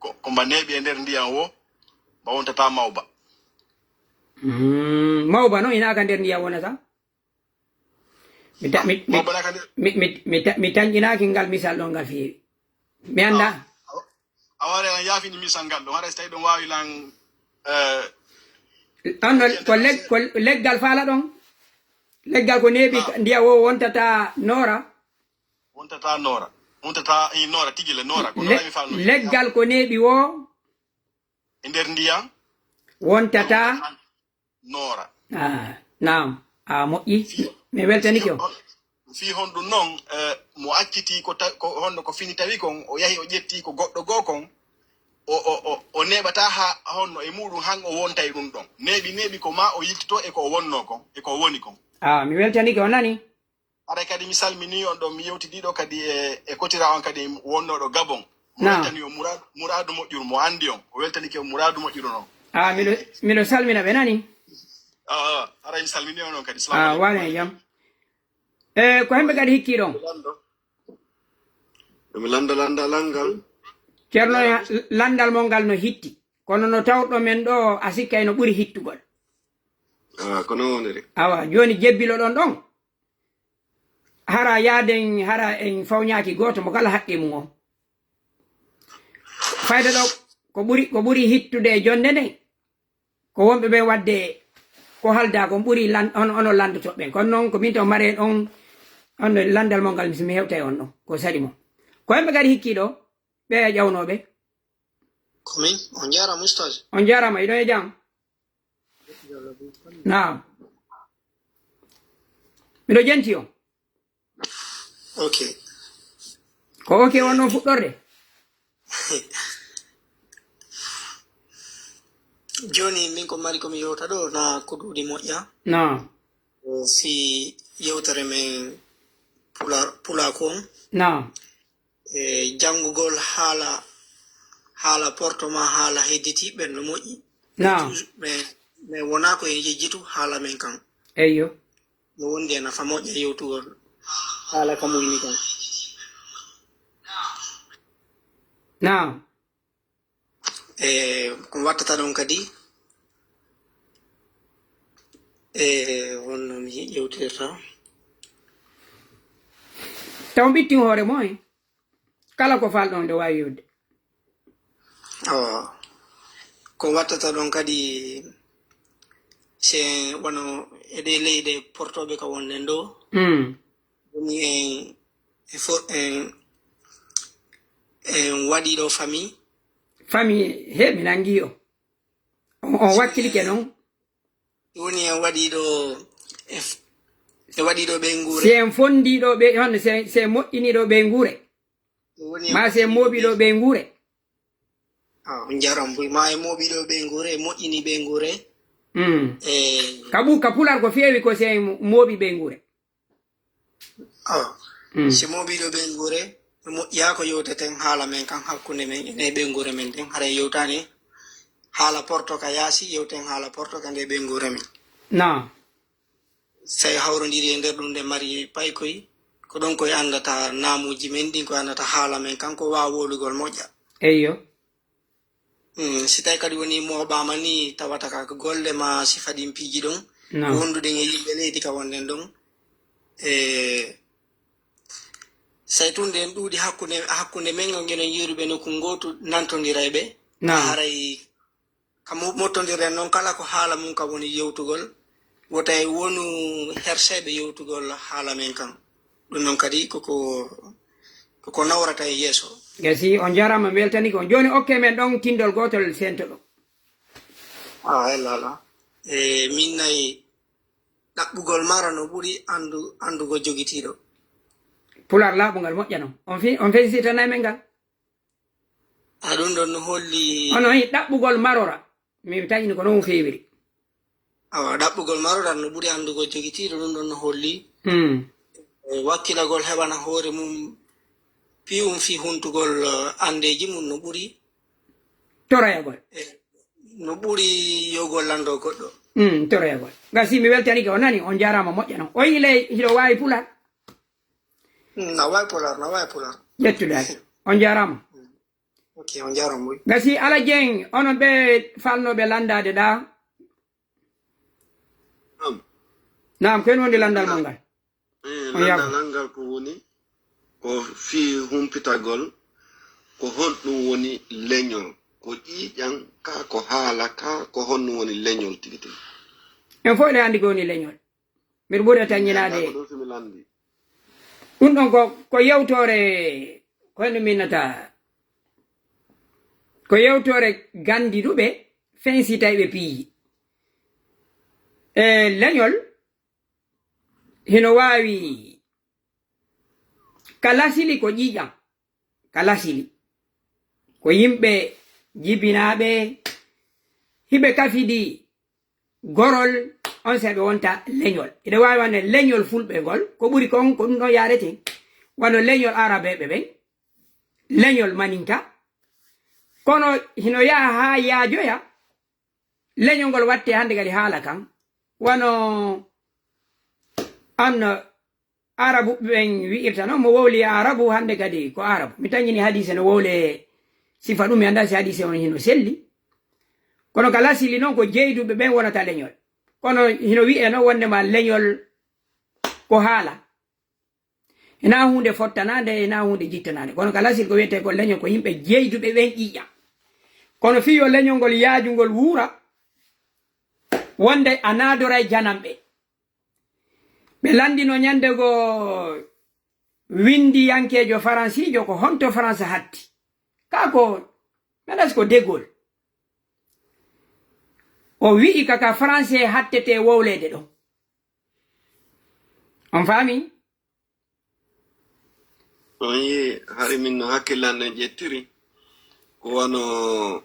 Ko, ko mba neeɓi e nder ndiyam wo, mba wontata mawba. Mm, mawba non ina ka nder ndiyam wonata? Mi ta-, mi, mi, mawba na ka nder mi, mi, mi ta-, mi tanƴinaaki ngal misal ɗon ngal feewi. Mi annda. Ah, a, a ware an yaafini misal ngal ɗon, haray so tawi ɗon waawi lan, eh, on non ko leg-, ko leggal faala ɗon? Leggal ko neeɓi ah, ndiyam wo wontata noora? Wontata noora. Wontata, eh, noora, tigi le, noora. Ko le-, noora mi faami. Leggal ko neeɓi woo? E nder ndiyam? Wontata? Wontata noora. Ah, naam. A moƴƴi. Fii, mi weltanike on. Fii hon-, fii honɗum non, eh, mo accitii ko ta-, ko honno ko fini tawi kon, o yahi o ƴetti ko goɗɗo goo kon, o, o, o, o neeɓata haa honno e muɗum han o wontay ɗum ɗon. Neeɓi, neeɓi ko maa o yiltitoo e ko o wonnoo kon, e ko o woni kon. Ah, mi weltanike, o nani? Haray kadi mi salminii on ɗon, mi yewtidii ɗo kadi e, e kotira on kadi wonnooɗo Gabon. Mo Naam. Weltani on muraadu, muraadu moƴƴuru, mo anndi on. O weltanike on muraadu moƴƴuru non. Ah, miɗo, miɗo salmina ɓe nani. Awa, awa, ara en salmini on on kadi. Salamu Ah, aleykum. Waaleykum jam. E, ko hemɓe kadi hikkii ɗon? Lando. Ɗum lando, lando, langal. Ceerno, ya, landal mon ngal no hitti. Kono no tawɗo men ɗo, a sikkay no ɓuri hittugol. Ah, kono woniri. Awa, jooni jebbiloɗon ɗon. Hara yaaden, hara en fawñaaki gooto mo kala haqqe mum on. Fayda ɗo, ko ɓuri, ko ɓuri hittude e jonde nden, ko wonɓe ɓe wadde ko halda kon ɓuri lan-, on, ono landoto ɓen. Kono noon ko min to maren on, on landal mon ngal, mi hewtay on ɗon. Ko sari mo. Ko hemɓe kadi hikkii ɗo, ɓe e ƴawnooɓe. Ko min, on jaaraama, Oustaz. On jaaraama, hiɗon e jam? Naam. Miɗo jenti on. Ok. Ko ok wonno fuɗɗorde? Jooni, min ko mari ko mi yewta ɗo, na ko ɗuuɗi moƴƴa. Naam. Ko fii yewtere men pula-, pulaaku on. Naam. E janngugol haala, haala porto maa haala hedditiiɓe no moƴƴi. Naam. Mais, mais wonaa ko en yejjitu haala men kan. Eyyo. No wondi e nafa moƴƴa yewtugol haala ka moƴƴini kan. Naam. E ko wattata ɗon kadi, e wonno mi yewtirta. Taw ɓittin hoore mo en. Kala ko falɗon ɗo waawi wi'ude. Awa. Ko wattata ɗon kadi, se wano e ɗe leyɗe portooɓe ka wonɗen ɗo. Mm. Woni en, en fo-, en, en waɗi ɗo famille. Famille, he, mi nangi o. On, on wakkilike non? Woni en waɗi ɗo, en f-, en waɗi ɗo ɓeynguure. Si en fondi ɗo ɓe, on, si, si en moƴƴini ɗo ɓeynguure. Woni en Ma si en moƴƴini mooɓi ɗo ɓe- ɓeynguure. Ah, on jaram buy. Ma en mooɓi ɗo ɓeynguure, en moƴƴini ɓeynguure. Mm. E Ka bu-, ka pular ko feewi ko si en mooɓi ɓeynguure. Ah. Mm. Si mooɓi ɗo ɓeynguure, no moƴƴa ko yewteten haala men kan hakkunde men e ɓeynguure men ɗen. Haray yewtaani haala porto ka yaasi, yewten haala porto ka nde ɓeynguure men. Naam. Sey hawrondiri e nder ɗum nde mari paykoy, ko ɗon koye anndata naamuuji men ɗin, koye anndata haala men kan, ko waawa wowlugol moƴƴa. Eyyo. Mm, si tawi kadi woni mooɓaama ni, tawata ka ko golle ma sifa ɗin piiji ɗon, Naam. wonduɗen e yimɓe leydi ka wonɗen ɗon. E sey tun ɗen ɗuuɗi hakkunde, hakkunde men, on enen yiiruɓe nokku ngootu, nantondiray ɓe. Naam. Haray ka mo-, mottondirɗen noon, kala ko haala mum ka woni yewtugol, wota e wonu herseeɓe yewtugol haala men kan. Ɗum noon kadi koko, koko nawrata e yeeso. Gasi, on jaaraama, mi weltanike on. Jooni, okke men ɗon tindol gootol sento ɗo. Ah, ella ala. E, min nayi ɗaɓɓugol maro no ɓuri anndu-, anndugol jogitiiɗo. Pulaar laaɓungal moƴƴa non. On fi-, on fesitanay men ngal? A ɗum ɗon no holli. Hono hii ɗaɓɓugol marora. Min taƴini ko noon feewiri. Awa, ɗaɓɓugol marora no ɓuri anndugol jogitiiɗo, ɗum ɗon no holli. Hmm. E, wakkilagol heɓana hoore mum piiwum fii huntugol, eh, anndeeji mum no ɓuri. Toroyagol. E, no ɓuri yogol lanndo goɗɗo. Hmm, toroyagol. Gasi mi weltanike, o nani, on jaaraama moƴƴa non. O yii le, hiɗo waawi pulaar? Hmm, na waawi pulaar, na waawi pulaar. Ƴettuɗaaki. On jaaraama. Ok, on jaaraama, oui. Gasi Ala Dieng, onon ɓe falnooɓe lanndaade ɗaa? Naam. Naam, ko en woni lanndal mon ngal? Eh, On lanndal yaago. An ngal ko woni, ko fii humpitagol, ko honɗum woni leñol? Ko ƴiiƴan ka, ko haala ka, ko honɗum woni leñol tigi tigi? En fof eɗen anndi ko woni leñol. Mbiɗa ɓuri taññinaade. Ko ɗum si mi lanndi. Ɗum ɗon ko, ko yewtoore, ko honno minnata? Ko yewtoore ganndiɗuɓe, fen si tawi ɓe piiji. E leñol, hino waawi ka lasili ko ƴiiƴan, ka lasili. Ko yimɓe jibinaaɓe, hiɓe kafidi gorol, on saabe wonta leñol. Ina waawi wonde leñol fulɓe ngol, ko ɓuri kon, ko ɗum ɗon yaarete. Wano leñol arabeeɓe ɓen, leñol maninka. Kono hino yaha haa yaajoya, leñol ngol watte hannde kadi haala kan. Wano an Arabu ɓen wi'irta non, mo wowli Arabu hannde kadi ko Arabu. Mi tañini hadiise no wowle sifa ɗum, mi anndaa si hadiise on hino selli. Kono ka lasili non ko jeyduɓe ɓen wonata leñol. Kono hino wi'e non wonndema leñol ko haala. Hinaa huunde fottanaande, hinaa huunde jittanaande. Kono ka lasili ko wi'etee ko leñol ko yimɓe jeyduɓe ɓen ƴiiƴan. Kono fii yo leñol ngol yaajungol wuura, wonde a naadoray jananɓe. Ɓe lanndino ñande goo winndiyankeejo faransiijo ko honto Faransa hatti. Kaa ko, mi anndaa si ko De Gaulle. O wi'i ka, ka Faranse hattetee wowleede ɗon. On faami? On yii, hari min no hakkillan en ƴettiri. Ko wano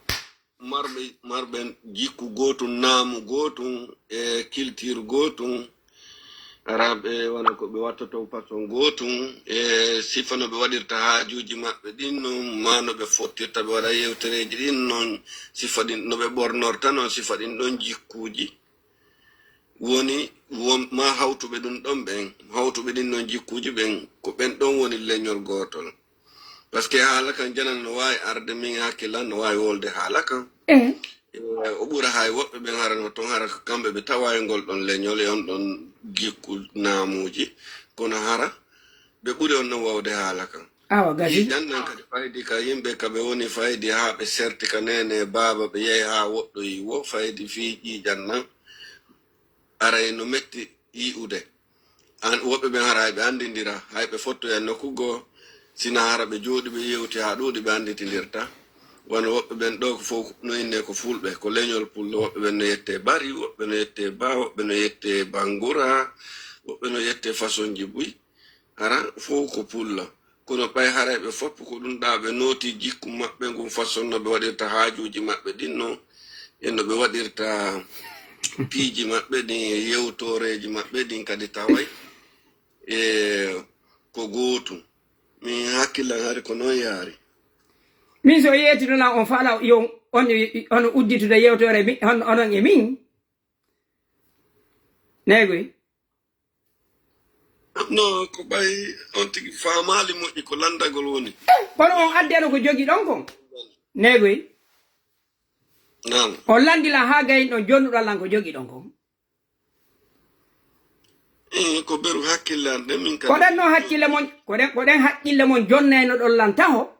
marɓe, marɓe jikku gootun, naamu gootun, e culture gootun. Araɓe wano ko ɓe wattoto façon gootun, e sifa no ɓe waɗirta haajuuji maɓɓe ɗin non, maa no ɓe fottirta ɓe waɗa yewtereeji ɗin non, sifa ɗin no ɓe ɓornorta non, sifa ɗin ɗon jikkuuji. Woni won, maa hawtuɓe ɗum ɗon ɓen, hawtuɓe ɗin non jikkuuji ɓen, ko ɓen ɗon woni leñol gootol. Parce que haala kan janan no waawi arde, min hakkillan no waawi wolde haala kan. Eh. Eh, o ɓura hay woɓɓe ɓen hara no ton, hara ko kamɓe ɓe tawaayi ngol ɗon leñol e on ɗon jikku naamuuji, kono hara ɓe ɓuri on non wawde haala kan. Awa, gasi. Ƴiiƴan nan kadi faydi ka yimɓe ka ɓe woni faydi haa ɓe serti ka neene e baaba, ɓe yahi haa woɗɗoyi wo faydi fii ƴiiƴan nan. Aray no metti yi'ude. An, woɓɓe ɓen hara hay ɓe anndindira, hay ɓe fottoya nokku goo, sina hara ɓe jooɗi ɓe yewti haa ɗuuɗi ɓe annditindirta. Wano woɓɓe ɓen ɗoo ko fof no innee ko fulɓe, ko leñol pullo, woɓɓe ɓen no yettee bari, woɓɓe no yettee ba, woɓɓe no yettee bangura, woɓɓe no yettee façonji buy. Hara fof ko pullo. Kono ɓay haray ɓe fof ko ɗum ɗaa ɓe nooti jikku maɓɓe ngun façon no ɓe waɗirta haajuuji maɓɓe ɗin non, e no ɓe waɗirta piiji maɓɓe ɗin, e yewtooreeji maɓɓe ɗin kadi taway e ko gootum. Min hakkillan hari ko non yaari. Min so yeetino lan on faala yo on, on udditude yewtoore mi-, on, onon e min. Neegoy. No, ko ɓay on tigi faamaali moƴƴi ko lanndagol woni. Eh, kono on addeeno ko jogiɗon kon. Neegoy. Naam. On lanndila haa gayin ɗon jonnuɗon lan ko jogiɗon kon. Eh, ko beru hakkille an ɗen min kadi. Ko ɗen no hakkille mon, ko ɗen, ko ɗen hakkille mon jonnaynoɗon lan taho.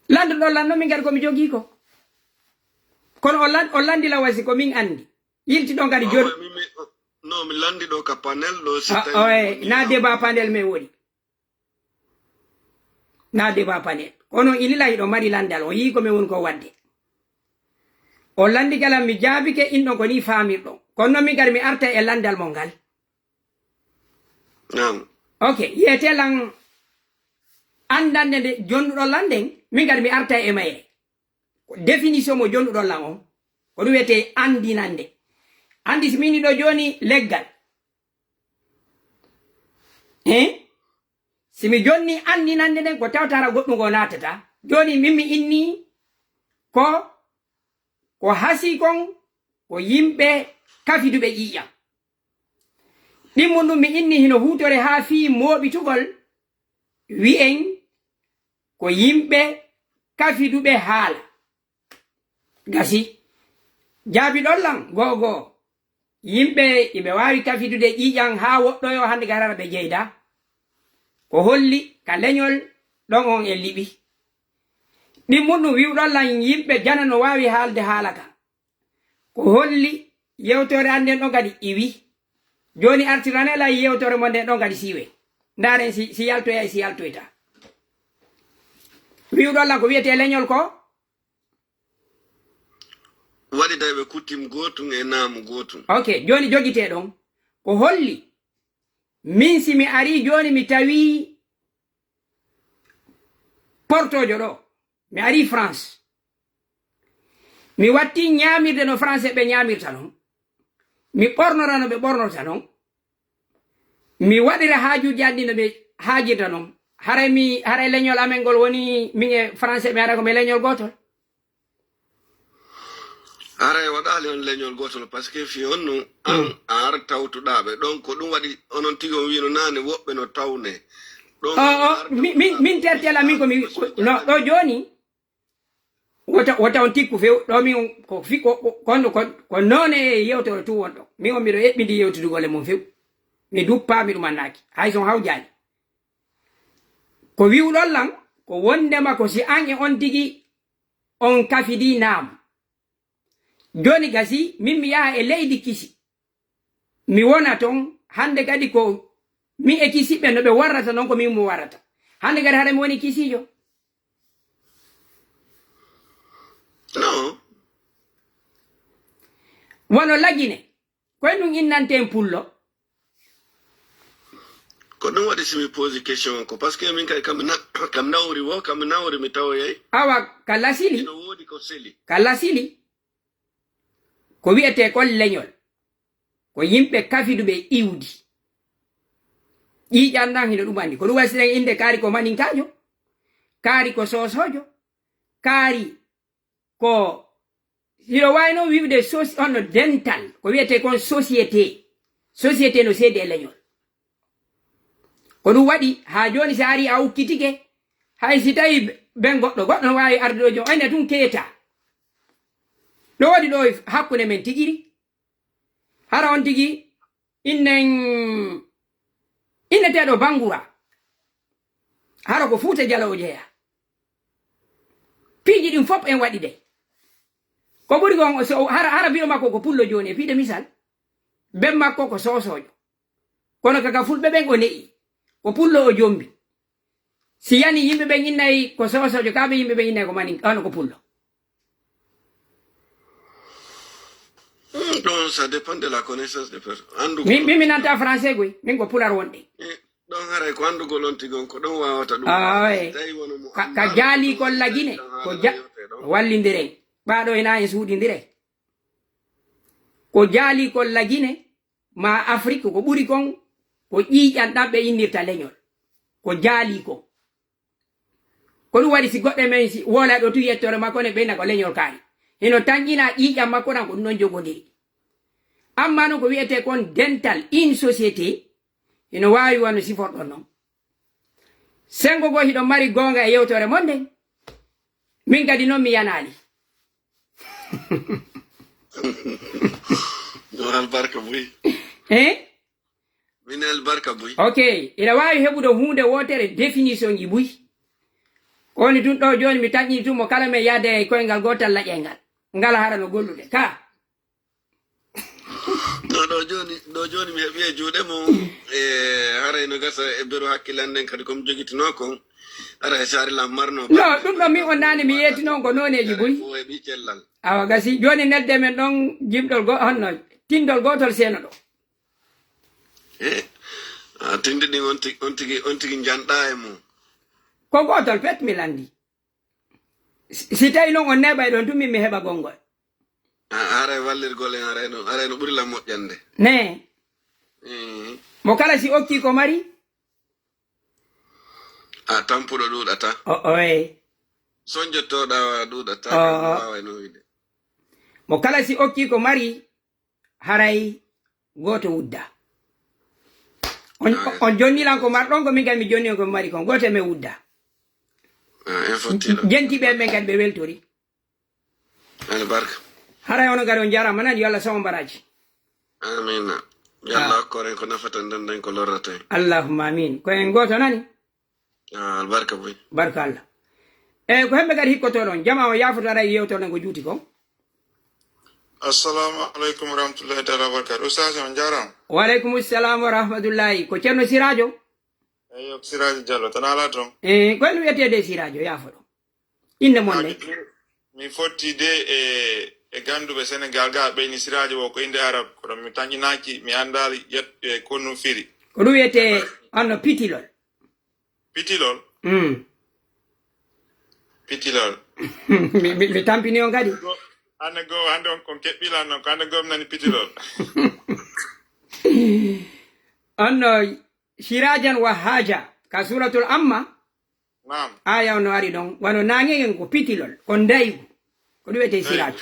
Lannduɗon lan no min kadi ko mi jogii ko. Kono on lan-, on lanndila wasi ko min anndi. Yilti ɗon kadi jon- Awa, mi, mi, no, mi lanndi ɗo ka panel ɗo, si Ah, tawi oye, na débat panel men woni. Na débat panel. Kono ilila hiɗo mari lanndal, o yii ko min woni ko waɗde. O lanndi kala mi jaabike, in ɗon ko ni faamirɗon. Kono non min kadi mi arta e lanndal mon ngal. Naam. Ok, yiyete lan anndande nde jonnuɗon lan nden, min kadi mi arta e mayre. Ko définition mo jonnuɗon lan on, ko ɗum wiyetee anndinande. Anndi si mi inni ɗo jooni leggal. Hein? Si mi jonni anndinande nden, ko tawta hara goɗɗum ko naatata. Jooni min mi inni ko, ko hasi kon, ko yimɓe kafiduɓe ƴiiƴam. Ɗimmun ɗum mi inni hino huutore haa fii mooɓitugol, wi'en ko yimɓe kafiduɓe haala. Gasi. Jaabiɗon lan, goo goo. Yimɓe iɓe waawi kafidude ƴiiƴan haa woɗɗoyoo hannde garara ɓe jeyda. Ko holli ka leñol ɗon on e liɓi. Ɗimmun ɗum wi'uɗon lan yimɓe jana no waawi haalde haala kan. Ko holli yewtere an nden ɗon kadi iwi. Jooni artiranee lan yewtere mon nden ɗon kadi siiwe. Ndaaren si, si yaltoyay, si yaltoyta. Wi'uɗon lan ko wi'etee leñol ko? Waɗi tawi ɓe kuttim gootum e naamu gootum. Ok, jooni jogitee ɗon. Ko holli? Min si mi arii jooni mi tawii portoojo ɗo. Mi arii France. Mi wattii ñaamirde no Français ɓe ñaamirta non. Mi ɓornora no ɓe ɓornorta non. Mi waɗira haajuuji an ɗi no ɓe haajirta non. Haray mi, haray leñol amen ngol woni min e Français ɓe haray ko mi leñol gootol. Haray waɗaali on leñol gootol, parce que fii on nun an a ara tawtuɗaa ɓe. Ɗon ko ɗum waɗi onon tigi on wiino naane woɓɓe no tawne. Ɗon o o min min min tertela min ko mi no ɗo jooni wota wota on tikku few ɗo min ko fi ko ko- kono ko ko noone e yewtere tu wonɗo min on miɗo eɓɓindi yewtidugol e mum few mi duppa mi ɗum annaki hay son hawjaali ko wiwɗon lan ko wondema ko si an e on tigi on kafidi naamu jooni gasi min mi yaha e leydi kisi mi wona ton hannde kadi ko mi e kisiɓɓe no ɓe warrata noon ko min mo warrata hannde kadi hara mi woni kisiijo non wano lagine koye ɗum innante en pullo ko ɗum waɗi si mi posi question on ko parce que min kay kam na- kam nawri wo kam nawri mi tawoyay awa ka lasili no woodi ko seli ka lasili ko wiyetee kon leñol ko yimɓe kafiduɓe iwdi ƴiiƴan nan hino ɗum anndi ko ɗum wasiren innde kaari ko maninkaajo kaari ko soosoojo kaari ko hiɗo waawi noon wiwde soci onno dental ko wiyetee kon société société no seedi e leñol ko ɗum waɗi haa jooni si a ari a ukkitike hay si tawi ben goɗɗo goɗɗo no waawi arde ɗo jooni oyne tun keeta no waɗi ɗo hakkunde men tigiri hara on tigi innen inneteeɗo bangura hara ko fuuta jala o jeeya piiji ɗin fof en waɗi de ko ɓuri kon so hara hara biɗo makko ko pullo jooni e piide misal ben makko ko soosoojo kono kaka fulɓe ɓen o ne'i ko pullo o jombi si yani yimɓe ɓen innay ko soosoojo kaɓe yimɓe ɓen innay ko mani ano ko pullo Hmm, ɗon ça dépend de la connaissance de personne anndu min min mi nanta français goy min ko pular wonɗe ɗon haray ko anndugol on tigi on ko ɗon wawata ɗum Aye. tawi wono mo ka, ka jaali kon lagine ko ja wallindiren ɓaɗo ena en suuɗindire ko jaali kon lagine ma afrique ko ɓuri kon ko ƴiiƴan ɗan ɓe innirta leñol ko jaali kon ko ɗum waɗi si goɗɗe men si wola ɗo tu yettore makko ne ɓeyna ko leñol kaari hino tanƴina ƴiiƴan makko ɗan ko ɗum ɗon jogodiri amma non ko wiyete kon dental in société hino wawi wano siforɗon non sengo goo hiɗon mari goonga e yewtore mon nden min kadi noon mi yanaali no albarka buy hein min albarka buy ok ina waawi heɓude huunde wootere définition ji buy ko woni tun ɗo jooni mi taƴƴini tun mo kala men yahde e koyngal gootal laƴay ngal ngala hara no gollude ka no ɗo joni ɗo joni mi heɓi e juuɗe mo e haray no gasa e beru hakkilanden kadi komi jogitino kon ara e sari lam marno no ɗum ɗo min on nani mi yeetino ko noneji buy o heɓi cellal awa gasi joni nedde men ɗon jimɗol go honno tindol gotol seeno ɗo e a tindi ɗin on tigi on tigi on tigi janɗa e mum ko gotol pet mi landi si tawi noon on neɓay ɗon tun min mi heɓa gonngol haray wallirgol en haray no haray no ɓuri lan moƴƴande ne Mhm. mo kala si okki ko mari a tampuɗo ɗuɗata o oye sonjottoɗa ɗuɗata Ah. waway no wiide mo kala si okki ko mari haray gooto wudda on, on jonnilan ko marɗon ko min kadi mi jonni on ko mi mari kon gooto e men wudda Ah, en fottiɗo jentiɓe ɓen kadi ɓe weltori albarka haray onon kadi on jarama nani yo allah somo mbaraji amina yo allah hokkoren ko nafata ndenden ko lorrata en allahumma amin ko en gooto nani Ah, albarka boy barka allah eyyi ko hemɓe kadi hikkotoɗon jama o yafoto ara e yewtere nden ko juuti kon Assalamu aleykum wa rahmatullahi taala wa barakatu. Ustaz on jarama. Wa aleykum salam wa rahmatullahi ko ceerno sirajo Eyyo Siraji Diallo tan ala ton. e koye no wiyetede sirajo yafoɗo inde mon nde Mi fotti de e e ganduɓe Sénégal ga ɓeyni Siraji o ko inde arab kono mi tañinaki mi andali ƴet e konu firi. Ko ɗum wiyete anno pitilol. Pitilol. Mm. Pitilol. mi, mi, mi tampini on kadi. Hande goo hande on kon keɓɓilan non ko hande goo mi nani pitilol. Anno sirajan wa haja ka suratul amma. Naam. Aya on no ari ɗon wano nange ngen ko pitilol ko ndaygu. Ko ɗum wiyete siraj.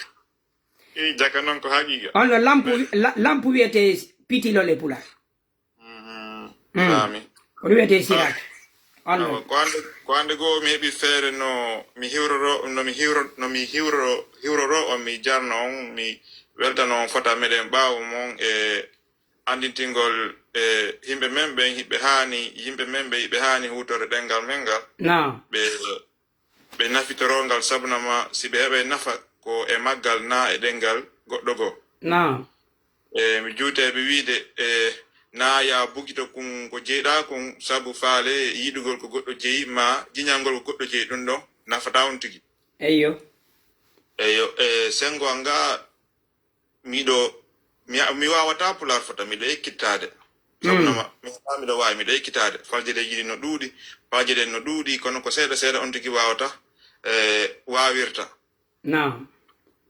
Ii, jaka noon ko haqiiqa. On no lampu wi-, la-, lampu wiyetee pitilol e Pulaar. Mhm. Mm. Faami. Ko ɗum wiyetee siraat. On no. Awa, ko hannde, ko hannde goo mi heɓi feere no mi hiwroro, no mi hiwro, no mi hiwro, hiwroro on, mi jarno on, mi weltano on fota meɗen ɓaawo mon e anndintingol e yimɓe men ɓen, hiɓe haani, yimɓe men ɓe, hiɓe haani huutorde ɗemngal men ngal. Naam. Ɓe ɓe nafitoroo ngal, sabuna ma si ɓe heɓay nafa ko e maggal naa e ɗemngal goɗɗo goo. Naam. E, mi juuta e ɓe wiide, e, naa yaa bugito kun ko jeyɗaa kun sabu faale yiɗugol ko goɗɗo jeyi, maa jiñangol ko goɗɗo jeyi, ɗun ɗon nafataa on tigi. Eyyo. Eyyo, e, senngo an ngaa, miɗo, mi, mi waawataa Pulaar fota, miɗo ekkittaade. Sabuna ma, mi, miɗo waawi, miɗo ekkittaade. Faljareeji ɗin no ɗuuɗi, faljareeji ɗin no ɗuuɗi, kono ko seeɗa seeɗa on tigi waawata, e, waawirta. Naam.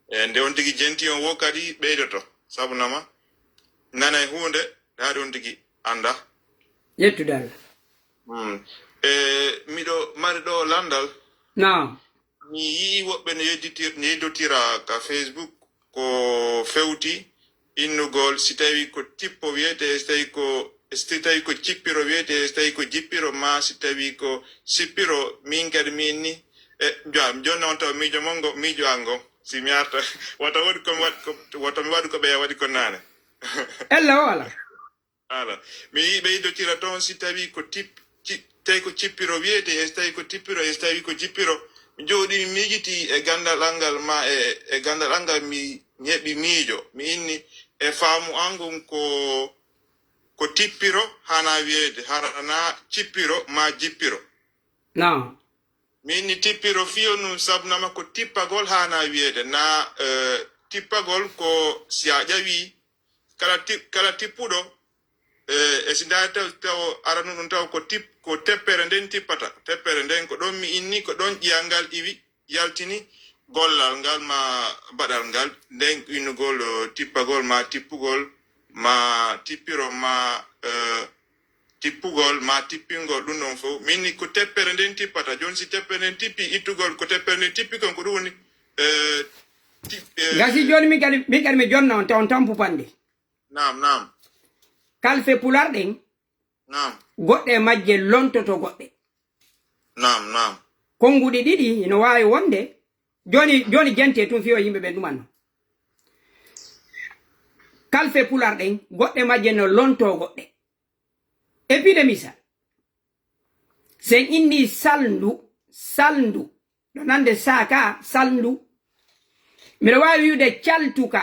E, nde on tigi jenti on woo kadi ɓeydoto. Sabuna ma, nanay huunde, haade on tigi annda. Yettude Allah. Mm. E, miɗo mari ɗoo lanndal. Naam. Mi yi'i woɓɓe no yedditir-, no yeddotira ka Facebook ko fewti innugol, si tawi ko tippo wiyetee, si tawi ko, si tawi ko cippiro wiyetee, si tawi ko jippiro, maa si tawi ko sippiro, min kadi mi inni, e, jam, jooni on taw miijo mon ngo, miijo an ngon, si mi arta, wata waɗu ko mi waɗi ko, wata mi waɗu ko ɓe waɗi ko naane. Ella o ala. Ala. Mi yi'i ɓe iddotira toon si tawii ko tip-, ci-, tawi ko cippiro wiyetee, e si tawii ko tippiro, e si tawii ko jippiro. Mi jooɗii, mi miijitii e ganndal an ngal, maa e, e ganndal an ngal, mi heɓi miijo. Mi inni e faamu an ngun ko, ko tippiro haanaa wiyeede, hara na cippiro maa jippiro. Naam. Mi inni tippiro fii on nun, sabunama ko tippagol haanaa wiyeede, na, eh, tippagol ko si a ƴawii kala tip-, kala tippuɗo, eh, e si ndaari taw, taw aranu ɗum taw ko tip-, ko teppere nden tippata. Teppere nden ko ɗon mi inni, ko ɗon ƴiyal ngal iwi, yaltini gollal ngal maa baɗal ngal, nden innugol, eh, tippagol maa tippugol, maa tippiro, maa, eh, tippugol maa tippingol, ɗum ɗon fof. Min ni ko teppere nden tippata. Jooni si teppere nden tippi, ittugol ko teppere nden tippi kon, ko ɗum woni, eh, tip-, eh, Gasi jooni min kadi, min kadi mi jonna on, taw on tampu panɗe. Naam, naam. Kalfe Pulaar ɗen, naam, goɗɗe majje lontoto goɗɗe. Naam, naam. Konnguɗi ɗiɗi ino waawi wonde. Jooni, jooni jentee tun fii o yimɓe ɓen ɗumanno. Kalfe Pulaar ɗen, goɗɗe majje no lontoo goɗɗe. Épidémie sa. Sen inni salndu, salndu. Ɗo nande saaka, salndu. Miɗo waawi wi'ude caltuka.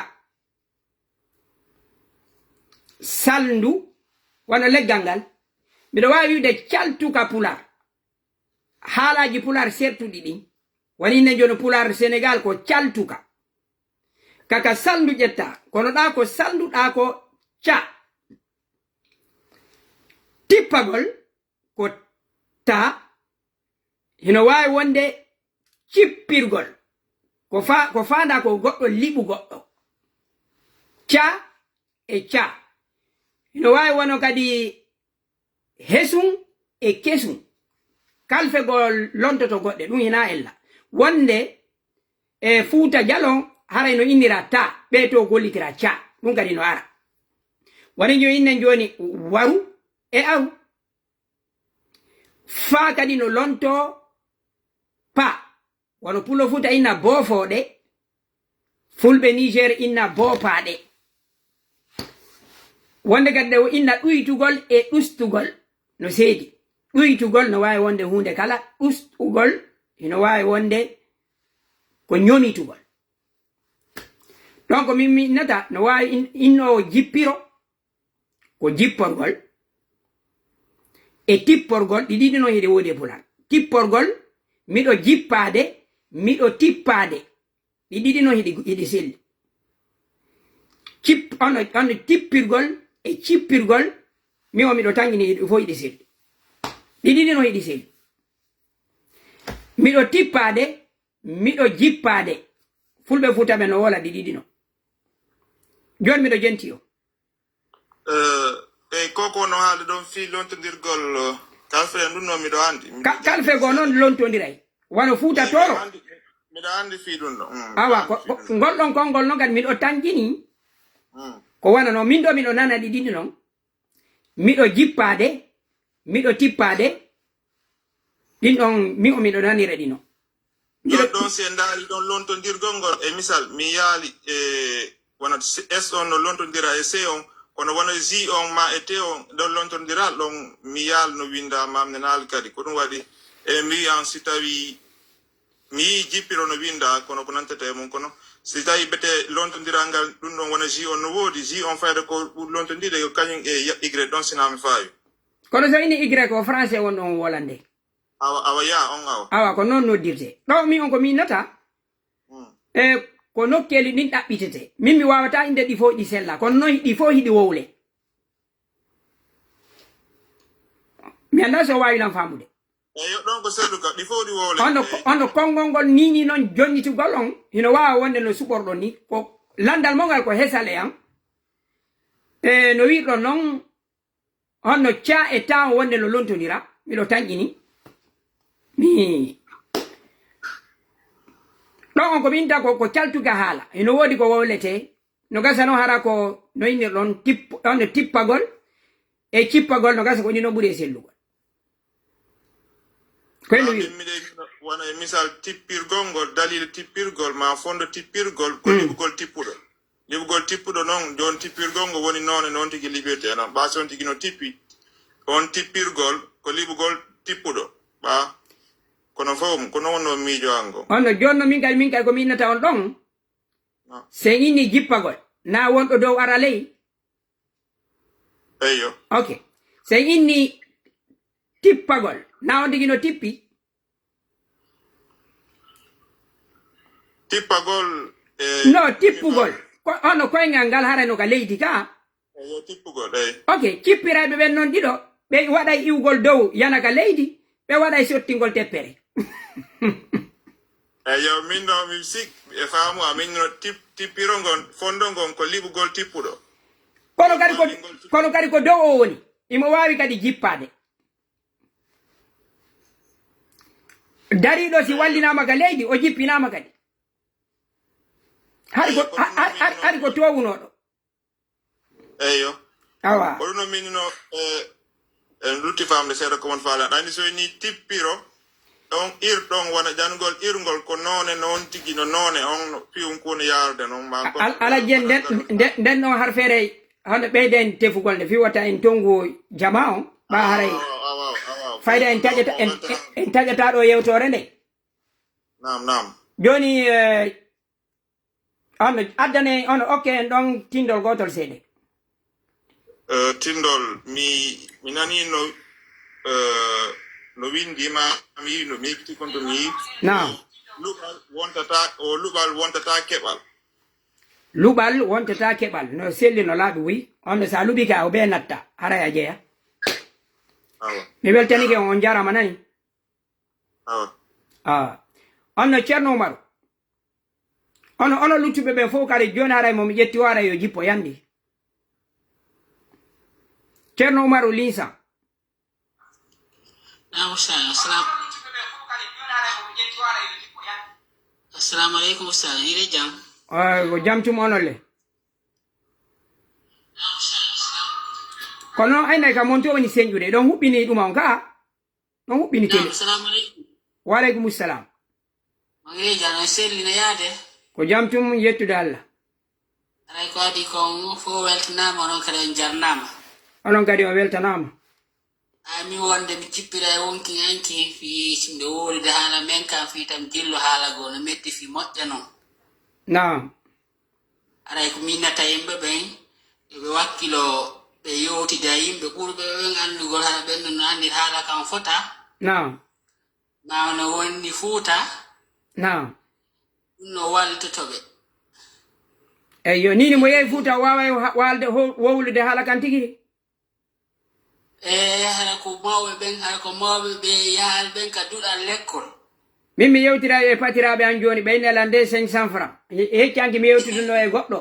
Salndu, wano leggal ngal. Miɗo waawi wi'ude caltuka Pulaar. Haalaaji Pulaar sertuɗi ɗin. Wani ne jooni Pulaar Senegaal ko caltuka. Kaka salndu ƴetta, kono ɗaa ko salndu, ɗaa ko ca. Tippagol ko ta, hino waawi wonde cippirgol. Ko fa-, ko faandaa ko goɗɗo liɓu goɗɗo. Ca e ca. Hino waawi wono kadi hesun e kesun. Kalfe goo lontoto goɗɗe, ɗum hinaa ella. Wonde e Fuuta Jalon, haray no innira ta, ɓee to gollitira ca, ɗum kadi no ara. Wani yo innen jooni waru e aru. Faa kadi no lontoo pa. Wano Pulo Fuuta inna boofooɗe, Fulɓe Niger inna boopaaɗe. Wonde kadi ɗe o inna ɗuytugol e ɗustugol no seedi. Ɗuytugol no waawi wonde huunde kala, ɗustugol hino waawi wonde ko ñomitugol. Donc, min mi innata no waawi in-, innoowo jippiro, ko jipporgol, e tipporgol, ɗi ɗiɗi non hiɗi woodi e Pulaar. Tipporgol, miɗo jippaade, miɗo tippaade. Ɗi ɗiɗi non hiɗi, hiɗi selli. Cip-, ono, ono tippirgol e cippirgol, mi o miɗo tanngini hiɗi, fof hiɗi selli. Ɗi ɗiɗi non hiɗi selli. Miɗo tippaade, miɗo jippaade. Fulɓe Fuuta ɓe no wola ɗi ɗiɗi non. Jooni miɗo jenti o. Eh, eyi, ko ko no haalde ɗon fii lontondirgol, eh, kalfe en ɗum noon miɗo anndi. Miɗo Ka-, kalfe goo noon lontondiray. Wano Fuuta Tooro. Miɗo anndi. Miɗo anndi fii ɗum ɗo. Mm, miɗo Awa, anndi ko, fii ko, ɗum ɗo. Ngol ɗon konngol noon kadi miɗo taŋkini. Mm. Ko wano noon, min ɗo miɗo nana ɗi ɗiɗi noon. Miɗo jippaade, miɗo tippaade. Ɗin ɗon, mi o miɗo nanira ɗi noon. Miɗo Ɗon, ɗon si en ndaari ɗon lontondirgol ngol, e misal, mi yaali, e, wano s-, S on no lontondira e C on, kono wano J on ma e T on, ɗon lontondira, ɗon mi yaal no winnda, ma mi nanaali kadi. Ko ɗum waɗi, e, mi wiyan si tawi mi yii jippiro no winnda, kono ko nantata e mum, kono si tawi bete lontondiral ngal, ɗum ɗon wano J on no woodi, J on fayda ko ɓuri lontondide, ko kañum e ya-, Y ɗon si na mi faawi. Kono so inni Y ko français won ɗon wolande. Awa, awa, yaa on, awa. Awa, ko noon noddirte. Ɗo mi on ko mi innata, Mm. e ko nokkeeli ɗin ɗaɓɓitete. Min mi waawata innde ɗi fof ɗi sella, kono noon ɗi fof hiɗi wowle. Mi anndaa so o waawi lan faamude. Eyo, ɗon ko selluka, ɗi fof ɗi wowle. Hono, hono konngol ngol nii nii noon jonnitugol on, hino waawa wonde no suɓorɗon nii. Ko lanndal mo ngal ko hesale an. E no wi'irɗon noon, hono ca e ta on wonde no lontondira, miɗo tanƴini. Mi, ɗo on ko min ta ko, ko caltuga haala. Hino woodi ko wowletee. No gasa noon hara ko no innirɗon tipp-, hono tippagol e cippagol, no gasa ko ɗin noon ɓuri e sellugol. Koye no Maa wi'i? Min miɗo wona e misal tippirgol ngol, dalil tippirgol, maa fondo tippirgol, ko Mm. liɓugol tippuɗo. Liɓugol tippuɗo noon, jooni tippirgol ngol woni noone noon tigi liɓirtee noon. Ɓaa si on tigi no tippi, on tippirgol, ko liɓugol tippuɗo. Ɓaa, kono fof, ko noon wonnoo miijo an ngon. On no jooni no min kay, min kay ko mi innata on ɗon. No. Se inni jippagol, na wonɗo dow ara ley? Eyyo. Ok. Se inni tippagol, na on tigi no tippi? Tippagol, e, No, tippugol. Ko, hono koyngal ngal haray no ka leydi ka. Eyyo, tippugol, ey. Ok, cippirayɓe ɓen non ɗiɗo, ɓe waɗay iwgol dow yana ka leydi, ɓe waɗay sottingol teppere. Eyyo, min no mi sik-, e faamu am, min no tip-, tippiro ngon, fondo ngon ko liɓugol tippuɗo. Kono kadi ko, Wallingol tippuɗo. Kono kadi ko dow o woni. Imo waawi kadi jippaade. Dariiɗo si wallinaama ka leydi, o jippinaama kadi. Hari ko, Eyyo, ko ɗum ha-, ha-, hari, hari ko toowunooɗo. Eyyo. Awa. Ko ɗum no min no, e, en lutti faamde seeɗa ko won faala. Ɗani so ni tippiro, ɗon ir ɗon wona janugol irgol ko noone noon tigi no noone on no piwum kuno yaarude noon ma A-, al-, ala jen nden, nden, nden ɗon har feere, hano ɓeyden tefugol nde, fi wata en tongu jama on, ɓa haray. Awa, awa, awa. Fayda en taƴata, en, en taƴata ɗo yewtoore nde. Naam, naam. Jooni, eh, On addane, on okke en ɗon tindol gootol seeɗa. Eh, tindol, mi, mi nani no, eh, no windi ma, mi, no mi yejjiti kon to mi. Naam. Luɓal wontata, o luɓal wontata keɓal. Luɓal wontata keɓal. No selli, no laaɓi, wi. On no sa luɓi ka, o be natta. Haray a jeya. Awa. Mi weltanike on, on jarama nani. Awa. Ah. On no Ceerno Umaru. Ono, ono luttuɓe ɓen fof kadi, jooni haray mo mi ƴetti o, haray yo jippo yandi. Ceerno Umaru Linsa. Naam, Ustaz. Assalam-, Assalamu aleykum, Ustaz. Hiɗe jam? Ah, ko jam tum onon le. Kono aynay kam on to woni señƴude. Ɗon huɓɓini ɗum on ka. No huɓɓini tele. Naam, assalamu aleykum. Wa aleykum salam. Ma ngi ley jam, on selli no yaade? Ko jam tum, yettude Allah. Aray ko adi kon fof weltanaama, onon kadi on jarnaama. Onon kadi on weltanaama. A mi wonde mi jippira e wonki hanki fii nde wowlude haala men kan fii tan jillu haala goo no metti fii moƴƴa non. Naam. Aray ko minnata yimɓe ɓen, yo ɓe wakkilo, ɓe yewtida e yimɓe ɓurɓe ɓen anndugol, hara ɓen ɗon no anndi haala kan fota. Naam. Ma no wonni Fuuta. Naam. Ɗum no wallitoto ɓe. Eyyo, nii ni mo yehi Fuuta, o waaway ha-, waalde ho-, wowlude haala kan tigi? E hara ko mawɓe ɓen, hara ko mawɓe ɓe yaal ɓen ka duɗal lekkol. Min mi yewtira e patiraaɓe an jooni, ɓe inni lan deux cents francs. He-, hecci hanki mi yewtituno e goɗɗo.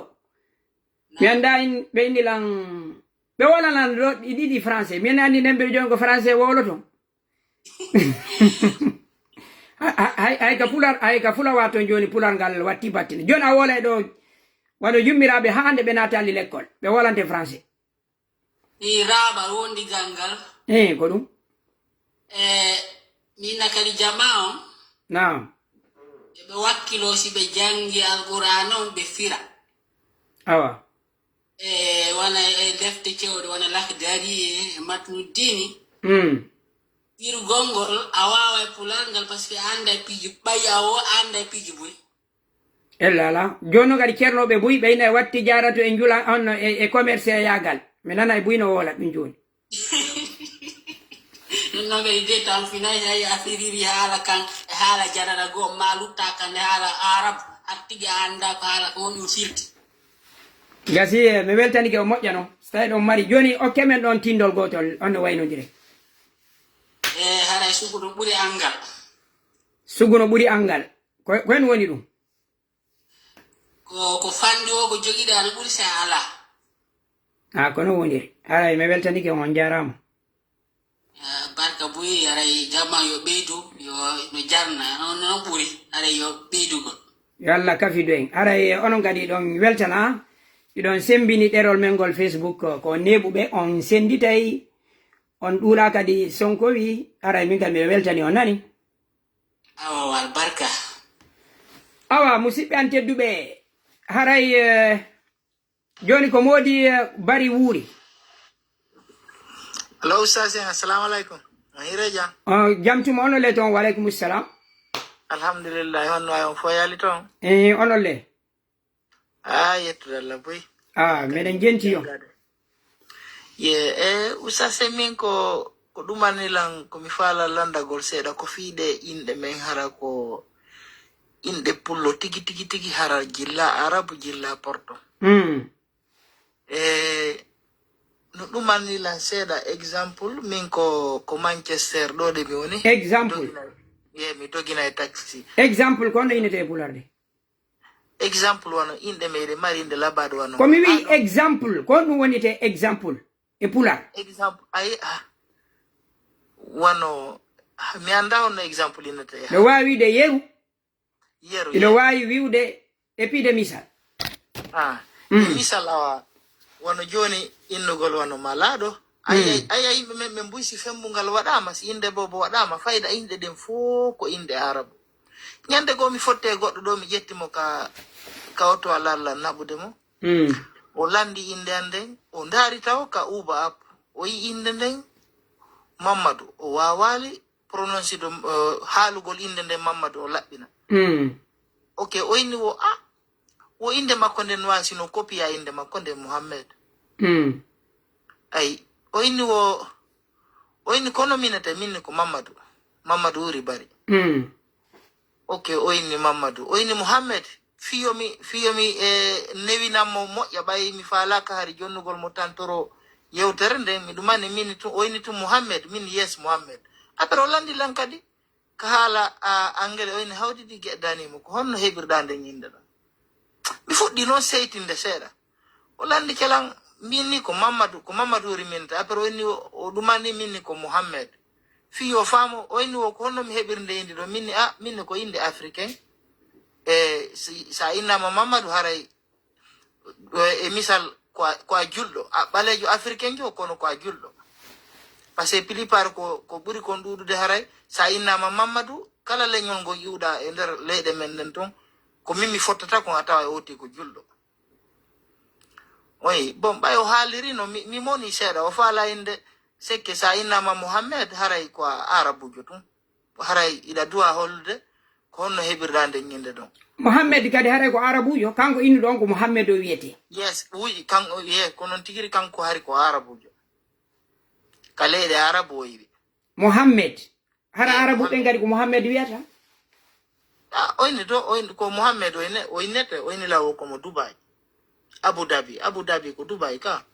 Mi anndaa in, ɓe inni lan, ɓe wowla lan ɗo ɗi ɗiɗi français. Mi anndi nden ɓe jooni ko français wowloto. Ha- ha- Hay hay ka pular, hay ka fulawa ton jooni, pular ngal watti battine. Jooni a wolay ɗo, wano yummiraaɓe haa hannde ɓe naataali lekkol, ɓe wolante français. I raɓa wondigal ngal. Eh, ko ɗum. E mina kadi jama on. Naam. Ɓe wakkilo si ɓe jangi Alqur'aana on ɓe fira. Awa. E wana e defte cewɗe wana Lakhdari e Matnu Dini. Mm. Firugol ngol a waawa e pular ngal, parce que a annda e piiji ɓay a o annda e piiji buy. Ella ala. Jooni noon kadi ceernooɓe buy, ɓe ina watti jaarato e njula on e, e commerce e yaagal. Mi nana e buy no woola ɗum jooni. Ɗum noon kadi de tan finay hay a firiri haala kan e haala janana goo ma lutta kan e haala Arab, har tigi a annda ko haala ko woni ɗum firti. Gasi, eh, mi weltanike o moƴƴa noon. So tawi ɗon mari. Jooni okke men ɗoon tinndol gootol, on no waynondire. E haray sugu no ɓuri anngal. Sugu no ɓuri anngal. Ko, ko en woni ɗum? Ko, ko fanndi o ko jogiɗaa no ɓuri si a alaa. A, ko noon woniri. Haray mi weltanike on, on njaaraama. Ah, barka buy, haray jama yo ɓeydu, yo no jarna, noon, noon ɓuri, haray yo ɓeydugol. Yo Allah kafidu en. Haray onon kadi ɗon weltana, iɗon semmbini ɗerol men ngol Facebook, ko, ko neeɓuɓe, on sennditay, on ɗuulaa kadi Sonko wi, haray min kadi miɗo weltani on nani. Awa, wal barka. Awa, musidɓe an tedduɓe, haray, eh, jooni ko moodi, eh, bari wuuri. Allo, Oustaz Sène, assalamu aleykum. On hire jam? Oh, jam tuma, onon le toon? Wa aleykum salam. Alhamdulillah, honno wayi on fof yaali toon? Eh, onon le? Ah, yettude Allah boy. Ah, meɗen jenti yo. Ye, e, Oustaz Sène, min ko, ko ɗumanni lan, ko mi faala landagol seeɗa, ko fii ɗe inɗe men hara ko inɗe pullo tigi, tigi, tigi hara jilla Arabu, jilla Porto. Mm. E, no ɗumanni lan seeɗa, exemple, min ko, ko Manchester ɗo de mi woni. Exemple? Dogina-, ye, mi dogina e taxi. Exemple, ko honno innete e pular de? Exemple wano inɗe meɗen mari inde labaɗo wano. Ko mi wi'i exemple, ko honɗum wonite exemple e pular? Exemple, ayi, ah, wano, ah, mi annda honno exemple innete. No waawi wi'ude yeru. Yeru, ino yeru. Waawi wi'ude épidémie misal. Ah, mm. Misal awa, wano jooni innugol wano malaaɗo. Ayi, mm. Ayi, ayi, yimɓe men ɓe mbuy si fembungal waɗaama, si innde boobo waɗaama, fayda inɗe ɗen fof ko inɗe Arabu. Ñande goo mi fotti e goɗɗo ɗo, mi ƴetti mo ka, ka oto a lalla naɓude mo. Mm. O lanndi innde an nden, o ndaari taw ka Uber app. O yi innde nden, Mammadu, o waawaali prononce de, eh, haalugol innde nden Mammadu o laɓɓina. Mm. Ok, o inni wo, ah, wo innde makko nden no waawi si no kopiya innde makko nden Muhammed. Mm. Ay, o inni wo, o inni kono minete, min ni ko Mammadu. Mammadu wuri bari. Mm. Ok, o inni Mammadu. O inni Muhammed, fiyomi, fiyomi e newinammo moƴƴa, ɓay mi faalaaka hari jonnugol mo tan toro yewtere nden. Mi ɗumani min tun, o inni tun Muhammed, min yes Muhammed. Après o landi lan kadi, ka haala, a, angele, o inni hawdidi geɗdanimo, ko honno heɓirɗa nden innde ɗon? Mi fuɗɗi noon seytinde seeɗa. O landike lan, min ni ko Mammadu, ko Mammadu wuri min ta. Après o inni o, o ɗumani min ni ko Muhammed. Fii yo faamo, o inni wo ko honno mi heɓiri nde innde ɗo. Min ni, a, min ni ko innde africain. E si, sa innama Mammadu haray, e, e misal ko a, ko a julɗo. A ɓaleejo africain jo, kono ko a julɗo. Parce que plupart ko, ko ɓuri kon ɗuuɗude haray, sa innama Mammadu, kala leñol ngol iwɗa e nder leyɗe men nden ton, ko min mi fottata kon a tawa e oti ko julɗo. Oyi, bon, ɓay o haaliri no mi, mi moni seeɗa, o faala innde, sekke sa innama Muhammed, haray ko a Arabujo tun. Haray iɗa duwa hollude ko honno heɓirɗa nden innde ɗon. Muhammed kadi haray ko Arabujo, kanko innuɗo on ko Muhammed o wiyete. Yes, wi, kan, ye, ko non tigiri kanko hari ko Arabujo. Ka leyɗe Arabu o iwi. Muhammed. Hara Arabu ɓen kadi ko Muhammed wiyata? Ah, oyni to, oyni ko Muhammed oyne, oynete, oyni lawo ko mo Dubai. Abu Dhabi, Abu Dhabi ko Dubai ka.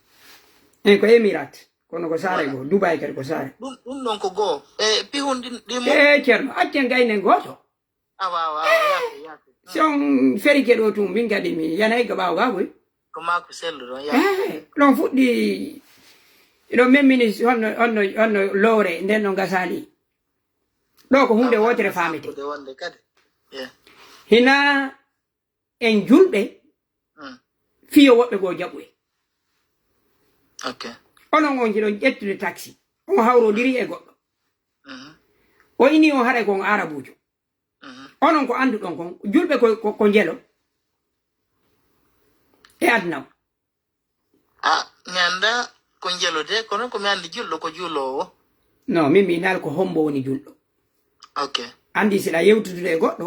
En ko Emirat, kono ko saare go, Dubai kadi ko saare. Ɗum, ɗum ɗon ko goo. E pihun ɗin, ɗin mo. E Ceerno, accen gaynen gooto. Awa, awa, awa, yaake, yaake. Si on ferike ɗo tun, min kadi mi yanay ga ɓaawo ga koy. Ko maa ko selluɗon, yaa. Eh, ɗon fuɗɗi, ɗon memmini honno, honno, honno lowre, nden no gasali. Ɗo ko huunde wootere faamete. Wonde kadi. Yeah. Hina en julɓe, mm, fiyo woɓɓe goo jaɓu en. Ok. Onon on jiɗon ƴettude taxi, on hawrodiri e goɗɗo. Mhm. O ini on haray ko on Arabuujo. Mhm. Onon ko annduɗon kon, julɓe ko, ko, ko njelo e aduna o. Ah, mi annda ko njelo de, kono ko mi anndi julɗo ko juuloowo. Non, min mi inaali ko hombo woni julɗo. Ok. Anndi si ɗa yewtudude e goɗɗo,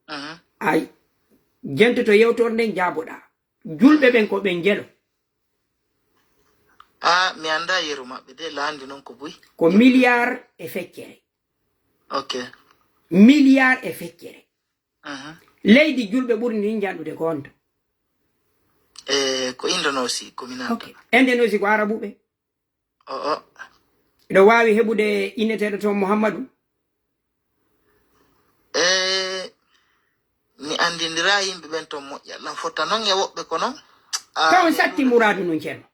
mhm, a jentoto yewtorde nden jaaboɗaa. Julɓe ɓen ko ɓe njelo. Ah, mi annda yeru maɓɓe de, laandi non ko buy. Ko milliard e feccere. Ok. Milliard e feccere. Mhm. Leydi julɓe ɓuri ndin janɗude ko honto? E ko Indonesie, ko mi nanta. Ok. Indonesie ko Arabuɓe? O, o. Hiɗo waawi heɓude inneteeɗo toon Muhammadu? E mi anndindiraa yimɓe ɓen toon moƴƴa. Lan fotta noon e woɓɓe ko noon. Ah, ka on satti muraadu nun, Ceerno?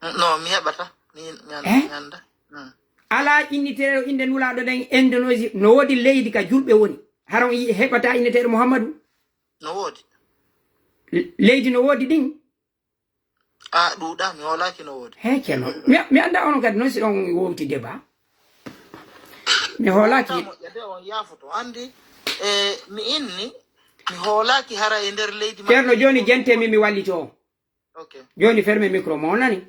Mm, non, mi heɓata. Mi, mi an-, eh? Mi annda. Mm. Alaa inneteeɗo innde Nulaaɗo ɗen Indonesie. No woodi leydi ka julɓe woni. Hara on yi-, heɓataa inneteeɗo Muhammadu? No woodi. Le-, leydi no woodi ɗin? Ah, ɗuuɗa, mi hoolaaki no woodi. He, Ceerno. Mi, mi annda onon kadi noon si on wowti débat. Mi hoolaaki. Taa moƴƴa de, on yaafoto. Anndi, e, mi inni, mi hoolaaki hara e nder leydi maɓɓe. Ceerno, jooni jente mi, mi wallito on. Ok. Jooni ferme micro mo, on nani?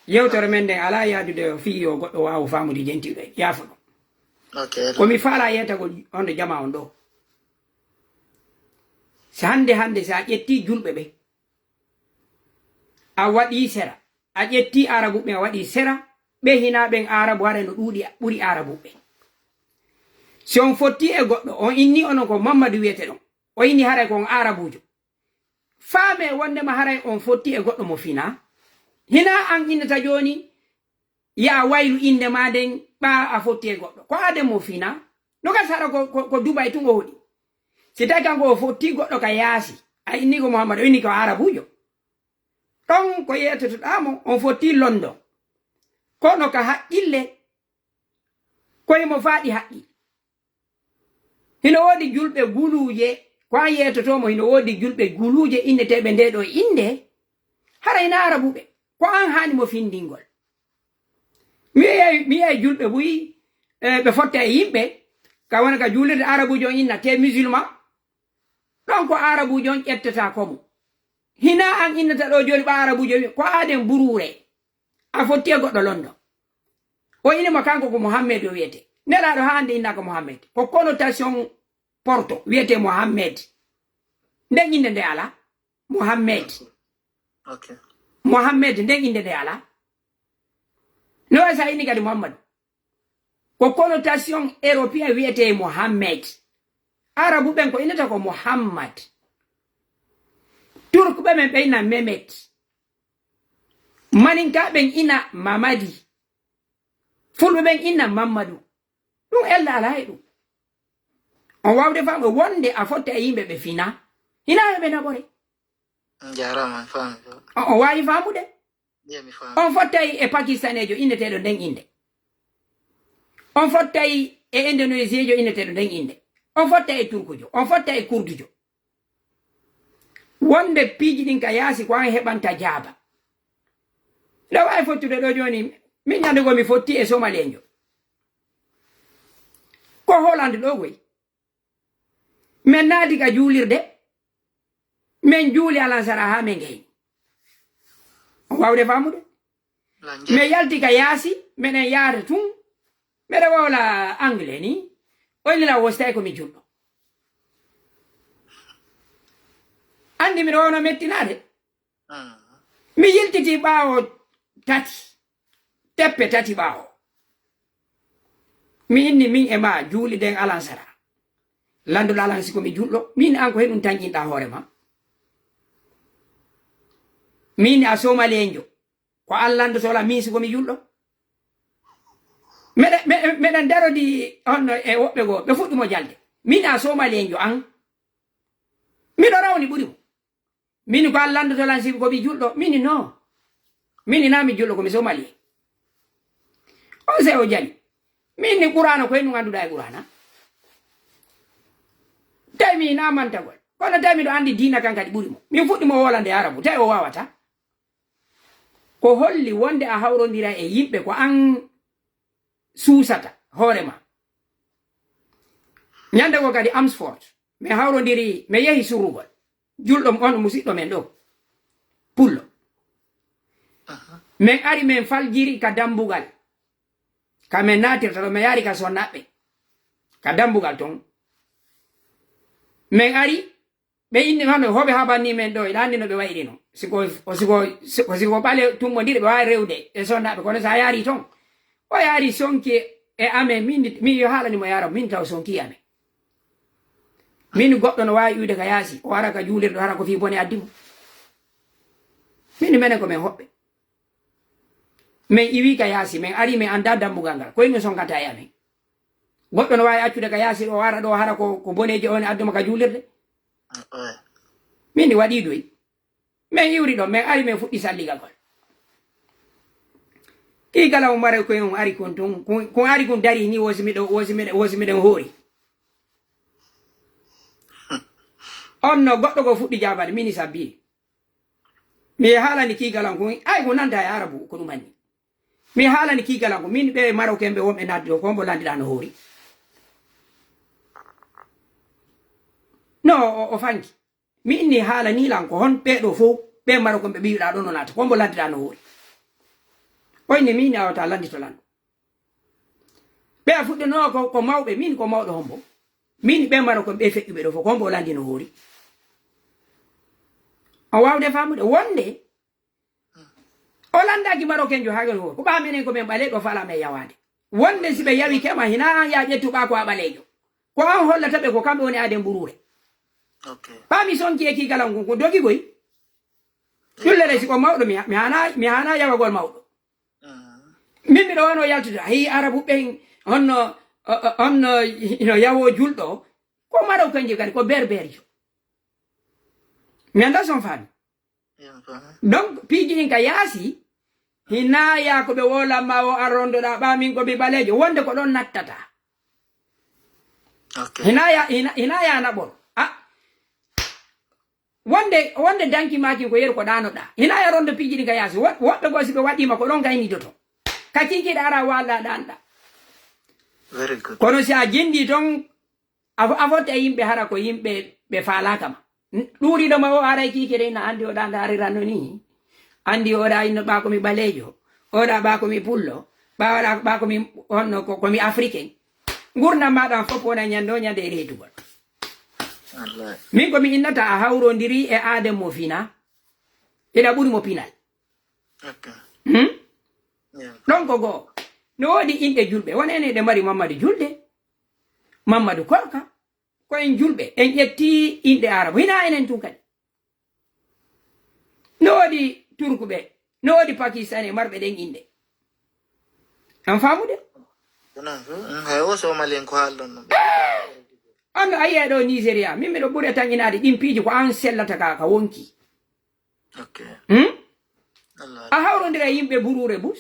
Yewtere men nden alaa yaadude fii yo goɗɗo waawu faamude jentiiɗo en. Yaafo ɗum. Ok. Ko mi faalaa yeetagol on ɗo jamaa on ɗo. Si hannde, hannde, si a ƴettii julɓe ɓe, a waɗii sera, a ƴettii Arabuɓe, a waɗii sera, ɓe hinaa ɓen Arabu, haray no ɗuuɗi, ɓuri Arabuɓe. Si on fottii e goɗɗo, on inni onon ko Mammadu wiyete ɗon, o inni haray ko on Arabuujo. Faamee wondema haray on fottii e goɗɗo mo finaa. Hinaa an innata jooni, yaa waylu innde maa nden, ɓaa a fottii e goɗɗo. Ko aaden mo finaa. No gasi hara ko, ko, ko Dubai tun o hoɗi. Si tawi kanko o fottii goɗɗo ka yaasi, a inni ko Muhammad, o inni ko Arabuujo. Ɗon ko yeetotoɗaa mo, on fottii London. Kono ka haqqille, ko himo faaɗi haqqille. Hino woodi julɓe guluuje, ko an yeetotoo mo, hino woodi julɓe guluuje inneteeɓe ndee ɗoo innde, hara hino Arabuɓe. Ko an haani mo findingol. Mi yi'ay, mi yi'ay julɓe buy, e, ɓe fotta e yimɓe, ka wona ka juulirde Arabuujo on inna, te musulman. Ɗon ko Arabuujo on ƴettata ko mo. Hinaa an innata ɗoo jooni ɓaa Arabuujo wi, ko aaden buruure. A fotti e goɗɗo London. O ini mo kanko ko Mohammed o wiyete. Nelaaɗo haa hannde innaa ko Mohammed. Ko connotation porto wiyete Mohammed. Nden innde nde alaa. Mohammed. Ok. Mohammed, nden innde nde alaa. No wayi sa inni kadi Muhammadu. Ko connotation européen wiyete Mohammed. Arabu ɓen ko innata ko Muhammad. Turk ɓe men ɓe inna Mehmet. Maninka ɓen inna Mamadi. Fulɓe ɓen inna Mammadu. Ɗum ella alaa e ɗum. On waawde faamu wonde a fotta e yimɓe ɓe fina. Hina e ɓe naɓore. On jaaraama, mi faami ko. On, on waawi faamude? Iya, mi faami. On fottay e Pakistaneejo inneteeɗo nden innde. On fottay e Indoneesiyeejo inneteeɗo nden innde. On fottay e Turkujo. On fottay e Kurdujo. Wonde piiji ɗin ka yaasi ko an heɓanta jaaba. Nde waawi fottude ɗo jooni, min ñande goo mi fotti e Somaliyeejo. Ko Hollande ɗo goy. Men naati ka juulirde, men juuli alansara haa men gayni. On waawde faamude? Lan jeyi. Men yalti ka yaasi, meɗen yaade tun. Meɗen wowla anglais ni. O inni lan wositay ko mi julɗo. Anndi miɗo wowno mettinaade. Mm. Mi yiltitii ɓaawo tati, teppe tati ɓaawo. Mi inni min e maa juuliden alansara. Lannduɗo alansi ko mi julɗo. Min an ko heɗum tanƴinɗaa hoore ma. Min a Somaliyeejo. Ko an lanndoto lan min si ko mi julɗo. Meɗen, meɗen, meɗen darodi honno e woɓɓe goo. Ɓe fuɗɗi mo jalde. Min a Somaliyeejo an. Miɗo rawni ɓuri mo. Min ko Alla lanndoto lan sibu ko mi julɗo. Min no. Min hinaa mi julɗo, ko mi Somali. On se o jali. Min ni Qur'aana koye ɗum annduɗaa e Qur'aana. Tawi mi hinaa mantagol. Kono tawi miɗo anndi diina kan kadi ɓuri mo. Min fuɗɗi mo wolande Arabu, tawi o waawata. Ko holli wonde a hawrondira e yimɓe ko an suusata hoore ma. Ñande goo kadi Amsfort, min hawrondiri, mi yehi surrugol. Julɗo on musiɗɗo men ɗo, Pullo. Min ari min faljiri ka dambugal. Ka min naatirta ɗo, min yaari ka sonnaɓɓe. Ka dambugal ton. Min ari, ɓe inni hono hoɓe habanni men ɗo, ina anndi no ɓe wayri no. Siko, o siko, siko, siko ɓale tummondire, ɓe waawi rewde e sonnaɓɓe, kono so a yaari ton, o yaari sonki e amen, min, min yo haalani mo yaara, min taw sonki e amen. Min goɗɗo no waawi iwde ka yaasi, o ara ka juulirde, o ara ko fii bone addi mo. Min menen ko men hoɓɓe. Men iwi ka yaasi, men ari, men anndaa dambugal ngal. Koye men sonkata e amen. Goɗɗo no waawi accude ka yaasi, o ara ɗo, hara ko, ko boneeji on adduma ka juulirde. Min ni waɗi doy. Men iwri ɗon, men ari, men fuɗɗi salligagol. Kii kala on mare koye on ari kun tun, kun, kun ari kun dari ni wosi miɗo, wosi miɗo, wosi miɗen hoori. On no goɗɗo ko fuɗɗi jaabade, min ni sabbi. Mi haalani kii kala on kun, ay ko nanta e Arabu, ko ɗum anni. Mi haalani kii kala on kun, min ɓe Marocain ɓe wonɓe naatde ɗo, ko mbo landiɗaa no hoori. No, o, o fanki. Mi inni haalani lan ko hon ɓee ɗo fow, ɓe Marocain ɓe ɓiyuɗaa ɗo no naata, ko mbo landiɗaa no hoori. O inni mi inni a wata landito lan. Ɓe a fuɗɗinoo ko, ko mawɓe, min ko mawɗo hombo. Min ɓe Marocain ɓe feƴƴuɓe ɗo fow, ko mbo landi no hoori. On waawde faamude wonde o landaaki Marocain jo haa gon hoori. Ko ɓaa menen ko men ɓaleeɓe o faalaa men yawaade. Wonde si ɓe yawi kema, hinaa an yaa ƴettu ɓaa ko a ɓaleejo. Ko an hollata ɓe ko kamɓe woni aaden buruure. Ok. Ɓaa mi sonki e kii kala on kun, ko dogi koy. Jullere si ko mawɗo, mi, mi haana, mi haana yawagol mawɗo. Mm. Min miɗo wano yaltude, a yii Arabu ɓen, honno, o, o, honno ino yawo julɗo, ko Maroc kanji kadi, ko berberjo. Mi anndaa si on faami. Min faami. Donc, piiji ɗin ka yaasi, hinaa yaa ko ɓe woolan ma o ar rondoɗaa ɓaa min ko mi ɓaleejo, wonde ko ɗon nattata. Ok. Hinaa yaa, hina, hinaa yaa naɓol. A, wonde, wonde danki maakin ko yeru ko ɗaanoɗaa. Hinaa yaa rondo piiji ɗin ka yaasi. Wo-, woɓɓe goo si ɓe waɗiima ko ɗon kaynidoto. Ka kinkiɗa ara walla ɗaanɗa. Very good. Kono si a jindi ton, a fo-, a fotta e yimɓe hara ko yimɓe ɓe faalaaka ma. N-, ɗuuriɗo ma o aray kiikere ina anndi o ɗaanɗa hariranno ni. Anndi o ɗa inno ɓaa ko mi ɓaleejo. O ɗa ɓaa ko mi pullo. Ɓaa waɗa ɓaa ko mi honno ko, ko mi africain. Ngurndan maa ɗan fof wona ñande o ñande e reedugol. Wallahi. Min ko mi innata a hawrondiri e aaden mo fina. Ina ɓuri mo pinal. Ok. Hmm? Yeah. Ɗon ko goo. No woodi inɗe julɓe. Won ene ɗe mari Mammadu Julde, Mammadu Korka. Ko en julɓe. En ƴetti inɗe Arabu. Hinaa enen tun kadi. No woodi Turkuɓe. No woodi Pakistani marɓe ɗen inɗe. An faamude? Ko non, hmm, hay o Somali'en ko haalɗon ɗum. An no a yi'ay ɗo Nigeria. Min miɗo ɓuri tan inaade ɗin piiji ko an sellata ka, ka wonki. Ok. Hmm? Allah. A hawrondira e yimɓe buruure bus.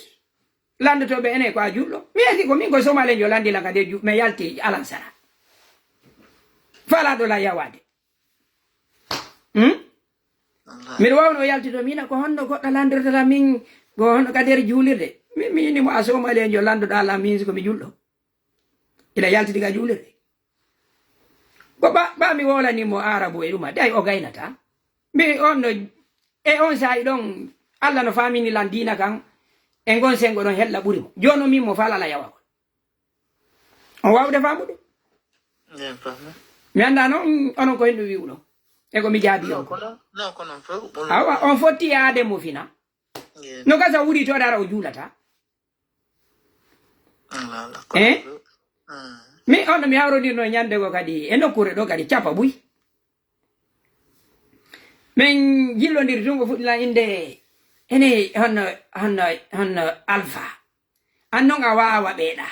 Lanndotooɓe ene ko a julɗo. Mi yalti ko min ko Somalijo lanndi lan ka nder ju-, mi yalti alansara. Falaaɗo lan yawaade. Hmm? Allah. Miɗo waawno yaltito mina ko honno goɗɗo lanndortata min ko honno ka nder juulirde. Mi, mi inni mo a Somalijo lanndoɗaa lan min ko mi julɗo. Ina yaltidi ka juulirde. Ko ɓa, ɓa mi wolani mo Aarabu e ɗuma, day o gaynata. Mbi on no, e on saa'i ɗon, Allah no faamini lan diina kan, e ngon sengo ɗon hella ɓuri mo. Jooni min mo falala yawagol. On waawde faamude? Eey, faami. Mi anndaa noon, onon ko hen ɗum wi'uɗon. E ko mi jaabii on ko. Non, ko non, non, ko non, fof, ko non. Awa, on fotti yaade mo fina. Eey. No gasa wuri to dara o juulata. Ala, ala, ko eh? Hmm. Mi, on no mi hawrondirno ñande go kadi e nokkuure ɗo kadi capa buy. Min jillondiri tun ko fuɗɗina innde ene honno, honno, honno Alfa. An non a waawa ɓeeɗa.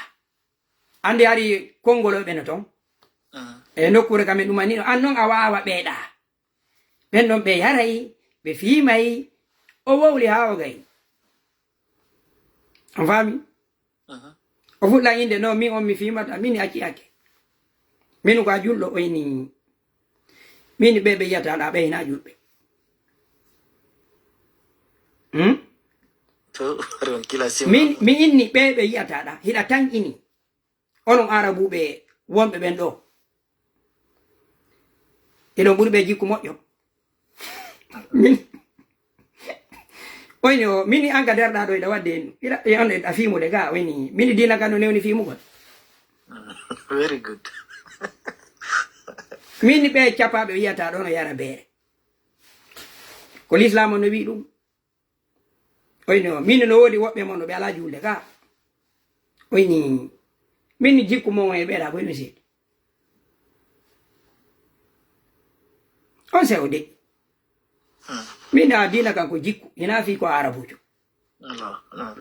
Anndi hari konngolooɓe no ton. Hmm. E nokkuure kam en ɗumanino. An non a waawa ɓeeɗa. Ɓen ɗon ɓe yaray, ɓe fiimay, o wowli haa o gayni. On faami? Mhm. O fuɗɗa innde, no, min on mi fiimata, min acci hakke. Min ko a julɗo, o inni, min ɓe ɓe yiyata ɗa, ɓe hina julɓe. Hmm? To, ron kila sima. Min, mi inni ɓe ɓe yiyata ɗa, hiɗa tan ini. Onon Arabuɓe wonɓe ɓen ɗo. Hiɗon ɓuri ɓe jikku moƴƴo. Min, oyni o, min an ka darɗa ɗo, hiɗa wadde en, hiɗa, e on, a fiimude ga, oyni, min diina kan no newni fiimugol. Very good. Min ɓe cappaɓe wiyata ɗo no yara beere. Ko l'islam on no wi ɗum. Oyni o, min no woodi woɓɓe mon no ɓe alaa juulde ka. Oyni, min jikku mon e ɓeɗa ko ino seedi. On sewo de. Hmm. Min a diina kan ko jikku, ina fi ko arabujo. Allah, Allah.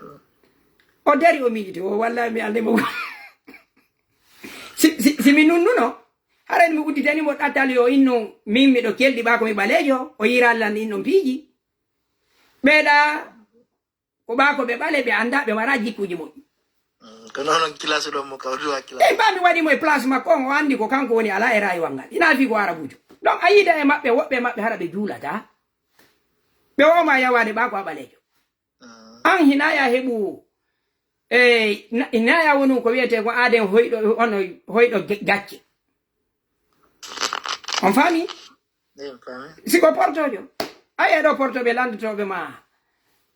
O dari o miijiti, o walla mi ande mo. Si, si, si mi nunnuno, haray mi udditani mo ɗattal yo inno min miɗo kelɗi ɓa ko mi ɓaleejo, o yira lan inno piiji. Ɓeɗa ko ɓa ko ɓe ɓale, ɓe anda, ɓe mara jikkuji moƴƴi. Mm, kono onon classe ɗon mo kawri wa classe. Ɓe mba mi waɗi mo e place makko on, o andi ko kanko woni ala e rayuwal ngal. Ina fi ko arabujo. Donc a yida e maɓɓe, woɓɓe e maɓɓe hara ɓe juulata. Ɓe woma yawaade ɓa ko a ɓaleejo. Mm. An hinaya heɓu, e, na-, hinaya wonu ko wiyete ko aaden hoyɗo, ono hoyɗo ge-, gacce. On faami? Eyi, mi faami. Si ko portojo, a yi'ay ɗo portoɓe lanndotooɓe ma,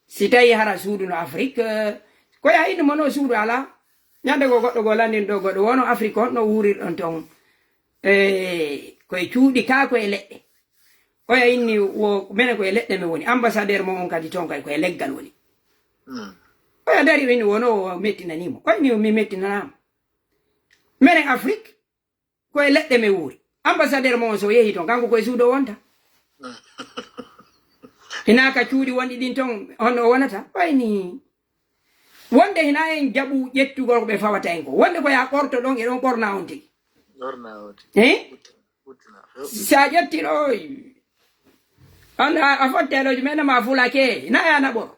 si tawi hara suudu no Afrik, eh, ko ya innu mo no suudu alaa. Ñande go goɗɗo go lanndin ɗo goɗɗo wono Afrik on no wuurirɗon ton. Eh, koye cuuɗi kaa koye leɗɗe. Oya inni wo, mene koye leɗɗe mi woni. Ambassadeur mo on kadi ton kay koye leggal woni. Hmm. Oya dari o inni wono o mettinani mo. Oya inni mi mettinanaa mo. Menen Afrik, koye leɗɗe mi wuuri. Ambassadeur mo on so yehi ton, kanko koye suudu o wonta. Hinaa ka cuuɗi wonɗi ɗin ton, on o wonata. Oya inni wonde hinaa en jaɓu ƴettugol ko ɓe fawata en ko. Wonde ko ya ɓorto ɗon, e ɗon ɓorna on tigi. Ɓorna on tigi. Eh? Ɓuttina, ɓuttina. Sa ƴetti ɗo, an a, a fotte ɗo, men ma fulake, na ya naɓor.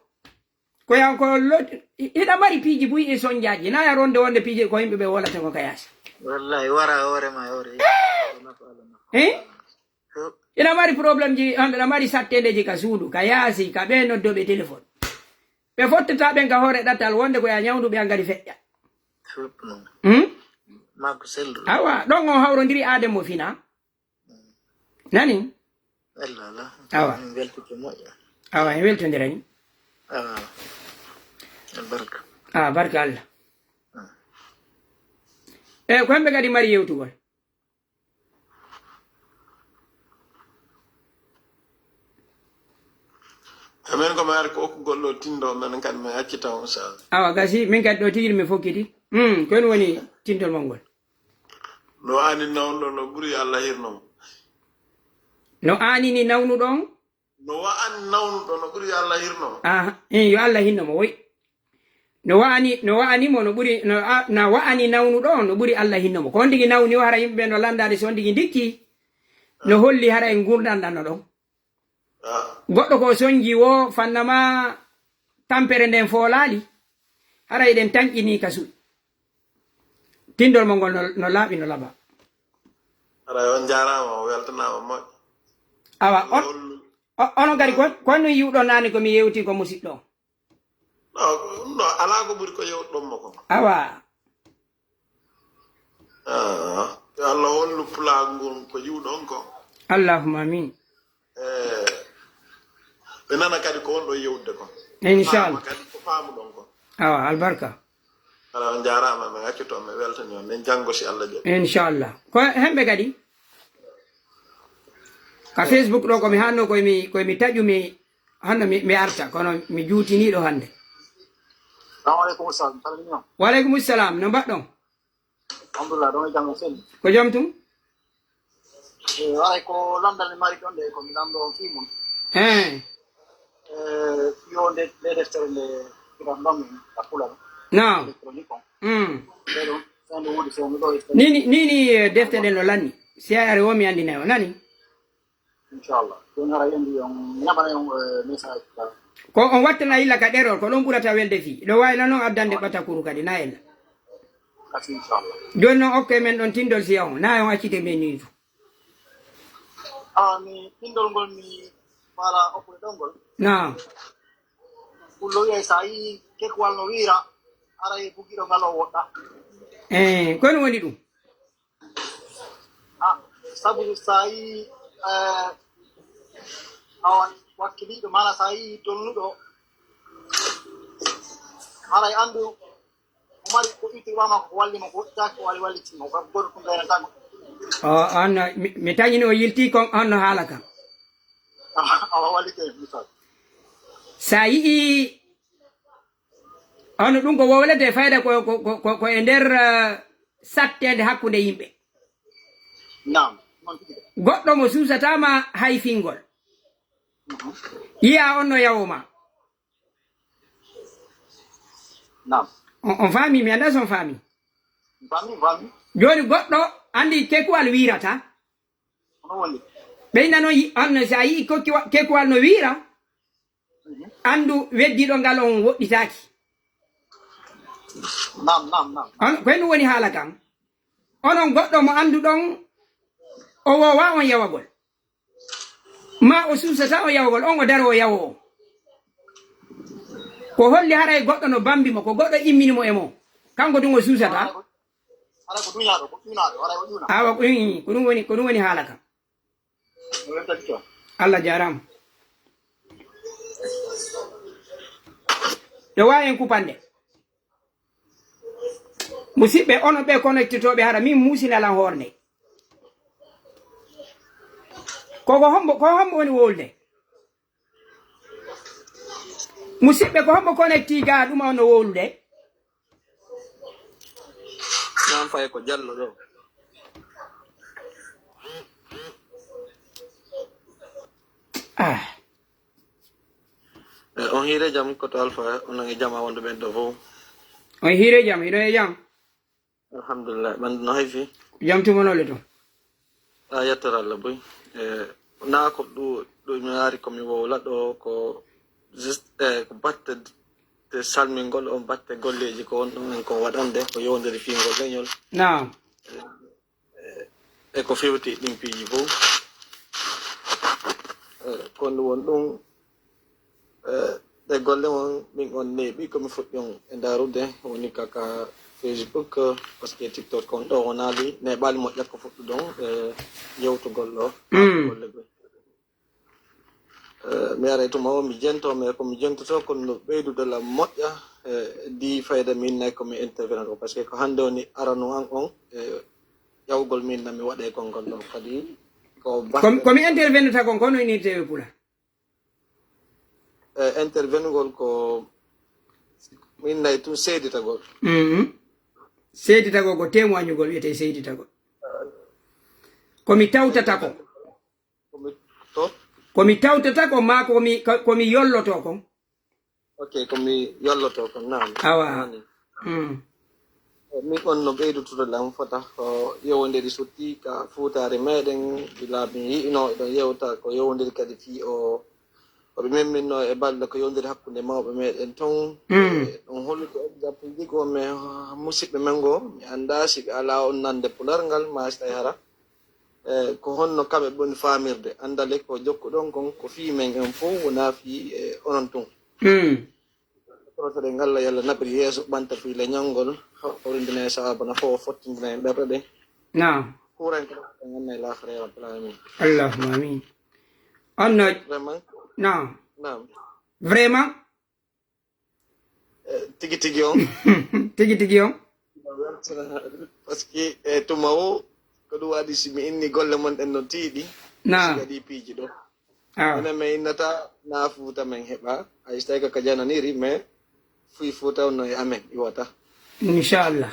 Ko yan ko lot-, hi-, hiɗa mari piiji buy e sonjaaji, na ya ronde wonde piiji ko yimɓe ɓe wolata ko ka yaasi. Wallahi, wara hoore ma, hoore. Eh? Ko nafa Allah, nafa. Eh? Ko hiɗa mari problème ji, an, hiɗa mari sattendeji ka suudu, ka yaasi, ka ɓe noddoɓe téléphone. Ɓe fottata ɓen ka hoore ɗatal wonde ko ya ñawndu ɓe an kadi feƴƴa. Fof noon. Hmm? Makko selluɗo. Awa, ɗon on hawrondiri aaden mo fina. Nani? Allah, Allah. Awa. Min weltike moƴƴa. Awa, en weltondirani. Awa. Albarka. Ah, barka Allah. Hmm. E, ko hemɓe kadi mari yewtugol? Amen ko mi ari ko okkugol ɗo tindo, men kadi mi accita on sa. Awa, gasi, min kadi ɗo tigi mi fokkiti. Hmm, ko en woni tindol mon ngol. No ani nawno no ɓuri Allah hirno mo. No ani ni nawnuɗo on? No wa'ani nawnuɗo no ɓuri yo Allah hirno mo. Aha, eh, yo Allah hinno mo, woy. No wa'ani, no wa'ani mo no ɓuri, no a-, na wa'ani nawnuɗo on no ɓuri Allah hinno mo. Ko on tigi nawni o, hara yimɓe ɓe no landaade, so on tigi ndikki, no holli hara en ngurndan ɗan no ɗon. Ah. Goɗɗo ko sonji wo fannama tampere nden foolaali, hara eɗen tanƴini ka suuɗi. Tindol mo ngol no, no laaɓi, no laba. Hara on njaaraama, o weltanaama moƴƴo. Awa, on, Hollu- o-, onon kadi ko, ko honno yiwɗon naane ko mi yewti ko musiɗɗo on? No, ɗum ɗo alaa ko ɓuri ko yewtuɗon mo kon. Awa. Ah, yo Allah hollu pulaagu ngun ko yiwɗon kon. Allahumma amin. Eh, ɓe nana kadi ko on ɗo yewtude kon. Inchallah. Faama kadi ko faamuɗon kon. Awa, albarka. Ala on njaaraama, min accito, min weltani on. Min janngo si Allah jaɓi. Inchallah. Ko hemɓe kadi? Ka Facebook ɗo ko mi hanno koye mi, koye mi taƴu mi Hannde mi, mi arta, kono mi juutiniiɗo hannde. Salamu aleykum, Ustaz. Mi salmini on. Wa aleykum salam. No mbaɗɗon? Alhamdulillah, ɗon e jam, on selli? Ko jam tun? Eh, waray ko lanndal mi mari ɗon de, ko mi lanndo on fii mun. Eh. Eh, fii o nde, nde deftere nde kiɗan ɗon min ka Pulal. Naam. Électronique on. Mm. Nde ɗon, sey nde woodi, sey nde ɗo e Ni, ni, ni, ni, eh, defte ɗen no lanni. Si a ari o mi anndinay o, nani? Inchallah. Ɗum hara yandi on, mi naɓana on, eh, message ka. Ko on wattana illa ka ɗerol, ko ɗon ɓurata welde fii. Ɗo waawi noon addande ɓatakuru kadi, na ella. Kasi, inchallah. Jooni noon, okkee men ɗoon tinndol, si on, naa on accite men nii tun. Ah, mi tinndol ngol mi faala okkude ɗon ngol. Naam. Pullo wi'ay, so a yii kekuwal no wiira, haray bugiiɗo ngal o woɗɗaa. Eh, ko ɗum woni ɗum? Ah, sabu so a yii, eh, awa, wakkiliiɗo, maanaa so a yii dolnuɗo, haray anndu o mari ko itti ɓama ko walli mo, ko woɗɗitaaki, ko walli, walliti mo, ko gooto ɗum gaynataako. O, on no, mi, mi taƴini o yiltii kon, on no haala kan. Awa, walliti e misal. So a yi'ii, on ɗum ko wowlete fayda ko, ko, ko, ko, ko e nder, eh, satteende hakkunde yimɓe. Naam, noon tigi de. Goɗɗo mo suusataa ma hayfingol. Mhm. Yi'aa on no yawo ma. Naam. On, on faami, mi anndaa so on faami. Mi faami, mi faami. Jooni goɗɗo anndi kekuwal wiirata. Hono woni? Ɓeyna noon yi-, on, so a yii kokkiwa-, kekuwal no wiira, mhm, anndu weddiiɗo ngal on woɗɗitaaki. Naam, naam, naam. On, ko ɗum woni haala kan. Onon goɗɗo mo annduɗon, o woowaa on yawagol. Ma o suusataa on yawagol, on o daroo o yawoo. Ko holli haray goɗɗo no bambi mo, ko goɗɗo immini mo e mo. Kanko tun o suusataa. Haray ko, haray ko duñaaɗo, ko ƴuunaaɗo, haray o ƴuuna. Awa, ko, ii, ko ɗum woni, ko ɗum woni haala kan. Ko weltaki toon. Allah jaaraama. Ɗo waawi en kupande. Musidɓe, onon ɓe connectitooɓe, hara min muusinal an hoore nde. Ko, ko hombo, ko hombo woni wowlude? Musidɓe, ko hombo connecti ga ɗum on no wowlude? Nan fay ko Jallo ɗo. Ah. Eh, on hiire jam, ko to Alpha, on nangi jam a wonde ɓen ɗo fof. On hiire jam, hiɗon e jam? Alhamdulillah, ɓandu no hayfi? Jam tumanole to. A yettere Allah boy. Eh, naa ko ɗu-, ɗu mi ari ko mi wowla ɗo ko just, eh, ko batte te salmingol on batte golleji ko won ɗum en ko waɗande ko yowndiri fingol leñol. Naam. Eh, eh, e ko fewti ɗin piiji fof. Eh, kono won ɗum, eh, ɗe golle mon min on neeɓi ko mi fuɗɗi on e ndarude woni kaka Facebook, eh, parce que TikTok on ɗo wonaali neeɓaali moƴƴa ko fuɗɗuɗon, eh, yewtugol ɗo. Mm. Golle gol. Eh, mi ara e tuma o, mi jento, mais ko mi jentoto, kono no ɓeydude la moƴƴa, eh, di fayda min nayi ko mi intervenant ko, parce que ko hannde woni aranu an on, eh, ƴawgol min na mi waɗe konngol ɗo, kadi ko ko, ko mi intervenata kon, kono inirte e pula. Eh, intervenugol ko min nayi tun seeditagol. Mhm. Seeditagol ko témoignugol wiyete seeditagol. Ko mi tawtata ko. Ko mi to? Ko mi tawtata ko, maa ko mi, ko, ko mi yolloto kon? Ok, ko mi yolloto kon, naam. Awa. Naam. Mm. Eh, min on no ɓeydutude lam fota ko yewondiri sotti ka fuutaare meɗen, gila min yi'ino eɗon yewta ko yewondiri kadi fii o, ko ɓe memminno e balɗe ko yewondiri hakkunde mawɓe meɗen ton. Mm. Eh, ɗum hollude exemple ji ko men, ah, musidɓe men ngo, mi anndaa si ɓe alaa on nande pular ngal, maa si tawi hara. Eh, ko honno kamɓe ɓuri faamirde anndale ko jokkuɗon kon, ko fii men en fof, wonaa fii, eh, onon tun. Hmm. Kono so ɗen Allah, Yalla naɓiri yeeso, ɓanta fii leñol ngol, hawrindina e sahaaba na fof, fottindina e ɓerɗe ɗen. Naam. Kuuran ko ɗen anna e laakhira, ya Rabbal Alamin. Allahumma amin. On no. Vraiment? Naam. Naam. Vraiment? Eh, tigi tigi on. Tigi tigi on. Parce que, eh, tuma o, ko ɗum waɗi si mi inni golle mon ɗen no tiiɗi. Naam. Si kadi piiji ɗo. Ah. Enen mi innata na Fuuta men heɓa. Hay so tawi ko ka jananiri, mais fuy Fuuta on no e amen, iwata. Inchallah.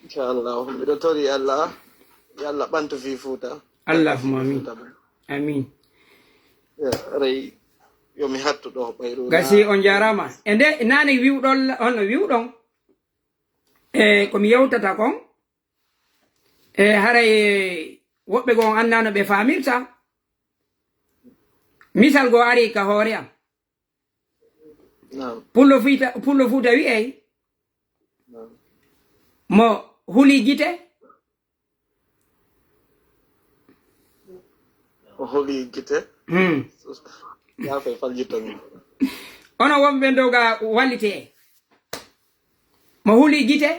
Inchallah. Miɗo tori Allah, yo Allah ɓantu fii Fuuta. Allahumma amin. Fuuta men. Amin. Eh, rey, yo mi hattu ɗo, ɓayru. Gasi, on jaaraama. E nde, naane wiwɗon, on no wiwɗon. E ko mi yewtata kon, e haray woɓɓe goo on anndaa no ɓe faamirta. Misal goo ari ka hoore am. Naam. Pullo Fuuta, Pullo Fuuta wi'ay, naam, Mo huli gite? O huli gite. Hmm. Yaafe faljitto mi. Ono wonɓe dow ga wallite. Mo huli gite?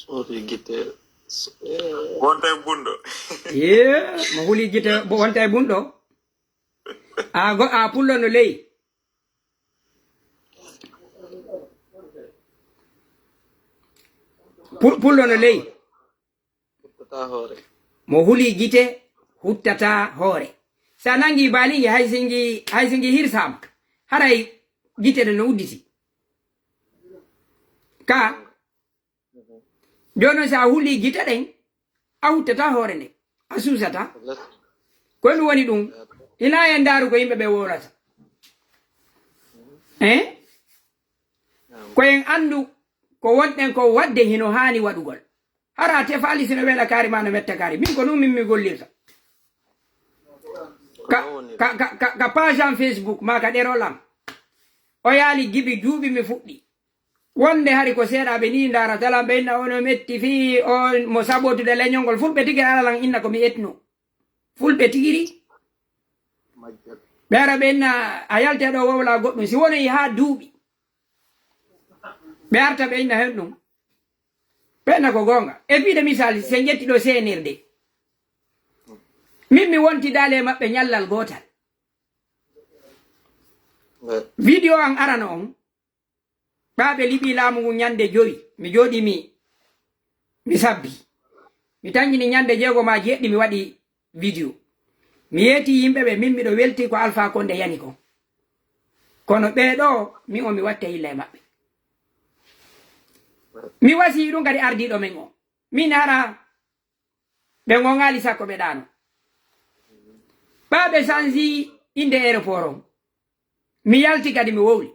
Huli gite. Wonta e bunɗo. Ye, mo huli gite bo wonta e bunɗo. A go a pullo no ley. Pul- pullo no ley. Huttata hoore. Mo huli gite huttata hoore. Sa nangi balingi hay singi hay singi hirsama. Haray gite ɗe no udditi. Ka jono sa huli gite ɗen a huttata hoore nde a suusata. Ko mi woni ɗum ina en ndaaru ko yimɓe ɓe wowlata. Eh? Ko en anndu ko wonɗen ko waɗde hino haani waɗugol. Hara a tefaali sino wela kaari ma no metta kaari. Min ko ɗum min mi gollirta. Ka, ka, ka, ka, ka page am Facebook ma ka ɗerol am. O yaali gibi duuɓi mi fuɗɗi. Wonde hari ko seeɗaaɓe ni ndarata lan ɓe inna ono metti fii o mo sabotude leñol ngol fulɓe tigi ala lan inna ko mi etno. Fulɓe tigiri. Ɓe ara ɓe inna a yalte ɗo wowla goɗɗum si wonoyi haa duuɓi. Ɓe arta ɓe inna hen ɗum. Ɓenna ko goonga. E piide misali, si en ƴetti ɗo seenirde. Min mi wontidaali e maɓɓe ñallal gootal. Video an arano on. Ɓaaɓe liɓi laamu ngun ñande jowi. Mi jooɗi mi mi sabbi. Mi tanƴini ñande jeego ma jeeɗɗi mi waɗi video. Mi yeeti yimɓe ɓe min miɗo welti ko Alpha Condé yani kon. Kono ɓee ɗoo min o mi watta yilla e maɓɓe. Mi wasii ɗum kadi ardiiɗo men o. Min hara ɓe gongaali sakko ɓe ɗaano. Ɓaa ɓe sanji innde aéroport on. Mi yalti kadi mi wowli.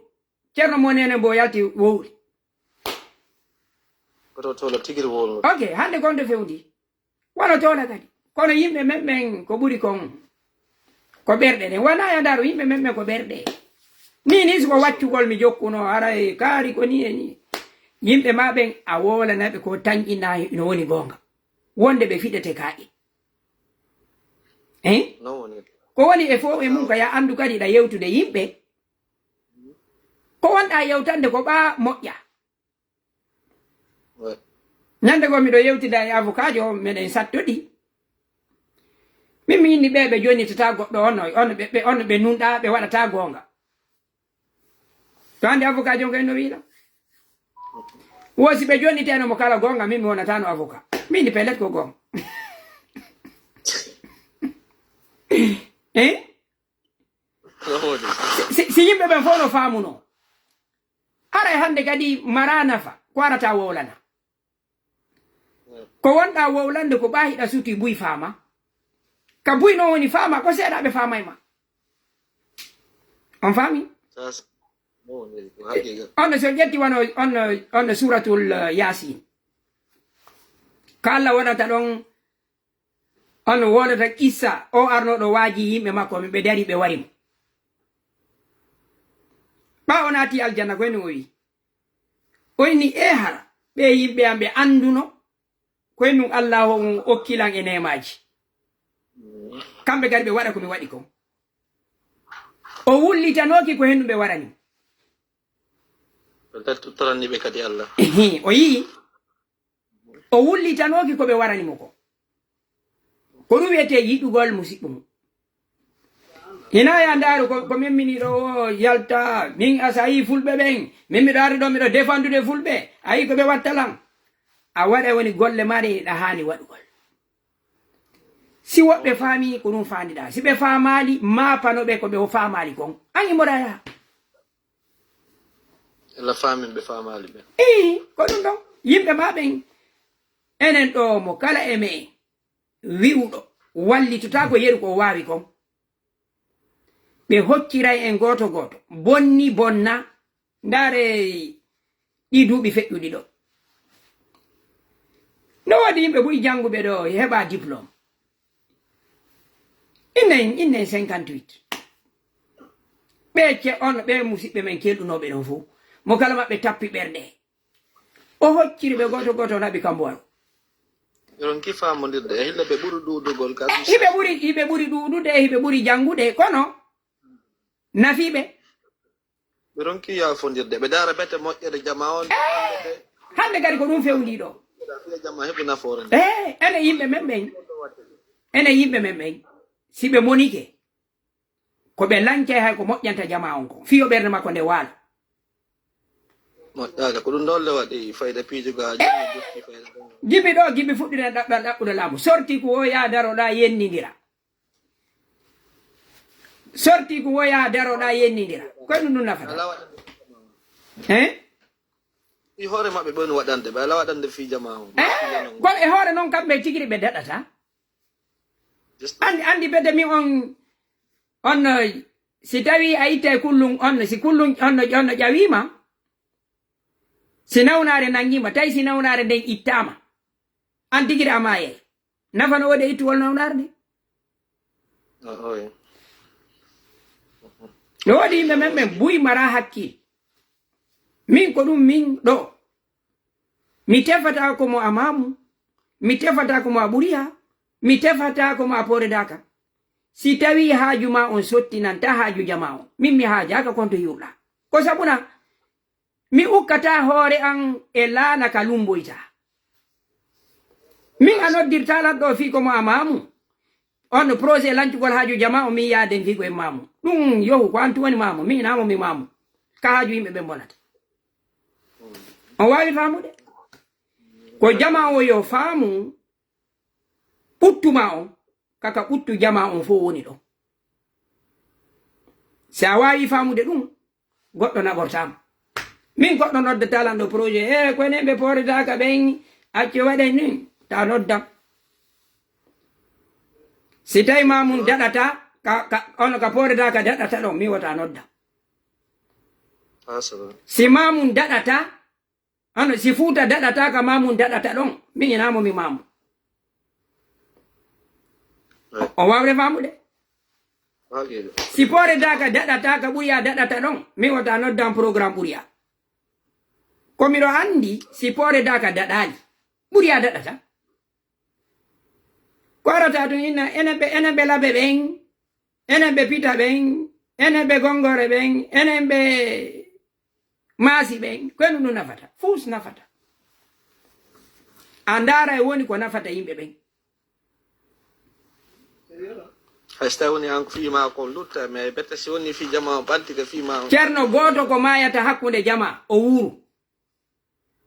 Ceerno mo nene mbo yalti wowli. Koto tolo tigiri wowlo. Ok, hannde kon nde fewndi. Wano toola kadi. Kono yimɓe men ɓen ko ɓuri kon ko ɓerɗe ɗen. Wona ya ndaaro yimɓe men ɓen ko ɓerɗe. Ni ni siko waccugol mi jokkuno haray kaari ko ni e ni. Yimɓe ma ɓen a wowlanaɓe ko tanƴinna no woni goonga. Wonde ɓe fiɗete kaaƴe. Hein? Non woni. Ko woni e fof e mum ko ya anndu kadi ɗa yewtude yimɓe. Ko wonɗa yewtande ko ɓa moƴƴa. Ouais. Ñande goo miɗo yewtida e avocat jo meɗen sattodi. Min mi inni ɓe ɓe jonnitata goɗɗo on on ɓe ɓe on ɓe nunɗa ɓe waɗata goonga. To hannde avocat jon kay no wiila. Wo si ɓe jonniteno mo kala goonga min mi wonatano avocat. Min ni pellet ko goonga. Eh? Non woni. Si- si yimɓe ɓen fof no faamuno aray hannde kadi mara nafa ko arata wowlana ko wonɗa wowlande ko ɓa hiɗa suti buy faama ka buy noon woni faama ko seeɗaɓe faama e ma on faami Sas. Non woni ko haqiqa. On so ƴetti wano on on suratul yasin ko allah wonata ɗon on wodata qissa o arnoɗo waaji yimɓe makko ɓe dari ɓe wari mo ɓa o naati aljanna koye no o wi o inni e hara ɓe yimɓe am ɓe annduno koye ɗum allahu on okkilan e nemaji kamɓe kadi ɓe waɗa ko mi waɗi kon o wullitanoki ko henɗum ɓe warani Peut-être tottoranniɓe kadi allah. o yii o wullitanooki ko ɓe warani mo ko ko ɗum wiyetee yiɗugol musiɓɓo mum hina ya ndaaru ko ko min mini ɗo o yalta min asa yii fulɓe ɓen min miɗo ari ɗo miɗo defandude fulɓe a yii ko ɓe watta lan a waɗa woni golle maɗe ɗa haani waɗugol si woɓɓe faami ko ɗum faandiɗa si ɓe faamaali maapano ɓe ko ɓe o faamaali kon an imoɗa yaha Ela faamin ɓe faamaali ɓe. Ii, ko ɗum ɗon. Yimɓe maa ɓen, enen ɗoo mo kala e me'en wi'uɗo wallitotaako yeru ko o waawi kon, ɓe hocciray en gooto gooto, bonni bonna, ndaaree ɗii duuɓi feƴƴuɗi ɗoo. No woodi yimɓe buy jannguɓe ɗoo heɓa diplôme. Innen innen cinquante-huit. Ɓe ce-, on, ɓe musiɓɓe men kelɗunooɓe ɗon fow, mo kala maɓɓe tappi ɓerɗe. O hocciri ɓe gooto gooto, o naɓi kambo waro. Ɓe ronki faamondirde, e hille ɓe ɓuri ɗuuɗugol ka. Eh, hiɓe ɓuri, hiɓe ɓuri ɗuuɗude, hiɓe ɓuri janngude, kono nafiiɓe. Ɓe ronki yaafondirde, ɓe daara bete moƴƴere jama on. Eh, hannde kadi ko ɗum fewndii ɗo. Fiya jama heɓu nafoore nde. Eh, ene yimɓe men ɓen. Ene yimɓe men ɓen. Si ɓe monike, ko ɓe lancay hay ko moƴƴanta jama on ko. Fiyo ɓernde makko nde waalo. Moƴƴaaka, ko ɗum ɗon le waɗi fayda piijo ga, jama jotti fayda ɗon. Jibi ɗo, jibi fuɗɗude ɗaɓɓal ɗaɓɓude laamu. Sorti ko woya daroɗa yennindira. Sorti ko woya daroɗa yennindira. Ko ɗum ɗum nafata. Ala waɗa. Hein? Fii hoore maɓɓe ɓe woni waɗande, ɓe ala waɗande fii jama on. Eh, kono e hoore noon kamɓe tigi ɓe daɗata. Just andi, andi bede mi on, on, eh, si tawi a ittay kullum on, si kullum on, on ƴawiima, si nawnaare nanngiima, tawi si nawnaare nden ittaama, an tigi a maayay. Nafa no woodi e ittugol nawnaare nde? Ah, oui. No woodi yimɓe men ɓen buy mara hakkil. Min ko ɗum min ɗo. Mi tefata ko mo a maamu. Mi tefata ko mo a ɓuriya. Mi tefata ko mo a pooredaaka. Si tawi haaju ma on sottinanta haaju jama on, min mi haajaaka kon to yurɗa. Ko sabuna? Mi ukkata hoore an e laana ka lumboyta. Min a noddirta lan ɗo fii ko mo a maamu. On projet lancugol haaju jama o min yaaden fii ko e maamu. Ɗum yohu ko an tun woni maamu. Min ina mo mi maamu. Ka haaju yimɓe ɓen bonata. On waawi faamude? Ko jama o yo faamu ɓuttuma on. Kaka ɓuttu jama on fow woni ɗon. Si a waawi faamude ɗum, goɗɗo naɓortaama. Min goɗɗo noddata lan ɗo projet, e ko enen ɓe pooredaaka ɓen, acce waɗen nin, ta noddam. Si tawi ma mum daɗata, ka, ka, ono ka pooredaaka daɗata ɗon, mi wota noddam. Ah, ça va. Si ma mum daɗata, Ano, si Fuuta daɗata ka ma mum daɗata ɗon, min ina mo mi maamu. Ouais. O waawre faamude? Ok. Si pooredaaka daɗata ka ɓuriya daɗata ɗon, min wota noddan programme ɓuriya. Ko miɗo anndi si pooredaaka daɗaali, ɓuriya daɗata. Ko arata tun inna, enen ɓe, enen ɓe labe ɓen, enen ɓe pita ɓen, enen ɓe gongore ɓen, enen ɓe maasi ɓen, ko enu ɗum nafata? Fuus nafata. A ndaara e woni ko nafata yimɓe ɓen. Hay so tawi woni an ko fii ma ko lutta, mais bette si woni fii jama on ɓanti ka fii ma on. Ceerno, gooto ko maayata hakkunde jama, o wuuru.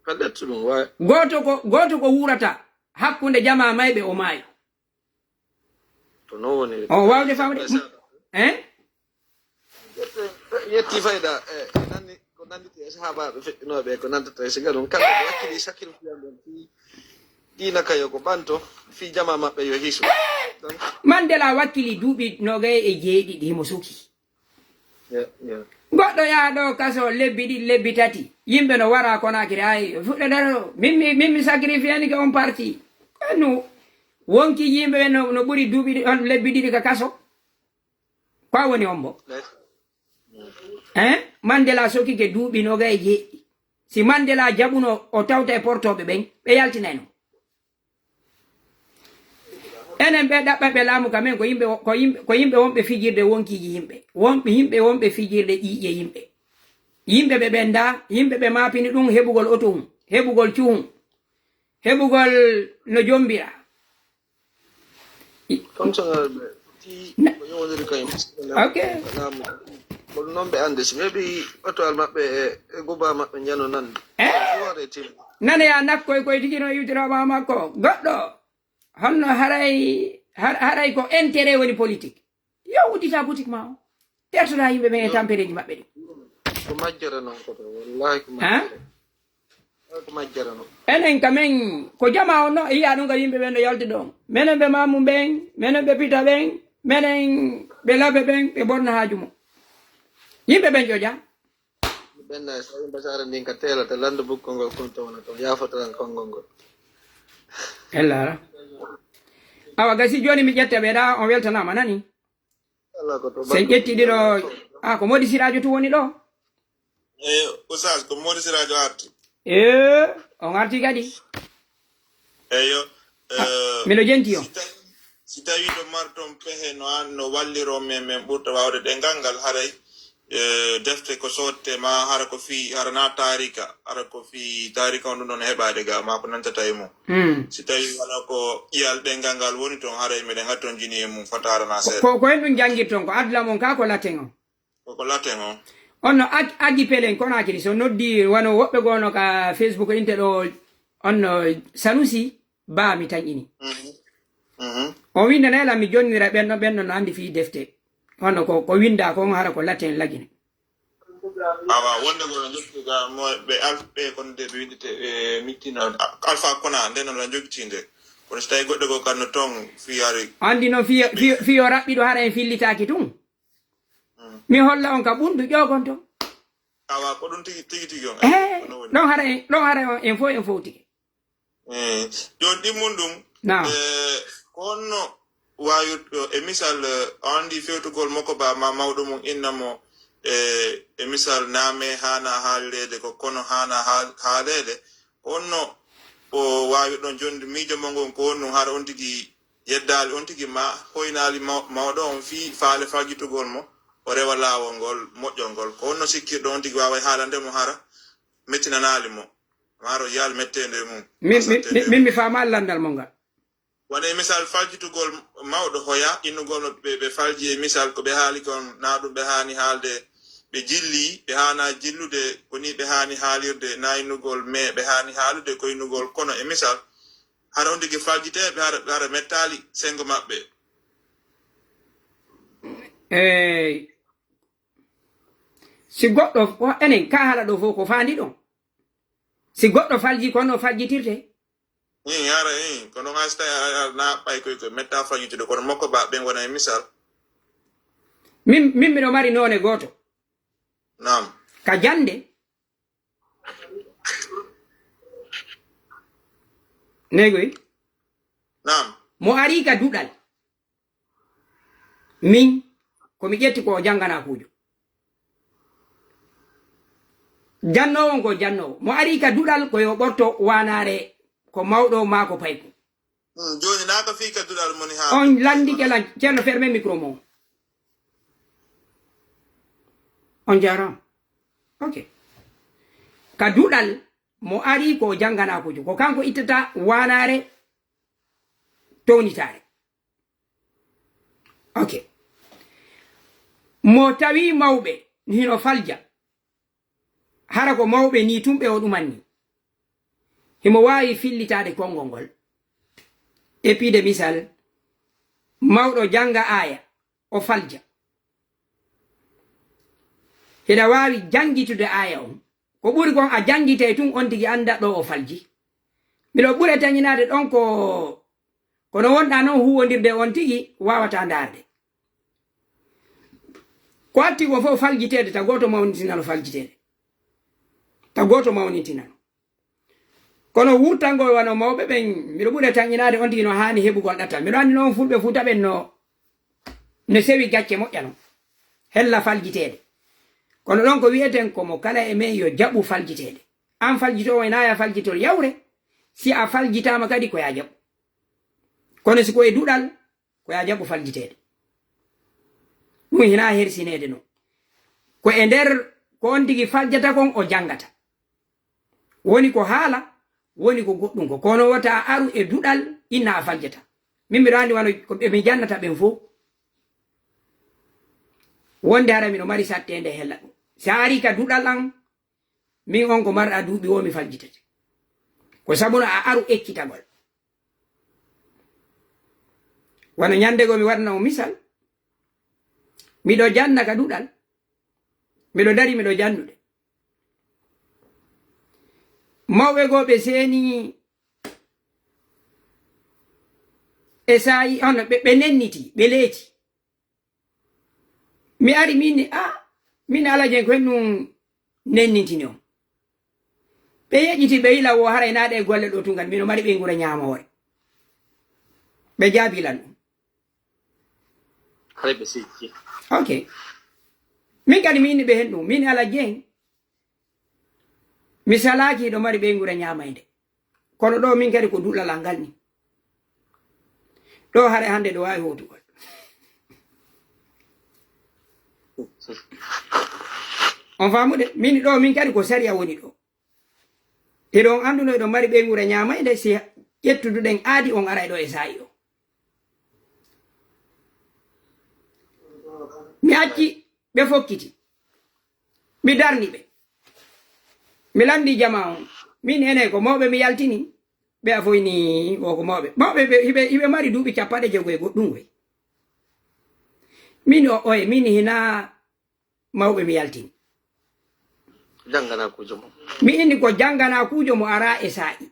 Pellet ɗum waay. Gooto ko, gooto ko wuurata hakkunde jama mayɓe, o maayo. To non woni. O waawde fawde. Hein? Yetti fayda, e, e nanni, ko nanditi e sahaabaaɓe feƴƴinooɓe, ko nandata e siga ɗum. Kamɓe ɓe wakkili sacrifice ɗum fii diina ka yo ko ɓanto, fii jama maɓɓe yo hisu. Donc Mandela wakkili duuɓi noogay e jeeɗiɗi, himo suki. Yeah, yeah. Goɗɗo yaha ɗo kaso lebbi ɗiɗi, lebbi tati. Yimɓe no wara Conakry, ay, fuɗɗo daro. Min mi, min mi sacrifianike on parti. Kono wonki yimɓe ɓe no, no ɓuri duuɓi ɗi-, on lebbi ɗiɗi ka kaso. Ko a woni on bo? Yes. Hein? Mandela sokike duuɓi noogay e jeeɗiɗi. Si Mandela jaɓuno o tawta e portooɓe ɓen, ɓe yaltinayno. Enen ɓe ɗaɓɓayɓe laamu ka men ko yimɓe, ko yimɓe, ko yimɓe wonɓe fijirde wonkiiji yimɓe. Wonɓe yimɓe wonɓe fijirde ƴiiƴe yimɓe. Yimɓe ɓe ɓenndaa, yimɓe ɓe maapini ɗum heɓugol oto hum, heɓugol cuhum, heɓugol no jommbira. Fonctionnaire ɓe, ti ko yowondiri kay, ok, laamu. Kono noon ɓe anndi, si ɓe ɓi otoal maɓɓe e, e guba maɓɓe njano nan. Eh? Ɗum waɗe tim. Nane ya nakkoy koye tigi no iwtiroma makko. Goɗɗo, honno haray, har-, haray ko intérêt woni politique? Yo uddita boutique ma o. Tertoɗa yimɓe ɓen e tampereeji maɓɓe ɗin. Ko majjere non ko to, wallahi ko majjere. Ko majjere non. Enen ka men, ko jama on no, e yiya ɗum ka yimɓe ɓen no yalti ɗon. Menen ɓe mamu ɓen, menen ɓe pita ɓen, menen ɓe labe ɓen, ɓe bonna haaju mum. Yimɓe ɓen ƴoƴa. Ɓen na so yimɓe sare ndin ka teelata landu bukko ngol kon to wona to, yaafotoran konngol ngol. Ella ala. Awa, gasi jooni mi ƴetta ɓe ɗa, on weltanaama, nani? Ala ko to. Sen ƴetti ɗiɗo, Ah, ko Modi Sirajo tun woni ɗo? Eyo, Oustaz, ko Modi Sirajo arti. Eh, on arti kadi. Eyo, eh, Miɗo jenti on. Si tawi, si tawi ɗo marton pehe no an no walliro men, men ɓurta wawde ɗengal ngal, haray eh, defte ko sotte ma, hara ko fi, hara na taarika, hara ko fi taarika on ɗum ɗon heɓaade ga, ma ko nantata e mum. Hmm. Si tawi wona ko ƴiyal ɗengal ngal woni toon, haray meɗen hattonjini e mum, fataara na seeɗa. Ko, ko en ɗum janngirton, ko adla mon ka ko laten on. Koko laten on. On no ag-, agi pelen Konakiri, so noddi wano woɓɓe goono ka Facebook inte ɗo, on no Sanusi Ba mi tanƴini. Mhm. Mhm. On winndana lan mi jonnira ɓen ɗon, ɓen ɗon no anndi fii defte. Hono ko, ko winnda kon hara ko laten lagine. Awa, wonde ko no jokki ga mo ɓe alf-, ɓe kon de ɓe winndete, ɓe mittino, a-, alfa kona, nden no la jogiti nde. Kono si tawi goɗɗo ko kan no ton fiyari. Anndi noon fiyo, fiyo, fiyo raɓɓiɗo hara en fillitaaki tun. Mm. Mi holla on ka ɓundu ƴogon ton. Awa, ko ɗum tigi, tigi, tigi on. Eh, Ko ɗum woni. Ɗon hara en, ɗon hara en, en fof en fowtike. Eh, jooni ɗimmun ɗum. Naam. Eh, ko honno waawirɗo, e misal, eh, o anndi fewtugol makko ba ma mawɗo mum inna mo, eh, e misal naame haana haalireede ko kono haana haal-, haaleede. Ko honno o waawirɗon jonde miijo mo ngon ko honno hara on tigi yeddaali on tigi ma hoynaali maw-, mawɗo on fii faale faljitugol mo, o rewa laawol ngol moƴƴol ngol. Ko honno sikkirɗo on tigi waaway haalande mo hara mettinanaali mo, maaro yaal metteende e mum. Min, min, Asante min, nde. Min mi faamaali lanndal mon ngal. Wona e misal faljitugol mawɗo hoya, innugol no ɓe, ɓe falji e misal ko ɓe haali kon, na ɗum ɓe haani haalde, ɓe jilli, ɓe haana jillude, ko ni ɓe haani haalirde, na innugol me ɓe haani haalude, ko innugol kono e misal, hara on tigi faljiteeɓe, hara, hara mettaali senngo maɓɓe. Eey. Si goɗɗo, o, enen, ka haala ɗo fof ko faandi ɗon. Si goɗɗo falji, kono faljitirte. Ii, hara, ii, kono haa si tawi a, a, na ɓay koy ko metta faljitude, kono makko ba ɓen wona e misal. Min, min miɗo mari noone gooto. Naam. Ka jannde. Negoy. Naam. Mo ari ka duɗal. Min, ko mi ƴetti ko o jannganaakuujo. Jannoowo on ko jannoowo. Mo ari ka duɗal ko yo ɓorto waanaare ko mawɗo maa ko payko. Hmm, jooni na ka fii ka duɗal moni haa. On lanndike lan, Ceerno, ferme micro mo. On jaaraama. Ok. Ka duɗal mo ari ko o jannganaakuujo. Ko kanko ittata waanaare townitaare. Ok. Mo tawi mawɓe hino falja. Hara ko mawɓe ni tun ɓe o ɗumanni. Himo waawi fillitaade konngol ngol. E piide misal, mawɗo jannga aaya, o falja. Hiɗa waawi janngitude aaya on. Ko ɓuri kon a janngitay tun on tigi annda ɗo o falji. Miɗo ɓure tañinaade ɗon ko, kono wonɗa noon huuwondirde on tigi waawata ndaarde. Ko atti ko fof faljiteede, ta gooto mawnitinano faljiteede. Ta gooto mawnitinano. Kono wuttangol wano mawɓe ɓen, miɗo ɓure tañinaade on tigi no haani heɓugol ɗatal. Miɗo anndi noon fulɓe Fuuta ɓen no, no sewi gacce moƴƴa non. Hella faljiteede. Kono ɗon ko wi'eten ko mo kala e men yo jaɓu faljiteede. An faljitoowo ina ya faljitor yawre, si a faljitaama kadi ko ya jaɓu. Kono si ko e duɗal, ko ya jaɓu faljiteede. Ɗum hina hersineede non. Ko e nder ko on tigi faljata kon o janngata. Woni ko haala, woni ko goɗɗum ko. Kono wota a aru e duɗal inna a faljata. Min miɗo anndi wano ko ɓe mi jannata ɓen fof. Wonde hara miɗo mari satteende hella ɗum. Si a ari ka duɗal an, min on ko marɗa duuɓi wo mi faljitete. Ko sabu no a aru ekkitagol. Wano ñande goo mi waɗna on misal. Miɗo janna ka duɗal. Miɗo dari, miɗo jannude. Mawɓe goo ɓe seeni e saa'i, hono ɓe, ɓe nenniti, ɓe leeti. Mi ari min ni, "Ah, min Alaji en ko en ɗum nennintini on." Ɓe yeƴƴiti, ɓe ila wo haray naa ɗe golle ɗo tungal, mino mari ɓeynguure ñaamoore. Ɓe jaabi lan ɗum. Haray ɓe sejji. Ok. Min kadi mi inni ɓe hen ɗum, min Alhaji Dieng. Mi salaaki hiɗo mari ɓeynguure ñaamaynde. Kono ɗo min kadi ko duɗal an ngal ni. Ɗo hare hannde ɗo waawi hootugol. On faamude? Min ɗo min kadi ko sariya woni ɗo. Hiɗon annduno hiɗon mari ɓeynguure ñaamaynde si ƴettuduɗen aadi on aray ɗo e saa'i o. Mi acci ɓe fokkiti. Mi darni ɓe. Mi lanndi jama on. Min ene ko mawɓe mi yaltini. Ɓe a foyni o ko mawɓe. Mawɓe ɓe, hiɓe, hiɓe mari duuɓi capanɗe jeego e goɗɗum koy. Min o, oye, min hina mawɓe mi yaltini. Jannganaakuujo mo. Mi inni ko jannganaakuujo mo ara e saa'i.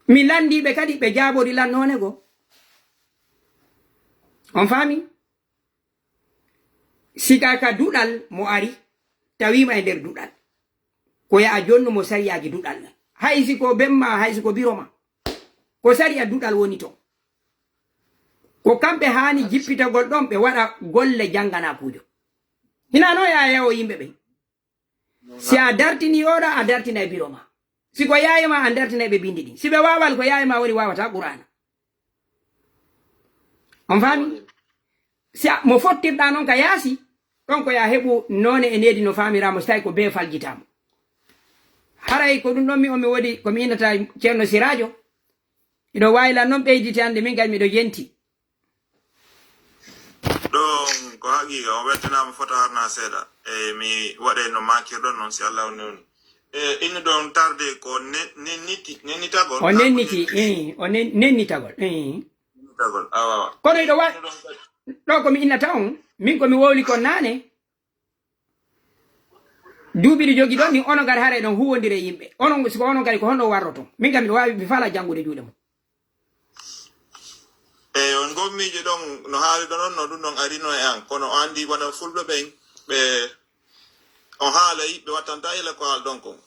Mi lanndi ɓe kadi, ɓe jaabori lan noone go. On faami? Sika ka duɗal mo ari, tawiima e nder duɗal. Ko ya a jonnu mo sariyaaji duɗal ɗan. Hay si ko bemma, hay si ko biro ma. Ko sariya duɗal woni ton. Ko kamɓe haani jippitagol ɗon, ɓe waɗa golle jannganaakuujo. Hina no ya yewo yimɓe ɓen. Si a dartini oɗo, a dartina e biro ma. Si ko yaaye ma, a dartina e ɓe bindi ɗin. Si ɓe waawal ko yaaye ma woni waawata Qur'aana. On faami? Si a, mo fottirɗa non ka yaasi, ɗon ko ya heɓu noone e needi no faamira mo, si tawi ko bee faljita mo. Haray ko ɗum ɗon mi on mi woodi ko mi innata Ceerno Siraajo. Hiɗo waawi lan non ɓeyditi annde, min kadi miɗo yenti. Ɗon ko haqiiqa, on weltanaama fota harna seeɗa. E mi waɗay no maakirɗon non, si Allah on newni. E innu ɗon tarde ko ne-, nenniti, nennitagol. O nenniti, eh, o nen-, nennitagol, eh. Nennitagol, awa, awa. Kono hiɗo wa-, Innu ɗon kadi. Ɗo ko mi innata on, min ko mi wowli kon naane. Duuɓi ɗi jogi ɗon ni, onon kadi haray ɗon huwondire e yimɓe. Onon, siko onon kadi ko honno warroton? Min kam miɗo waawi, mi faalaa janngude juuɗe mon. Eey, on ngoo miijo ɗon, no haaliɗon on, no ɗum ɗon arino e an. Kono o anndi wona fulɓe ɓen, ɓe, on haalay, ɓe wattanta yila ko haalɗon kon.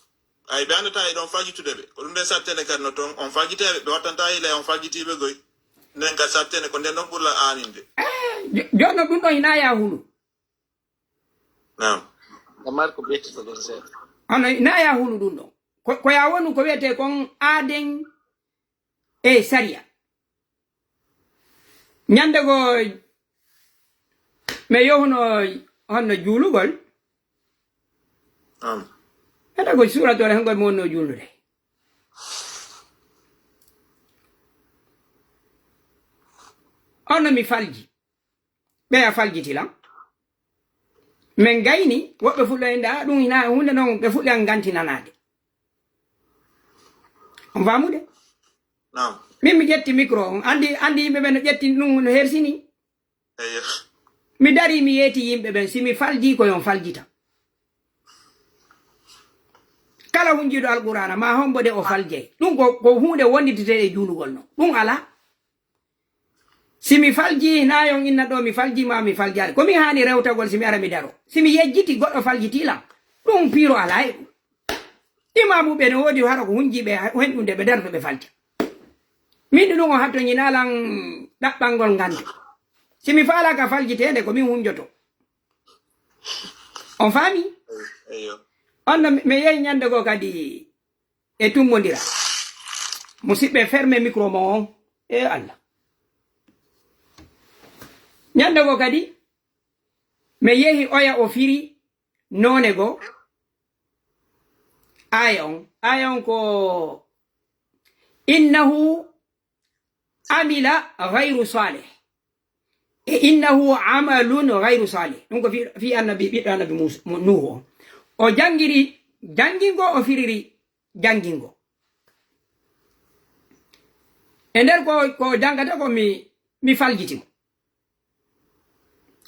Ay, ɓe anndataa eɗon faljitude ɓe. Ko ɗum nden sattene kadi no ton, on faljitay ɓe, ɓe wattanta yila e on faljitiiɓe goy. Nden kadi sattene ko nden ɗon ɓurla aaninde. Eh, jo-, jooni non ɗum ɗon hinaa yaa hulu. Naam. Amar ko ɓettito ɗon seeɗa. Hono na ya hulu ɗum ɗon. Ko, ko ya wonu ko wiyetee kon aaden e sariya. Ñande go mi yohuno honno juulugol. Naam. Ene ko suuratoore hengol mo wonno juulnude. Honno mi falji. Ɓeya faljiti lan. Min gayni, woɓɓe fuɗɗo en ɗa, ɗum hina huunde non, ɓe fuɗɗi an gantinanaade. On faamude? Naam. Min mi ƴetti micro on, anndi, anndi yimɓe ɓen no ƴetti ɗum no hersini. Eyo. Mi dari mi yeeti yimɓe ɓen, si mi falji ko yon faljita. Kala hunjiiɗo Alqur'aana, ma hombo de o faljay. Ɗum ko, ko huunde wonditete e juulugol non. Ɗum alaa. Si mi falji, na yon inna ɗo mi falji ma mi faljaali. Ko min haani rewtagol si mi ara mi daro. Si mi yejjiti goɗɗo faljiti lan. Ɗum piiro alaa e ɗum. Imaamu ɓe no woodi hara ko hunji ɓe hen ɗum de ɓe darto ɓe falja. Min ɗum on hatto ñina lan ɗaɓɓangol ngannde. Si mi faalaaka faljiteende ko min hunjoto. On faami? Eyo. On no mi, mi yehi ñande goo kadi e tummondira. Musidɓe, ferme micro mo on. E Allah. Ñande goo kadi, mi yehi oya o firi noone goo. Aya on. Aya on ko, "Innahu amila ghayru salih." E, "Innahu amalun ghayru salih." Ɗum ko fi, fi annabi, ɓiɗɗo annabi Musa, Mo-, Nuhu on. O janngiri janngingo, o firiri janngingo. E nder ko, ko janngata ko mi, mi faljiti mo.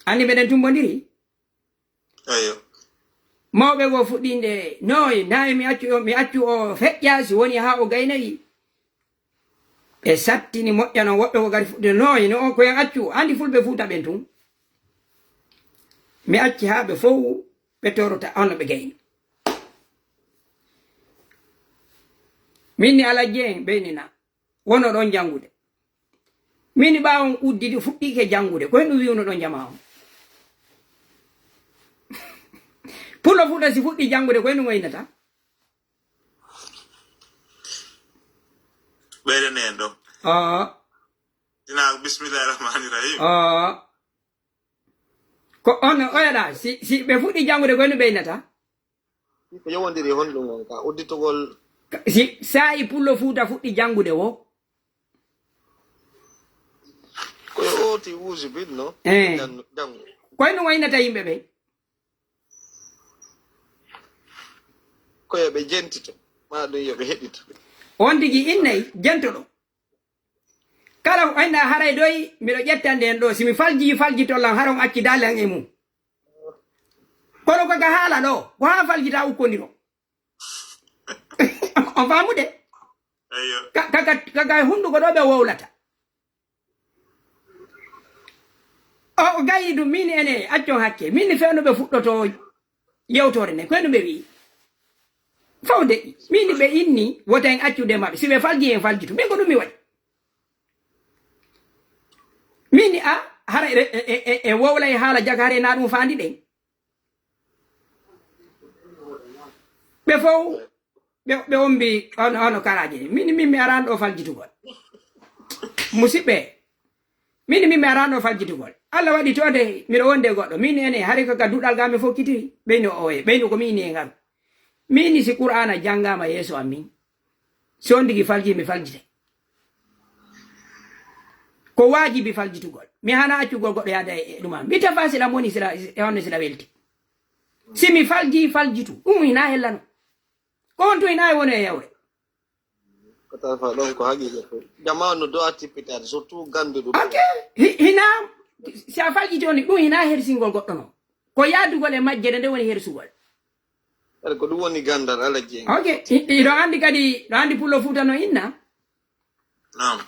Anni meɗen tumbondiri? Eyo. Mawɓe goo fuɗɗinde, "Nooy, naay mi accu o, mi accu o feƴƴa si woni haa o gaynayi." Ɓe sattini moƴƴa non, woɓɓe ko gari fuɗɗude, "Nooy, no on ko en accu, anndi fulɓe Fuuta ɓen tun." Mi acci haa ɓe fow, ɓe torota, hono ɓe gayni. Min ni Alhaji en, ɓeynina. Wono ɗon janngude. Min ɓaawon uddidi fuɗɗiike janngude. Ko henɗum wi'uno ɗon jamaa on? Pullo Fuuta si fuɗɗii janngude, ko e ɗum o innata? Ɓeyden en ɗo. Oo. Ina bismillahi rahmani rahim. Oo. Ko on oyaɗa, si, si ɓe fuɗɗii janngude, ko e ɗum ɓe innata? Ko yowondiri e honɗum on ka udditogol? Ka- Si saa'i Pullo Fuuta fuɗɗii janngude wo? Ko e ooti wuusi binno. Eh. Jangu. Ko e ɗum o innata yimɓe ɓe? Ko yo ɓe jentito. Ma ɗum yo ɓe heɗito. On tigi innay jentoɗo. Kala ko inna haray doy, miɗo ƴettande en ɗo. Si mi falji, falji tollan, haron acci dalen e mum. Kono ko ka haala ɗo, ko haa faljita ukkondiro. On faamude? Eyo. Ka, ka, ka, ka, ka hunduko ɗo ɓe wowlata. O, o gayni ɗum, min ene, accon hakke. Min ni fewno ɓe fuɗɗoto yewtore nde. Koye no ɓe wi'i? Fawde, min ni ɓe inni, wota en accude maɓɓe. Si ɓe falji, en faljitu. Min ko ɗum mi waɗi. Min ni a, hara e, e, e, e wowla e haala jaka, hara e na ɗum faandi ɗen. Ɓe fow, ɓe, ɓe ombi, ono, ono karaaje. Min, min mi arano ɗo faljitugol. Musiɓɓe, min, min mi arano ɗo faljitugol. Allah waɗi to de, miɗo wonde goɗɗo. Min ene, hari ko ka duɗal ga mi fokkitiri. Ɓeyno oye, ɓeyno ko min ni e ngaru. Min ni si Qur'aana janngaama yeeso am min. Si on tigi falji, mi faljite. Ko waajibi faljitugol. Mi hana accugol goɗɗo yaada e, e ɗum am. Mi tafa sila moni sila, e honno sila welti. Si mi falji, faljitu. Ɗum hina hellano. Ko on tun hina e woni e yawre. Ko tafa ɗon ko haqiqa fof. Jama no do'a tippitaade, surtout ganduɗo. Ok. Hi-, hina, si a faljiti on, ɗum hina hersingol goɗɗo no. Ko yaadugol e majjere nde woni hersugol. Aɗa ko ɗum woni gandal ala jeyi. Ok. I-, iɗo andi kadi, ɗo andi Pullo Fuuta no inna. Naam.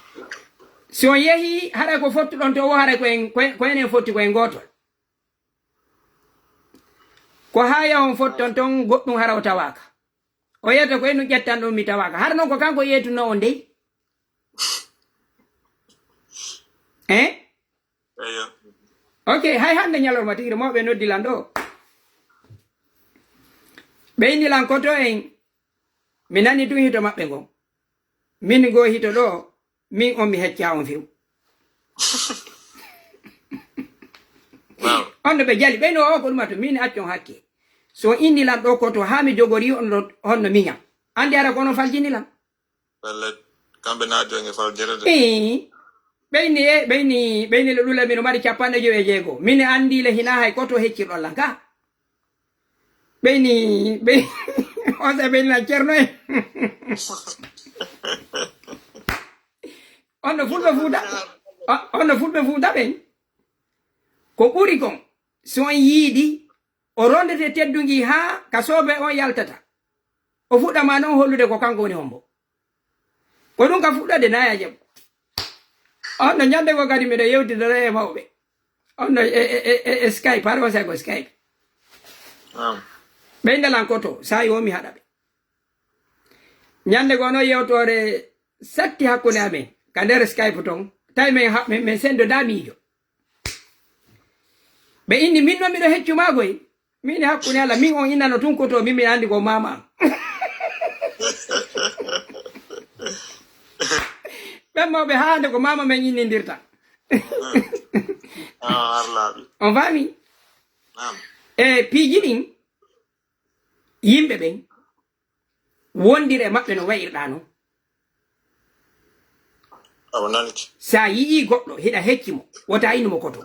Si on yehi, haray ko fottuɗon to o, haray ko en, ko en, ko enen fotti ko en gootol. Ko haa yahon fotton ton, goɗɗum hara o tawaaka. O yiyata ko en ɗum ƴettan ɗum mi tawaaka. Hara noon ko kanko yeetunoo on dey. Eh? Eyo. Ok, hay hannde ñalorma tigi mawɓe noddi lan ɗo. Ɓe inni lan koto en, mi nani tun hito maɓɓe ngon. Min ngo hito ɗo, min on mi hecca on few. Waaw. On no ɓe jali, ɓeyno o ko ɗum ato, min accon hakke. So inni lan ɗo koto, haa mi jogori on ɗo, honno miñan. Andi ara ko onon faljini lan. Pellet, kamɓe naati on e faljere de. Ii, ɓeyni e, ɓeyni, ɓeyni le ɗule mino mari capanɗe jowi e jeego. Min andi le hina hay koto heccirɗon lan ka. Ɓeyni, ɓey, on sa ɓeyni lan Ceerno en. On no Fulɓe Fuuta, o-, on no Fulɓe Fuuta ɓen. Ko ɓuri kon, si on yiidi, o rondete teddungi haa ka soobe on yaltata. O fuɗɗa ma non hollude ko kanko woni hombo. Ko ɗum ka fuɗɗode na ya jaɓu. On no ñande go kadi miɗo yewtidore e mawɓe. On no e, e, e, e, e Skype, har on sa ko Skype. Naam. Ɓe ndalan koto, sa yo mi haɗa ɓe. Ñande go no yewtore satti hakkunde amen, ka nder Skype ton. Tawi men ha-, men, men sendo da miijo. Ɓe inni min no miɗo heccu maago e. Min hakkunde Allah, min on innano tun koto, min mi andi ko mama am. Ɓen mawɓe haande ko mama men innindirta. Ah, har laaɓi. On faami? Naam. E piiji ɗin, yimɓe ɓen, wondir e maɓɓe no wayirɗa non. Awa nanki. Sa yi'i goɗɗo, hiɗa hecci mo, wota innu mo koto.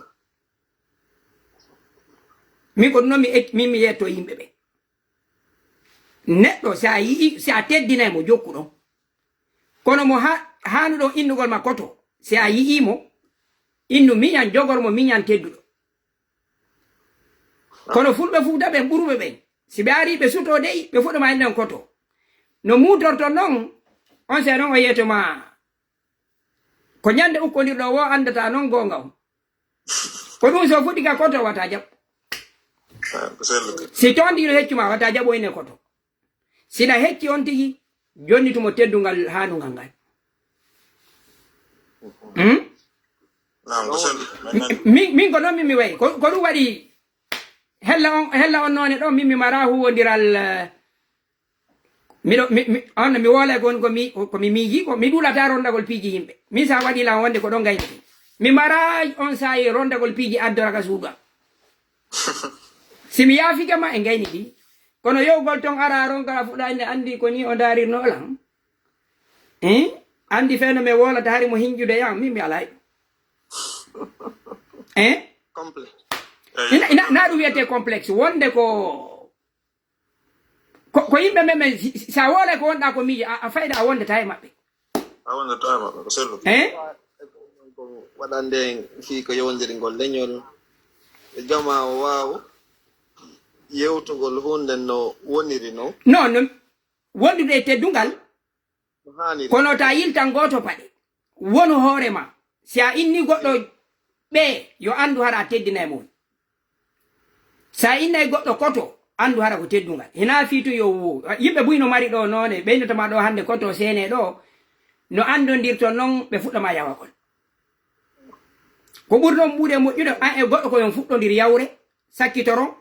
Min ko ɗum non mi ec-, min mi yetto yimɓe ɓe. Neɗɗo, si a yi'i, si a teddinay mo, jokku ɗon. Kono mo ha-, haanuɗon innugol ma koto, si a yi'i mo, innu miñan, jogor mo miñan tedduɗo. Kono Fulɓe Fuuta ɓen ɓuruɓe ɓen, si ɓe ari ɓe sutoo dey, ɓe fuɗɗo ma innan koto. No muutorton non, on se non o yeeto ma, ko ñande ukkondirɗo o andata non goonga on. Ko ɗum so fuɗɗi ka koto wata jaɓ. Ah, ko sellude. Si toon ɗiɗo heccu ma wata jaɓo ine koto. Sina hecci on tigi, jonnitumo teddungal haanungal ngal. Hmm? Naam, ko sellude. Men nan- Min, min ko noon min mi wayi. Ko, ko ɗum waɗi hella on, hella on noone ɗon, min mi mara huwondiral, eh, miɗo, mi, mi, on, mi woola ko woni ko mi, ko mi miiji, ko mi ɗuulata rondagol piiji yimɓe. Min sa waɗi lan wonde ko ɗon gayni. Mi mara on saayi rondagol piiji addora ka suudu am. Si mi yaafike ma e gayni ɗi. Kono yewgol ton ara ronka fuɗa inde andi ko ni o darirno lan. Eh? Andi feno mi wolata hari mo hinjude yan, min mi alay. Eh? Complexe. Ina, ina, na ɗum wiyete complexe. Wonde ko, ko, ko yimɓe men, men, si, si, sa wole ko wonɗa ko miiji, a, a fayda a wondata e maɓɓe. A wonde tawa maɓɓe ko sellu. Eh? Ko waɗande en fii ko yewondirgol leñol. E jama o waaw yewtugol hunde no woniri non. Non, non. Wondude e teddungal, No haaniri. Kono ta yiltan gooto paɗe. Wonu hoore ma. Si a inni goɗɗo ɓe, yo anndu hara a teddinay mo. Sa innay goɗɗo koto, anndu hara ko teddungal. Hina fii tun yo wo. Yimɓe buy no mari ɗo noone, ɓeynotoma ɗo hannde koto seene ɗo, no anndondirton non ɓe fuɗɗoma yawagol. Ko ɓuri ɗon ɓuuɗe moƴƴude, an e goɗɗo ko yon fuɗɗondir yawre, sakkitoron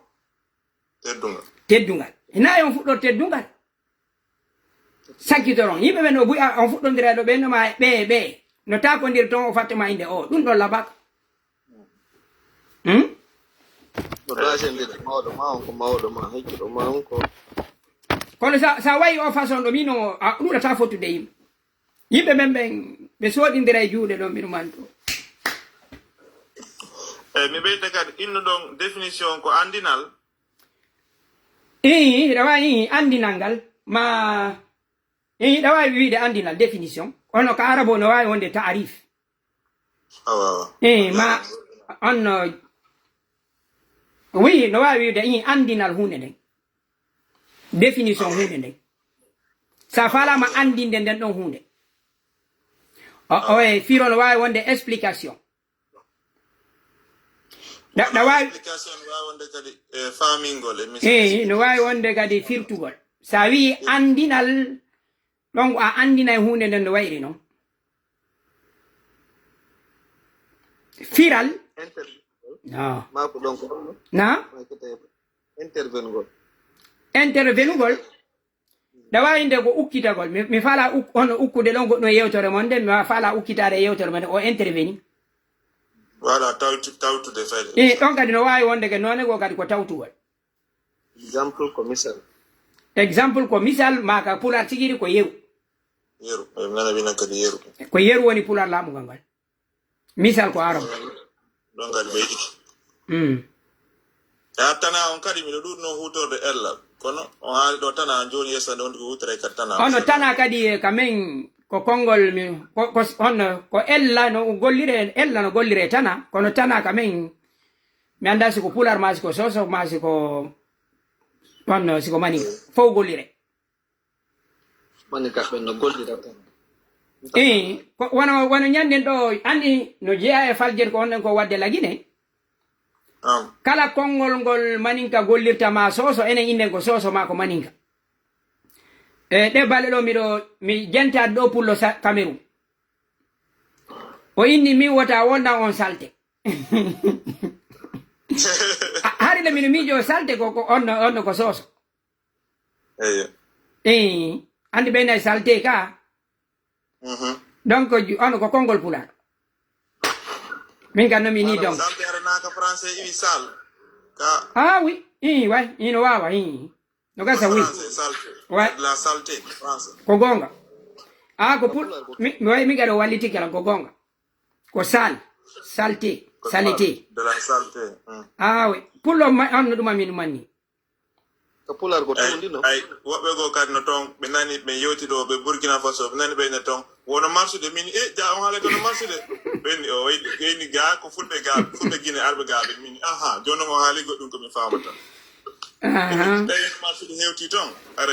Teddungal. Teddungal. Hina yon fuɗɗor teddungal. Sakkitoron. Yimɓe ɓen o buy a- on fuɗɗondira ɗo ɓen no ma ɓe ɓe. No takondir ton o fattuma inde o. Ɗum ɗon labaka. Hmm? No daasendira mawɗo ma on ko mawɗo ma heccuɗo ma on ko. Kono sa, sa wayi o façon ɗo mino a ɗuɗata fottude yimɓe. Yimɓe men ɓen ɓe soɗindira e juuɗe ɗon mino manto. Eyi mi ɓeyda kadi innuɗon définition ko anndinal. Ii, hiɗa wawi ii anndinal ngal ma ii, hiɗa wawi wiide anndinal définition. Kono ka arabo no wawi wonde taarif. Awa awa. Ii, ma on no wi no wawi wiide ii anndinal hunde nden. Définition hunde nden. Sa falama anndinde nden ɗon hunde. O o e firo no wawi wonde explication. Ɗa ɗa wawi Explication no wawi wonde kadi e famingol e eyi no wawi wonde kadi firtugol. Sa wi anndinal ɗon ko a anndinay hunde nden no wayri non. Firal Inter- no ma ko ɗon ko ɗon na ma ko tawi intervenugol. Intervenugol. Ɗa wawi nde ko ukkitagol mi, mi fala uk, hono ukkude ɗon goɗɗum e yewtere mon nde mi wa- fala ukkitade e yewtere mon nde o interveni. Voilà tawtu tawtude fayde. E ɗon kadi no wawi wonde ke noone goo kadi ko tawtugol. Exemple ko misal. Exemple ko misal ma ka pular tigiri ko yeru. Yeru e nana wina kadi yeru. Ko yeru woni pular laamugal ngal. Misal ko arab. Ɗon kadi ɓeydiki. Mm. E a tana on kadi miɗo ɗuɗno hutorde ella kono on haali ɗo tana on joni yesa nde wonde ko hutoray kadi tana. Ono tana kadi e ka men ko konngol mi ko ko honno ko ella no gollire ella no gollire tana kono tana ka men mi annda siko pular ma siko soso ma siko honno siko mani fof gollire. Maninka ɓen no gollira tan. Ii, ko wano wano ñanden ɗo anni no jeeya e faljet ko onɗen ko wadde lagine. Am. Kala konngol ngol maninka gollirta ma soso enen inden ko soso ma ko maninka. E ɗe bale ɗo miɗo mi jentaade ɗo pullo sa- Cameroun. O inni min wota wondan on salte. A- hari le mino miijo salte ko ko onno onno ko soso. Eyo. Ii, andi ɓe nay salte ka. Mhm. Donc ju- on ko konngol pular. Min kan nomi ni donc. Salte aranaka français iwi sal. Ka Ah oui, ii way, ino wawa ii. No gasa oui. Français salte. Ouais. La saleté français. Ko gonga. Ah ko pul mi mi way mi gado walliti kala ko gonga. Ko sal, salté, salité. De la saleté. Mm. Ah oui. Pullo ma on no ɗum amin manni. Ko pular ko tundi no. Ay woɓɓe goo kadi no toon ɓe nani ɓe yewti ɗo ɓe Burkina Faso ɓe nani ɓe ne toon wono marsude min e ja on haala kono marsude ɓenni o wayni gayni ga ko fulɓe ga fulɓe Guinée arɓe ga ɓe min aha jooni o haali goɗɗum ko mi faamata. Aha. Ɓe marsude hewti toon ara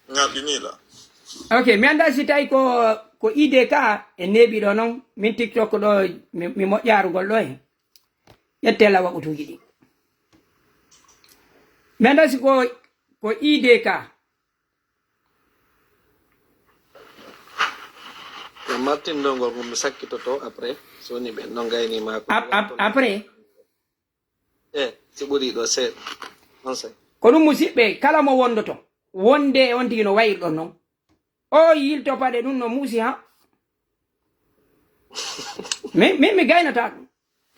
ngarɗi ni la. Ok mi annda si tawi ko ko idée ka e neeɓi ɗo noon min tiktok ɗo mi mi moƴƴarugol ɗo he. Ƴette lawa otuuji ɗi. Mi annda si ko ko idée ka. No martindol ngol ko mi sakkitoto après so woni ɓen no ngaynima ko Ap- ap- après. E si ɓuri ɗo seeɗa. Ko ɗum, musiɓɓe, kala mo wondoto, wonde e on tigi no wayirɗon noon. O yilto paɗe ɗum no muusi ha. Min, min mi gaynata ɗum.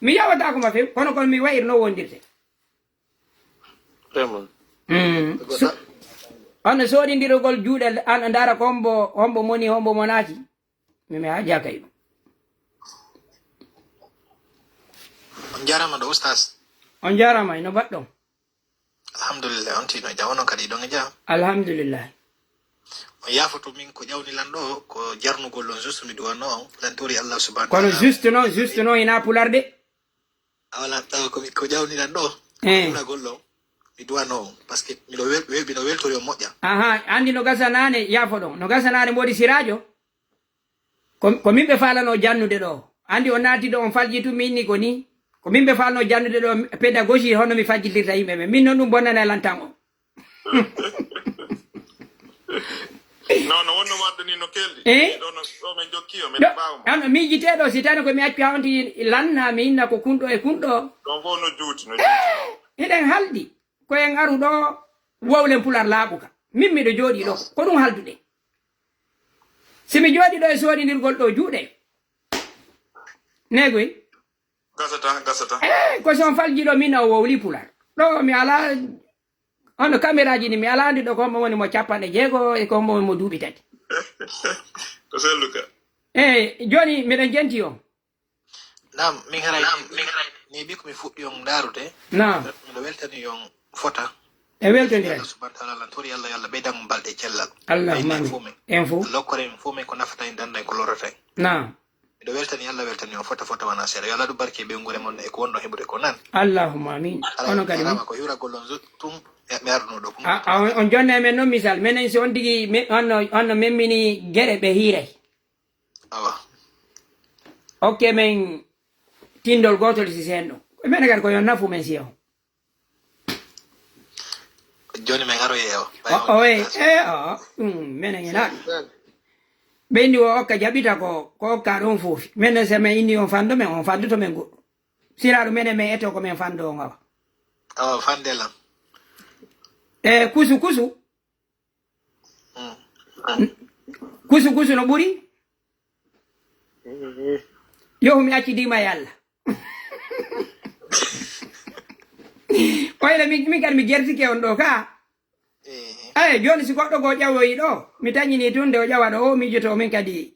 Mi yawata ko ma few, kono kon mi wayir no wondirte. Vraiment. Mm. Ko so-, on soodindirgol juuɗe, an ndaara ko hombo, hombo moni, hombo monaaki. Mi, mi haajaa kay ɗum. On njaaraama ɗo, Oustaz. On njaaraama, ino mbaɗɗon? Alhamdulillah, on tino e jam, onon kadi ɗon e jam? Alhamdulillah. On yaafoto min ko ƴawni lan ɗo, ko jarnugol on, juste mi duwano on, lan tori Allah subhanahu wa ta'ala. Kono juste noon, juste noon, hina pular de. A wala taw ko mi, ko ƴawni lan ɗo, eh, ko ɗuragol ɗo, mi duwano on, parce que miɗo wel-, wel-, miɗo weltori on moƴƴa. Aha, andi no gasa naane, yaafo ɗon, no gasa naane mboɗi siraajo? Ko, ko min ɓe faalano jannude ɗo. Andi on naati ɗo, on faljitu min ni ko ni. Ko min ɓe faalano jannude ɗo, pédagogie, hono mi fajjitirta yimɓe ɓe. Min noon ɗum bonnana lan tan o. Non, no wonno wadde ni no kelɗi. Eh? Ɗo no, ɗo men jokki o, men ɗo, mbaawa mo. Ano miijiteɗo, si tawno ko mi accu ha on tigi lanna, mi inna ko kunɗo e kunɗo. Ɗon fof no juuti, no juuti. Eh, hiɗen haldi. Ko en aru ɗo, wowlen pular laaɓuka. Min miɗo jooɗi ɗo. Ko ɗum halduɗen. Si mi jooɗi ɗo e soodindirgol ɗo juuɗe. Negoy. Gasata, gasata. Eh, ko si on falji ɗo min o wowli pular. Ɗo mi ala, hono caméra ji ni mi ala andi ɗo ko hombo woni mo capanɗe jeego e ko hombo woni mo duuɓi tati. Ko selluka. Eh, jooni miɗen jenti on. Naam, min haray ni, ni bi ko mi fuɗɗi on ndaarude. Naam. Miɗo weltani on fota. E weltondiral. Allah subhanahu wa ta'ala, lan tori Allah, yo Allah ɓeydan on balɗe cellal. Allahumma amin. Ɓeydan fof men. En fof. Allah okkore en fof men ko nafata en, danda en ko lorata en. Naam. Miɗo weltani Allah, weltani on fota fota wana seeɗa. Yo Allah ɗum barke ɓe ngure mon e ko wonɗo heɓude ko nan. Allahumma amin. Haray onon kadi jarama ko hiwragol on zo-, tum, mi, mi arduno ɗo ko. A, a, on, on jonna e men noon misal. Menen si on tigi, me-, on no, on no memmini gere ɓe hiiray. Awa. Okke men tindol gotol si sen ɗo. Ko menen kadi ko yo nafu men si o. Jooni men aroye o. O, o, e, e, o, ɗum menen e naɗo. Ɓeyndi o okka jaɓita ko, ko okka ɗon foofi. Menen se men inni on fando men, on fandoto men goɗɗum. Siraaɗo menen men eto ko men fando on awa. Awa, fande lan. E, kusu, kusu. Mm. Kusu kusu no ɓuri? Mm. Yo mi accidima e Allah. Oyla min, min kadi mi jertike on ɗo ka. Eh. Ay, jooni si goɗɗo goo ƴawoyi ɗo, mi tañini tun nde o ƴawa ɗo, o miijoto min kadi.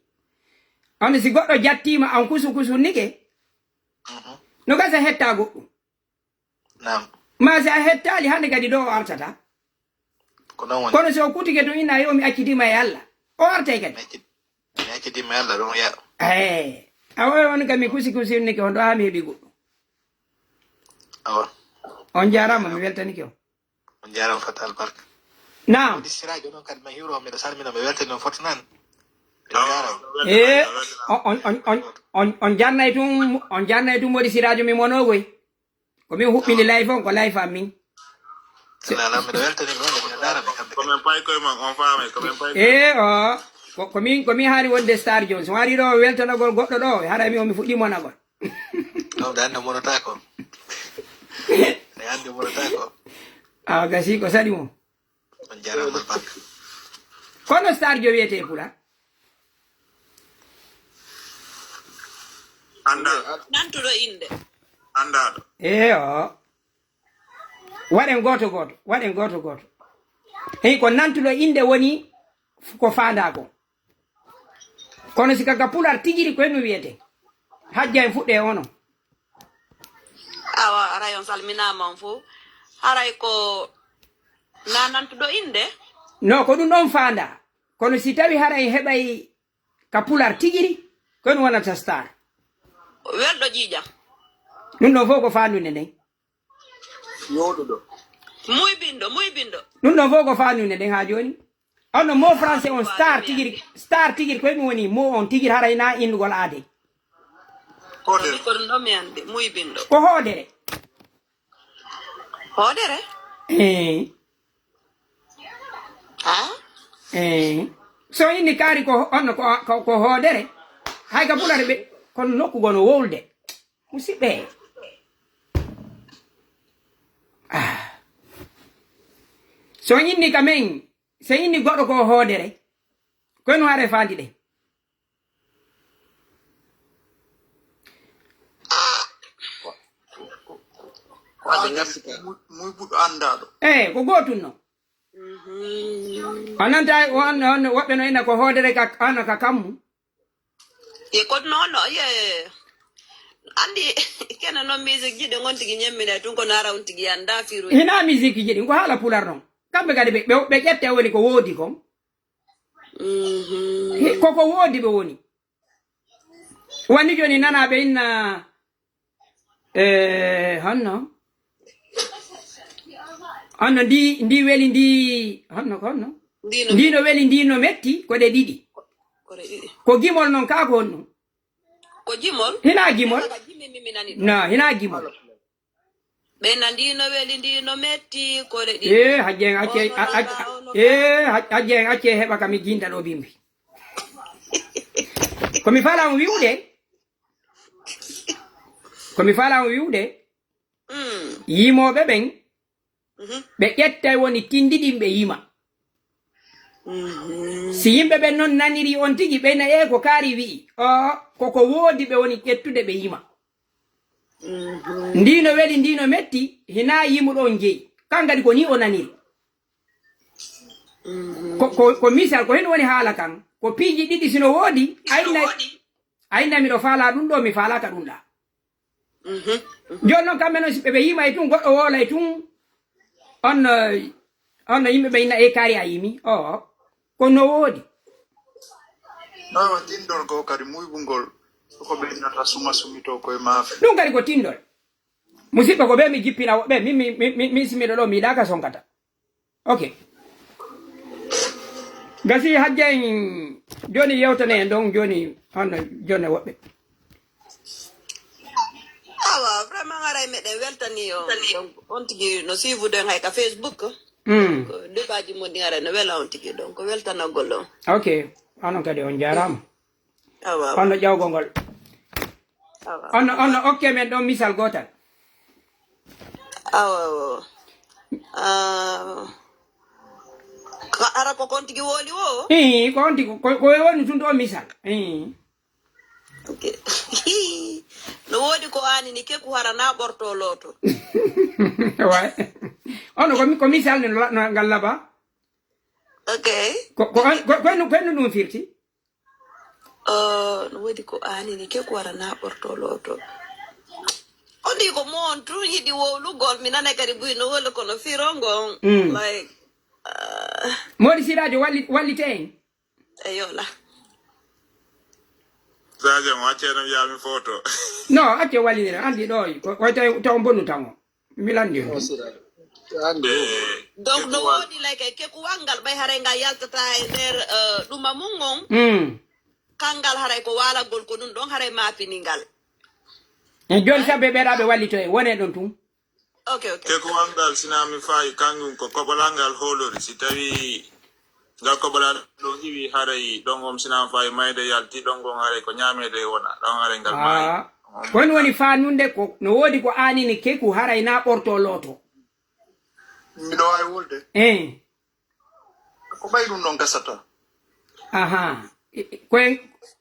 On si goɗɗo jattima an kusu kusu nike, mhm, no gasa hetta goɗɗum. Naam. Ma si a hettaali hande kadi ɗo o artata. Ko noon woni. Kono si o kutike tun inna yo mi accidima e Allah. O artay kadi. Mi acci-, mi accidima e Allah ɗum ya. Eh. A wawi on kam mi kusi kusi nike on ɗo ha mi heɓi goɗɗum. Awa. On jarama, mi weltanike on. On jarama fata albarka. Naam. Wodi siraajo noon kadi ma hiwro, miɗo salmina, mi weltani on foto nan. Miɗo jarama. Eh, on, on, on, on, on, on jannay tun, on jannay tun wodi siraajo mi monogoy. Ko min huɓɓini live on, ko live am min. Ala, ala, miɗo weltani ɓe, miɗo ndaara ɓe kamɓe. Ko min payi koye mon, on faami, ko min payi koye mon. Eh, o, ko, ko min, ko min haani wonde star jooni. So mi ari ɗo weltanagol goɗɗo ɗo, haray mi on mi fuɗɗi monagol. Ɗum de hannde monata ko. De hannde monata ko. Awa gasi ko saɗi mo. On jarama barka. Kono star jo wiyete e pula. Annda. Nantuɗo innde. Anndaɗo. Eyo. Waɗen gooto gooto, waɗen gooto gooto. Hey, ko nantuɗo innde woni ko faandaa ko. Kono si ka, ka pular tijiri ko henno wiyete. Hajja en fuɗɗe onon. Awa, haray on salminaama on fof. Haray ko na nantuɗo innde? No, ko ɗum ɗon faandaa. Kono si tawi haray heɓay ka pular tijiri, ko ɗum wonata star. Welɗo ƴiiƴam. Ɗum ɗon fof ko faandude nden. Ñooɗuɗo. Muybinɗo, muybinɗo. Ɗum ɗon fof ko faandude nden haa jooni. On no mo français on star tijiri, star tijiri ko ɗum woni mo on tijiri haray na innugol aade. Hoodere. Ko ɗum ɗo mi anndi, muybinɗo. Ko hoodere. Hoodere? Eh. Ah? Eh. So inni kaari ko on ko, ko, ko hoodere. Hay ka pulare ɓe, kono nokku gono wowlde. Musidɓe. Ah. So on inni ka men, so inni goɗɗo ko hoodere, ko no hare faandi ɗe. Wande ngarsi kay. Muy buɗo anndaɗo. Eh, ko gotum no. A nanta on on woɓɓe no ina ko hoodere ka ana ka kammu. Ye ko nono ye. Andi kene no musique ji ɗe gontigi ñemmine tun ko nara on tigi anda firu. Hina musique ji ɗin ko haala pular non. Kamɓe kadi ɓe ɓe ƴette woni ko woodi kon. Koko woodi ɓe woni. Wani joni nana ɓe inna eh, honno honno ndi ndi weli ndi honno ko honno ndino weli ndino metti ko ɗe ɗiɗi. Ko gimol non kaa ko honno? Ko gimol. Hina gimol. Na hina gimol. Ɓe na ndino weli ndino metti ko ɗe ɗiɗi. Eh, hajje en acce eh hajje en acce heɓa ka mi jinda ɗo bimbi. Ko mi fala on wi'ude. Ko mi fala on wi'ude. Yimooɓe ɓen ɓe ƴettay woni tindiɗin ɓe yima. Si yimɓe ɓen non naniri on tigi ɓeyna e ko kaari wi'i o koko woodi ɓe woni ƴettude ɓe yima. Ndino weli ndino metti hina yimuɗo on jeyi kan kadi ko ni o naniri. Ko, ko, ko misal ko hen woni haala kan ko piiji ɗiɗi sino woodi ayna ayna miɗo faala ɗum ɗo mi faalaka ɗum ɗa. Joni noon kamɓe noon si ɓe ɓe yima e tun goɗɗo woola e tun on no on no yimɓe ɓe inna e kaari a yimi o ko no woodi. Awa tindol ko kadi muybungol ko ɓe innata suma sumito koye maafe. Ɗum kadi ko tindol. Musidɓe ko ɓe mi jippina woɓɓe min mi mi mi simiɗo ɗo mi yiɗaka sonkata. Ok. Gasi hajja en joni yewtane en ɗon joni honno jone woɓɓe. Awa vraiment haray meɗen weltani on. Donc on tigi no suivude en hay ka Facebook. Mm. Ko débatji mon ɗi haray no wela on tigi donc weltanagol on. Ok. Onon kadi on jarama. Awa. Honno ƴawgol ngol. Awa. Honno honno okke men ɗon misal gotal. Awa. Ah. Ara ko kon tigi woli wo? Ii, ko on tigi ko ko woni tun ɗo misal. Ii. Ok. No woodi ko anini keku hara na ɓorto looto. Way. Ono ko ko misal no ngal laba. Ok. Ko ko ko ko no ɗum firti? Uh, no woodi ko anini ke ko wara na ɓorto looto. Ondi ko mo on tun yiɗi wowlugol mi nana kadi buy no wole kono firongo on mm. Like uh... Modi sirajo walli wallite en. E yola. Sadio mo acceno yami foto. No acce wallidira andi ɗo ko taw taw bonu tango. Mi landi on. Donc no woodi like kekuwal ngal ɓay haray ngal yaltata e nder eh, ɗuma mum on. Mm. Kangal haray ko waalagol ko ɗum ɗon haray maapini ngal. E joni sabbe ɓeɗa ɓe wallito e wone ɗon tun. Ok ok. Kekuwal ngal sina mi fayi kanjum ko koɓolal ngal hoolori si tawi Ngal koɓolal ɗo iwi haray ɗon on sina fayi mayde yalti ɗon gon haray ko ñamede wona ɗon haray ngal mayi. Ah, ko woni woni fanunde ko no woodi ko anini keku haray na ɓorto looto. Miɗo wawi wolde. Eh. Ko ɓay ɗum ɗon gasata. Aha. Ko en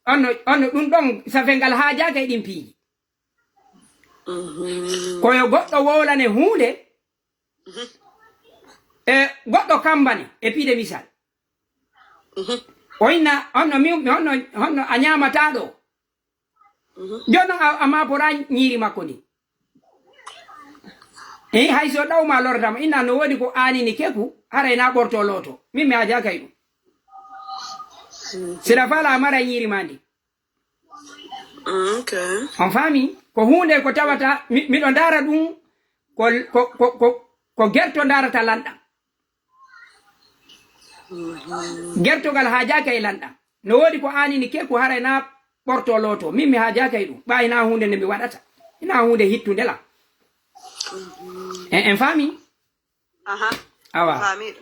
onno onno ɗum ɗon safe ngal haajaka e ɗin piiji. Koyo goɗɗo wowlane huunde e goɗɗo kambane e piide misal. O inna honno mi honno honno a ñaamata ɗo. Jooni noon a maapora ñiiri makko ndin. Eyi hay so ɗawma lortama inna no woodi ko aanini keku haray na ɓorto looto min mi haajaaka e ɗum. Sila faala a mara ñiiri ma ndin. On faami ko huunde ko tawata miɗo ndaara ɗum ko gerto ndaarata lanɗam. Gertogal haajaaka e lanɗam no woodi ko aanini keku haray na ɓorto looto min mi haajaaka e ɗum ɓaayi na huunde nde mi waɗata ina huunde hittunde la. En faami. Aha. Awa. Famiɗo.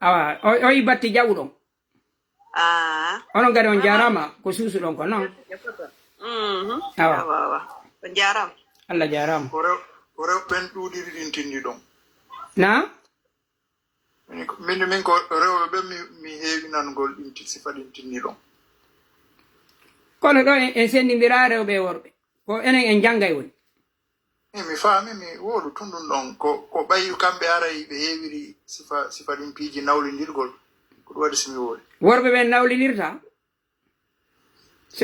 Awa. O o yi batti jaɓuɗon. Ah. Onon gadi on jarama ko susuɗon ko non. Mhm. Awa. Awa awa. On jarama. Allah jarama. Ko rew ko rew ɓen ɗuuɗiri ɗin tindi ɗon. Na? Min ko, min, min ko rewɓe ɓe mi, mi heewi nangol ɗin ti-, sifa ɗin tinni ɗon. Kono ɗo en, en senndindiraa rewɓe e worɓe. Ko enen en janngay woni. Min mi faami, mi woodu tun ɗum ɗon. Ko, ko ɓay kamɓe aray ɓe heewiri sifa, sifa ɗin piiji nawlindirgol. Ko ɗum waɗi si mi woodi. Worɓe ɓen nawlindirta?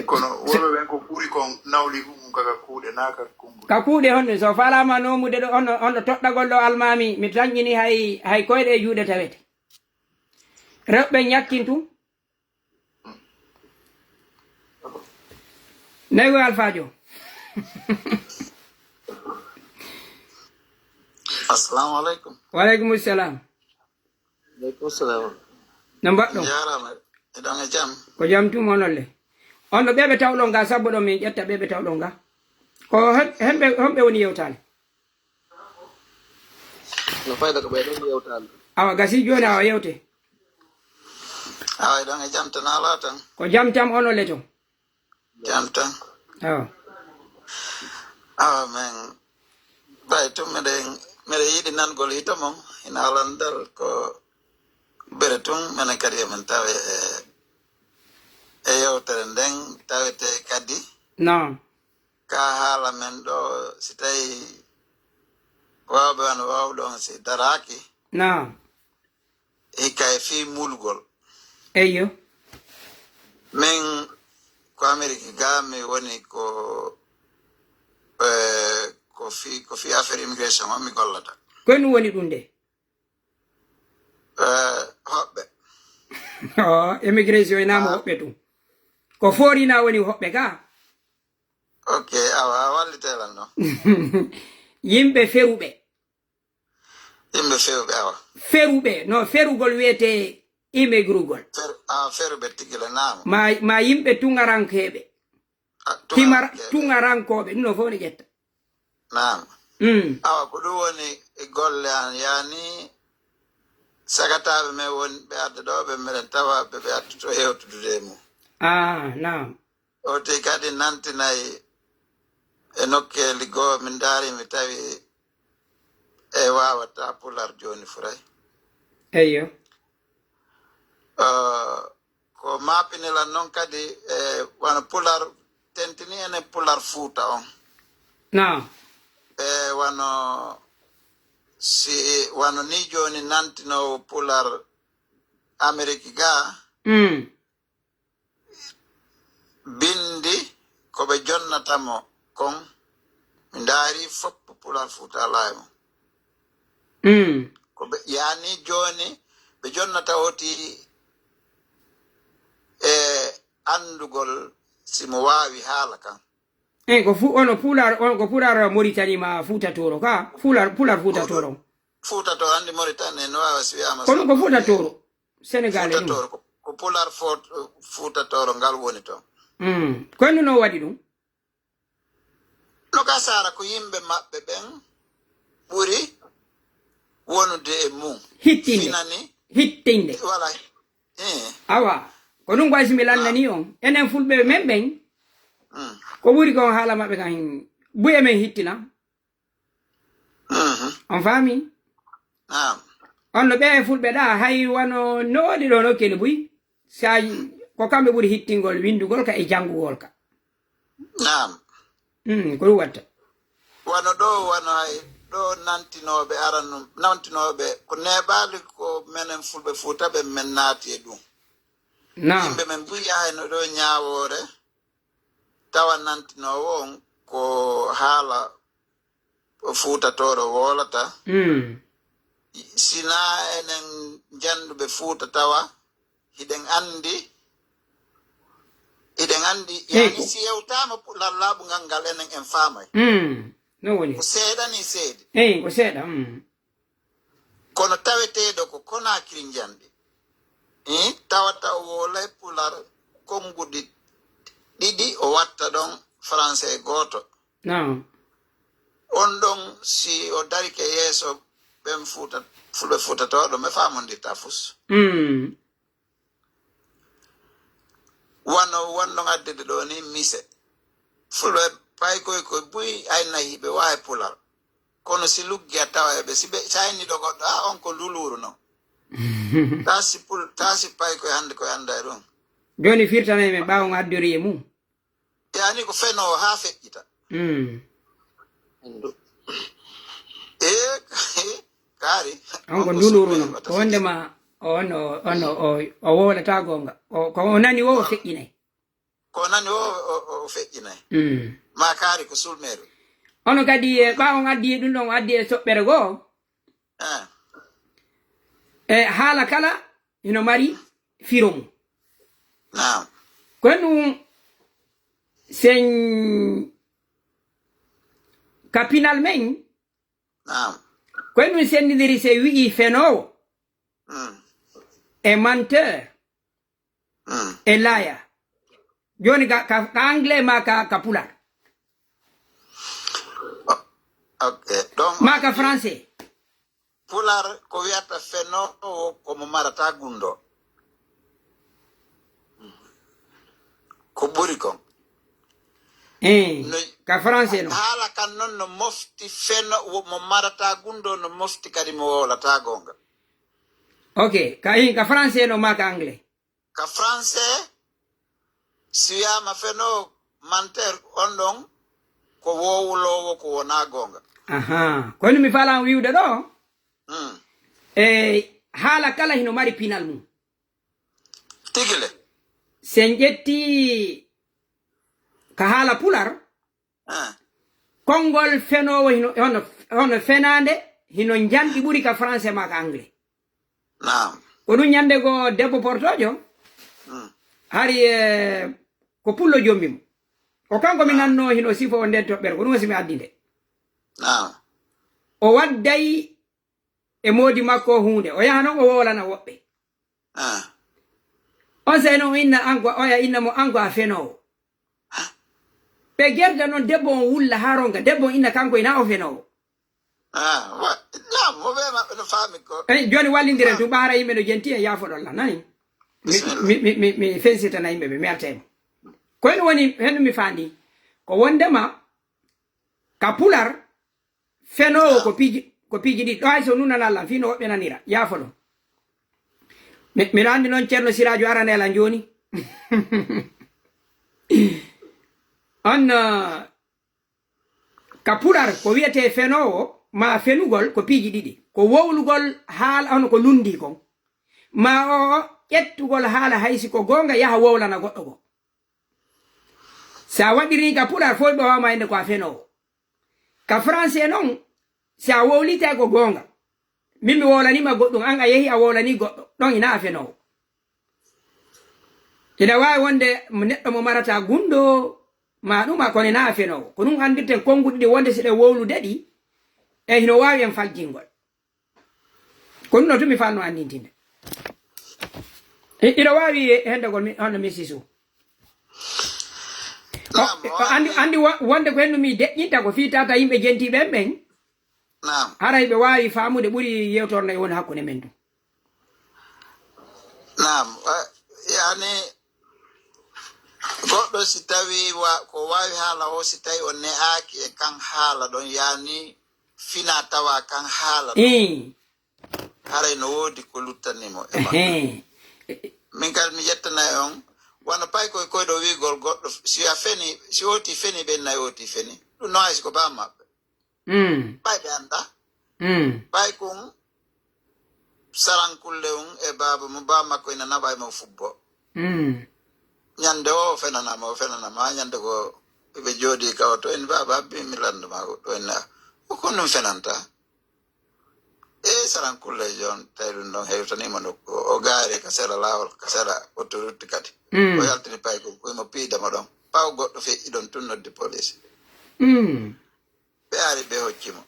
Kono worɓe ɓen ko ɓuri kon nawli ɗum ka, ka kuuɗe, naa ka konngol. Ka kuuɗe honɗe? So faalaama noomude ɗo, on, on ɗo toɗɗagol ɗo almaami, mi tanƴini hay, hay koyɗe e juuɗe tawete. Rewɓe ɲakkin tun. Nayi ko alfaajo. Assalamu alaikum. Wa alaikum salam. Alaikum salam. No mbaɗɗon? Jarama. Eɗon e jam? Ko jam tun, onon le? On no ɓeɓe tawɗon ga, sabbo ɗon min ƴetta ɓeɓe tawɗon ga. Ko hen, hen ɓe, honɓe woni yewtaade? No fayda ko ɓe ɗon yewtaade. Awa, gasi jooni, awa, yewte. Awa, eɗon e jam tan, alaa tan? Ko jam tan, onon le ton? Jam tan. Awa. Awa, min, ɓay tun miɗen, miɗen yiɗi nangol hito mon, ina landal ko bere tun, minen kadi emin tawe e, e yewtere nden, tawete kadi. Naam. Ka haala men ɗo, si tawi waawɓe wano waawɗon, si daraaki. Naam. Hikka e fii mulgol. Eyyo. Min ko Amerik ga mi woni ko, eh, ko fii, ko fii affaire immigration on mi gollata. Ko ɗum woni ɗum de? Eh, hoɓɓe. Oh, immigration ina mo hoɓɓe ɗum. Ko foori na woni hoɓɓe ga? Ok, awa, a wallite lan no. Yimɓe feruɓe. Yimɓe feruɓe, awa. Feruɓe, no ferugol wiyete imegrugol. Fer, a, feruɓe tigi le, naam. Ma, ma yimɓe tuŋarankeeɓe. A, tuŋarankeeɓe. Tuŋarankooɓe, ɗum no fof ne ƴetta. Naam. Mm. Awa, ko ɗum woni e golle an, yani sagataaɓe men woni ɓe adda ɗo, ɓe meɗen tawa ɓe, ɓe addoto hewtudude e mum. Ah, naam. Oti kadi nantinay e nokkeeli goo, min ndaari, mi tawi e waawata pular jooni furay. Eyyo. Eh, ko maapinilan noon kadi, e wano pular, tentini enen pular Fuuta on. Naam. E wano, si, wano ni jooni nantinoowo pular Amerik ga, Mm. Binndi ko ɓe jonnata mo kon, mi ndaari fof pular Fuuta alaa e mum. Mm. Ko ɓe, yani jooni, ɓe jonnata oti e anndugol si mo waawi haala kan. Eyi, ko fu-, ono pular, on ko pular Mauritanie ma Fuuta Tooro ka? Pular, pular Fuuta Tooro. Fuuta Tooro, anndi Mauritanie no waawa si wiyaama ko ɗum ko Fuuta Tooro. Senegal e ɗum. Fuuta Tooro, ko, ko pular fo-, Fuuta Tooro ngal woni toon. Mm. Ko honno no waɗi ɗum? No ka sara ko yimɓe maɓɓe ɓen ɓuri wonude e mum. Hittinde. Finani. Hittinde. Wala. Eh. Awa. Ko ɗum ko ay si mi landani on. Enen fulɓe men ɓen. Mm. Ko ɓuri kon haala maɓɓe kan. Buye men hittina. Mhm. On faami? Naam. On no ɓe fulɓe ɗa, hay wano no waɗi ɗo no kele buy. Sa ko kamɓe ɓuri hittingol windugol ka e janngugol ka. Naam. Mm, ko ɗum watta. Wano ɗo, wano hay ɗo nantinooɓe aranum, nantinooɓe ko neeɓaali ko menen fulɓe Fuuta ɓe men naati e ɗum. Naam. Yimɓe men buy yahay no ɗo ñaawoore, tawa nantinoowo on ko haala Fuuta Tooro woolata. Mm. Sina enen jannduɓe Fuuta tawa hiɗen anndi, hiɗen anndi, Eyi, yani ko si yewtaama pu-, lallaaɓungal ngal enen en faamay. Mm. No woni? Ko seeɗa ni seedi. Eyi, ko seeɗa. Mm. Kono taweteeɗo ko Konaakiri njanɗi. Ih, tawata o woolay pular konnguɗi ɗiɗi, o watta ɗon français gooto. Naam. On ɗon, si o darike yeeso ɓen Fuuta, fulɓe Fuuta Tooro, ɓe faamondirta fus. Mm. Wano wonno addude ɗo ni mise. Fulɓe paykoy ko buy aynayi ɓe waawi pular. Kono si luggi a tawa e ɓe, si ɓe, si a inni ɗo goɗɗo, a on ko luluuru non. Tasi pul, tasi pay koye hannde koye annda e ɗum. Jooni firtanay men ɓaawo ngo addori e mum. Yani ko fenoowo haa feƴƴita. Mm. E, kaari. On ko ndunuru non. Ko wondema o, on o, on o, o, o wowlata goonga. O, ko o nani o, o feƴƴinay. Ko o nani o, o, o feƴƴinay. Mm. Ma kaari ko sulmeeru. Ono kadi, e, ɓaawo on addi e ɗum ɗon, o addi e soɓɓere goo. Ah. E haala kala hino mari firo mum. Naam. Ko ɗum sen ka pinal men. Naam. Ko ɗum sendindiri se wi'i fenoowo. Mm. E menteur. Mm. E liar. Jooni ka, ka, ka anglais ma ka, ka pular. O-, ok. Donc, ma ka français. Pular ko wiyata fenoowo ko mo marata gunndoo. Ko ɓuri kon. Eh, no, ka français no. Haala kan non no mofti fenoowo mo marata gunndoo, no mofti kadi mo wowlata goonga. Ok, ka, eh, ka français no ma ka anglais. Ka français, si wiyaama fenoowo, menteur, on ɗon ko wowloowo ko wonaa goonga. Aha, kono mi faalaa wi'ude ɗo, mm, e haala kala hino mari pinal mum. Tigi le. Si en ƴetti ka haala pular, ah, konngol fenoowo hino, hono, hono fenaande, hino njanɗi ɓuri ka français ma ka anglais. Naam. Ko ɗum ñande goo debbo portoojo, mm, hari, eh, ko pullo jommi mo. O kanko mi, naam, nannoo hino sifoo nden toɓɓere, ko ɗum wasi mi addi nde. Naam. O wadday e moodi makko huunde, o yaha non o wowlana woɓɓe. Ah. On sey non o inna an ko, oya inna mo an ko a fenoowo. Ɓe gerda non debbo on wulla haa ronka, debbo on inna kanko ina o fenoowo. Ah, wa-, naam, mo ɓe maɓɓe no faami ko. Ey, jooni wallindiren, ah, tun ɓahara yimɓe no jenti e yaafoɗon lan, nani? Mi, bisimilla, mi, mi, mi, mi fensitana yimɓe ɓe mi arta e mo. Ko en woni, hen mi faandi. Ko wondema, ka pular, fenoowo ko piiji, ko piiji ɗiɗi. Ɗo hay so nunanal lan, fii no woɓɓe nanira. Yaafoɗon. Mi, miɗo anndi noon Ceerno Siraaju aranee lan jooni. On, eh, ka pular ko wiyetee fenoowo, maa fenugol ko piiji ɗiɗi. Ko wowlugol haala hono ko lunndii kon. Maa o ƴettugol haala hay si ko goonga yaha wowlana goɗɗo goo. Si a waɗirii ka pular fof ɓe waawma innde ko a fenoowo. Ka français noon, si a wowlitay ko goonga, min mi wowlaniima goɗɗum, an a yehi a wowlanii goɗɗo, ɗon ina a fenoowo. Ina waawi wonde mo neɗɗo mo marata gunndoo ma ɗum, a kono ina a fenoowo. Ko ɗum anndirten konnguɗi ɗi wonde si ɗe wowlude ɗi, e hino waawi en faljingol. Ko ɗum ɗo tun mi fanno anndintinde. I-, iɗa waawi hendagol mi, hono mi sisu. Naam, o, o anndi, anndi wo-, wonde ko henno mi deƴƴinta ko fii tata yimɓe jentiiɓe en ɓen. Naam. Haray ɓe waawi faamude ɓuri yewtorde e woni hakkunde men ɗum. Naam, eh, yani, goɗɗo si tawi wa-, ko waawi haala o, si tawi o ne'aaki e kan haala ɗon, yani, fina tawa kan haala ɗon. Ii. Haray no woodi ko luttanii mo e makko. Ehe. Min kadi mi yettanay on, wano pay koy koy ɗo wi'gol goɗɗo, si a feni, si oti feni, ɓen nay oti feni. Ɗum no hay si ko baa maɓɓe. Mm. Pay ɓe annda. Mm. Pay kun sarankulle un e baaba mo, baa makko ina naɓa e mo fubbo. Mm. Ñande o fenanama, o fenanama, haa ñande ko ɓe jooɗi ka o to en, "Baaba, habbi mi landa ma goɗɗo." En na, "O ko ɗum fenanta?" E sarankulle jon, tawi ɗum ɗon hewtanima nokku. O gaari ka sera laawol, ka sera autoroute kadi. Mm. O yaltini pay ko, ko mo piida mo ɗon. Ɓaawo goɗɗo feƴƴi ɗon tun noddi police. Mm. Ɓe ari ɓe hocci mo.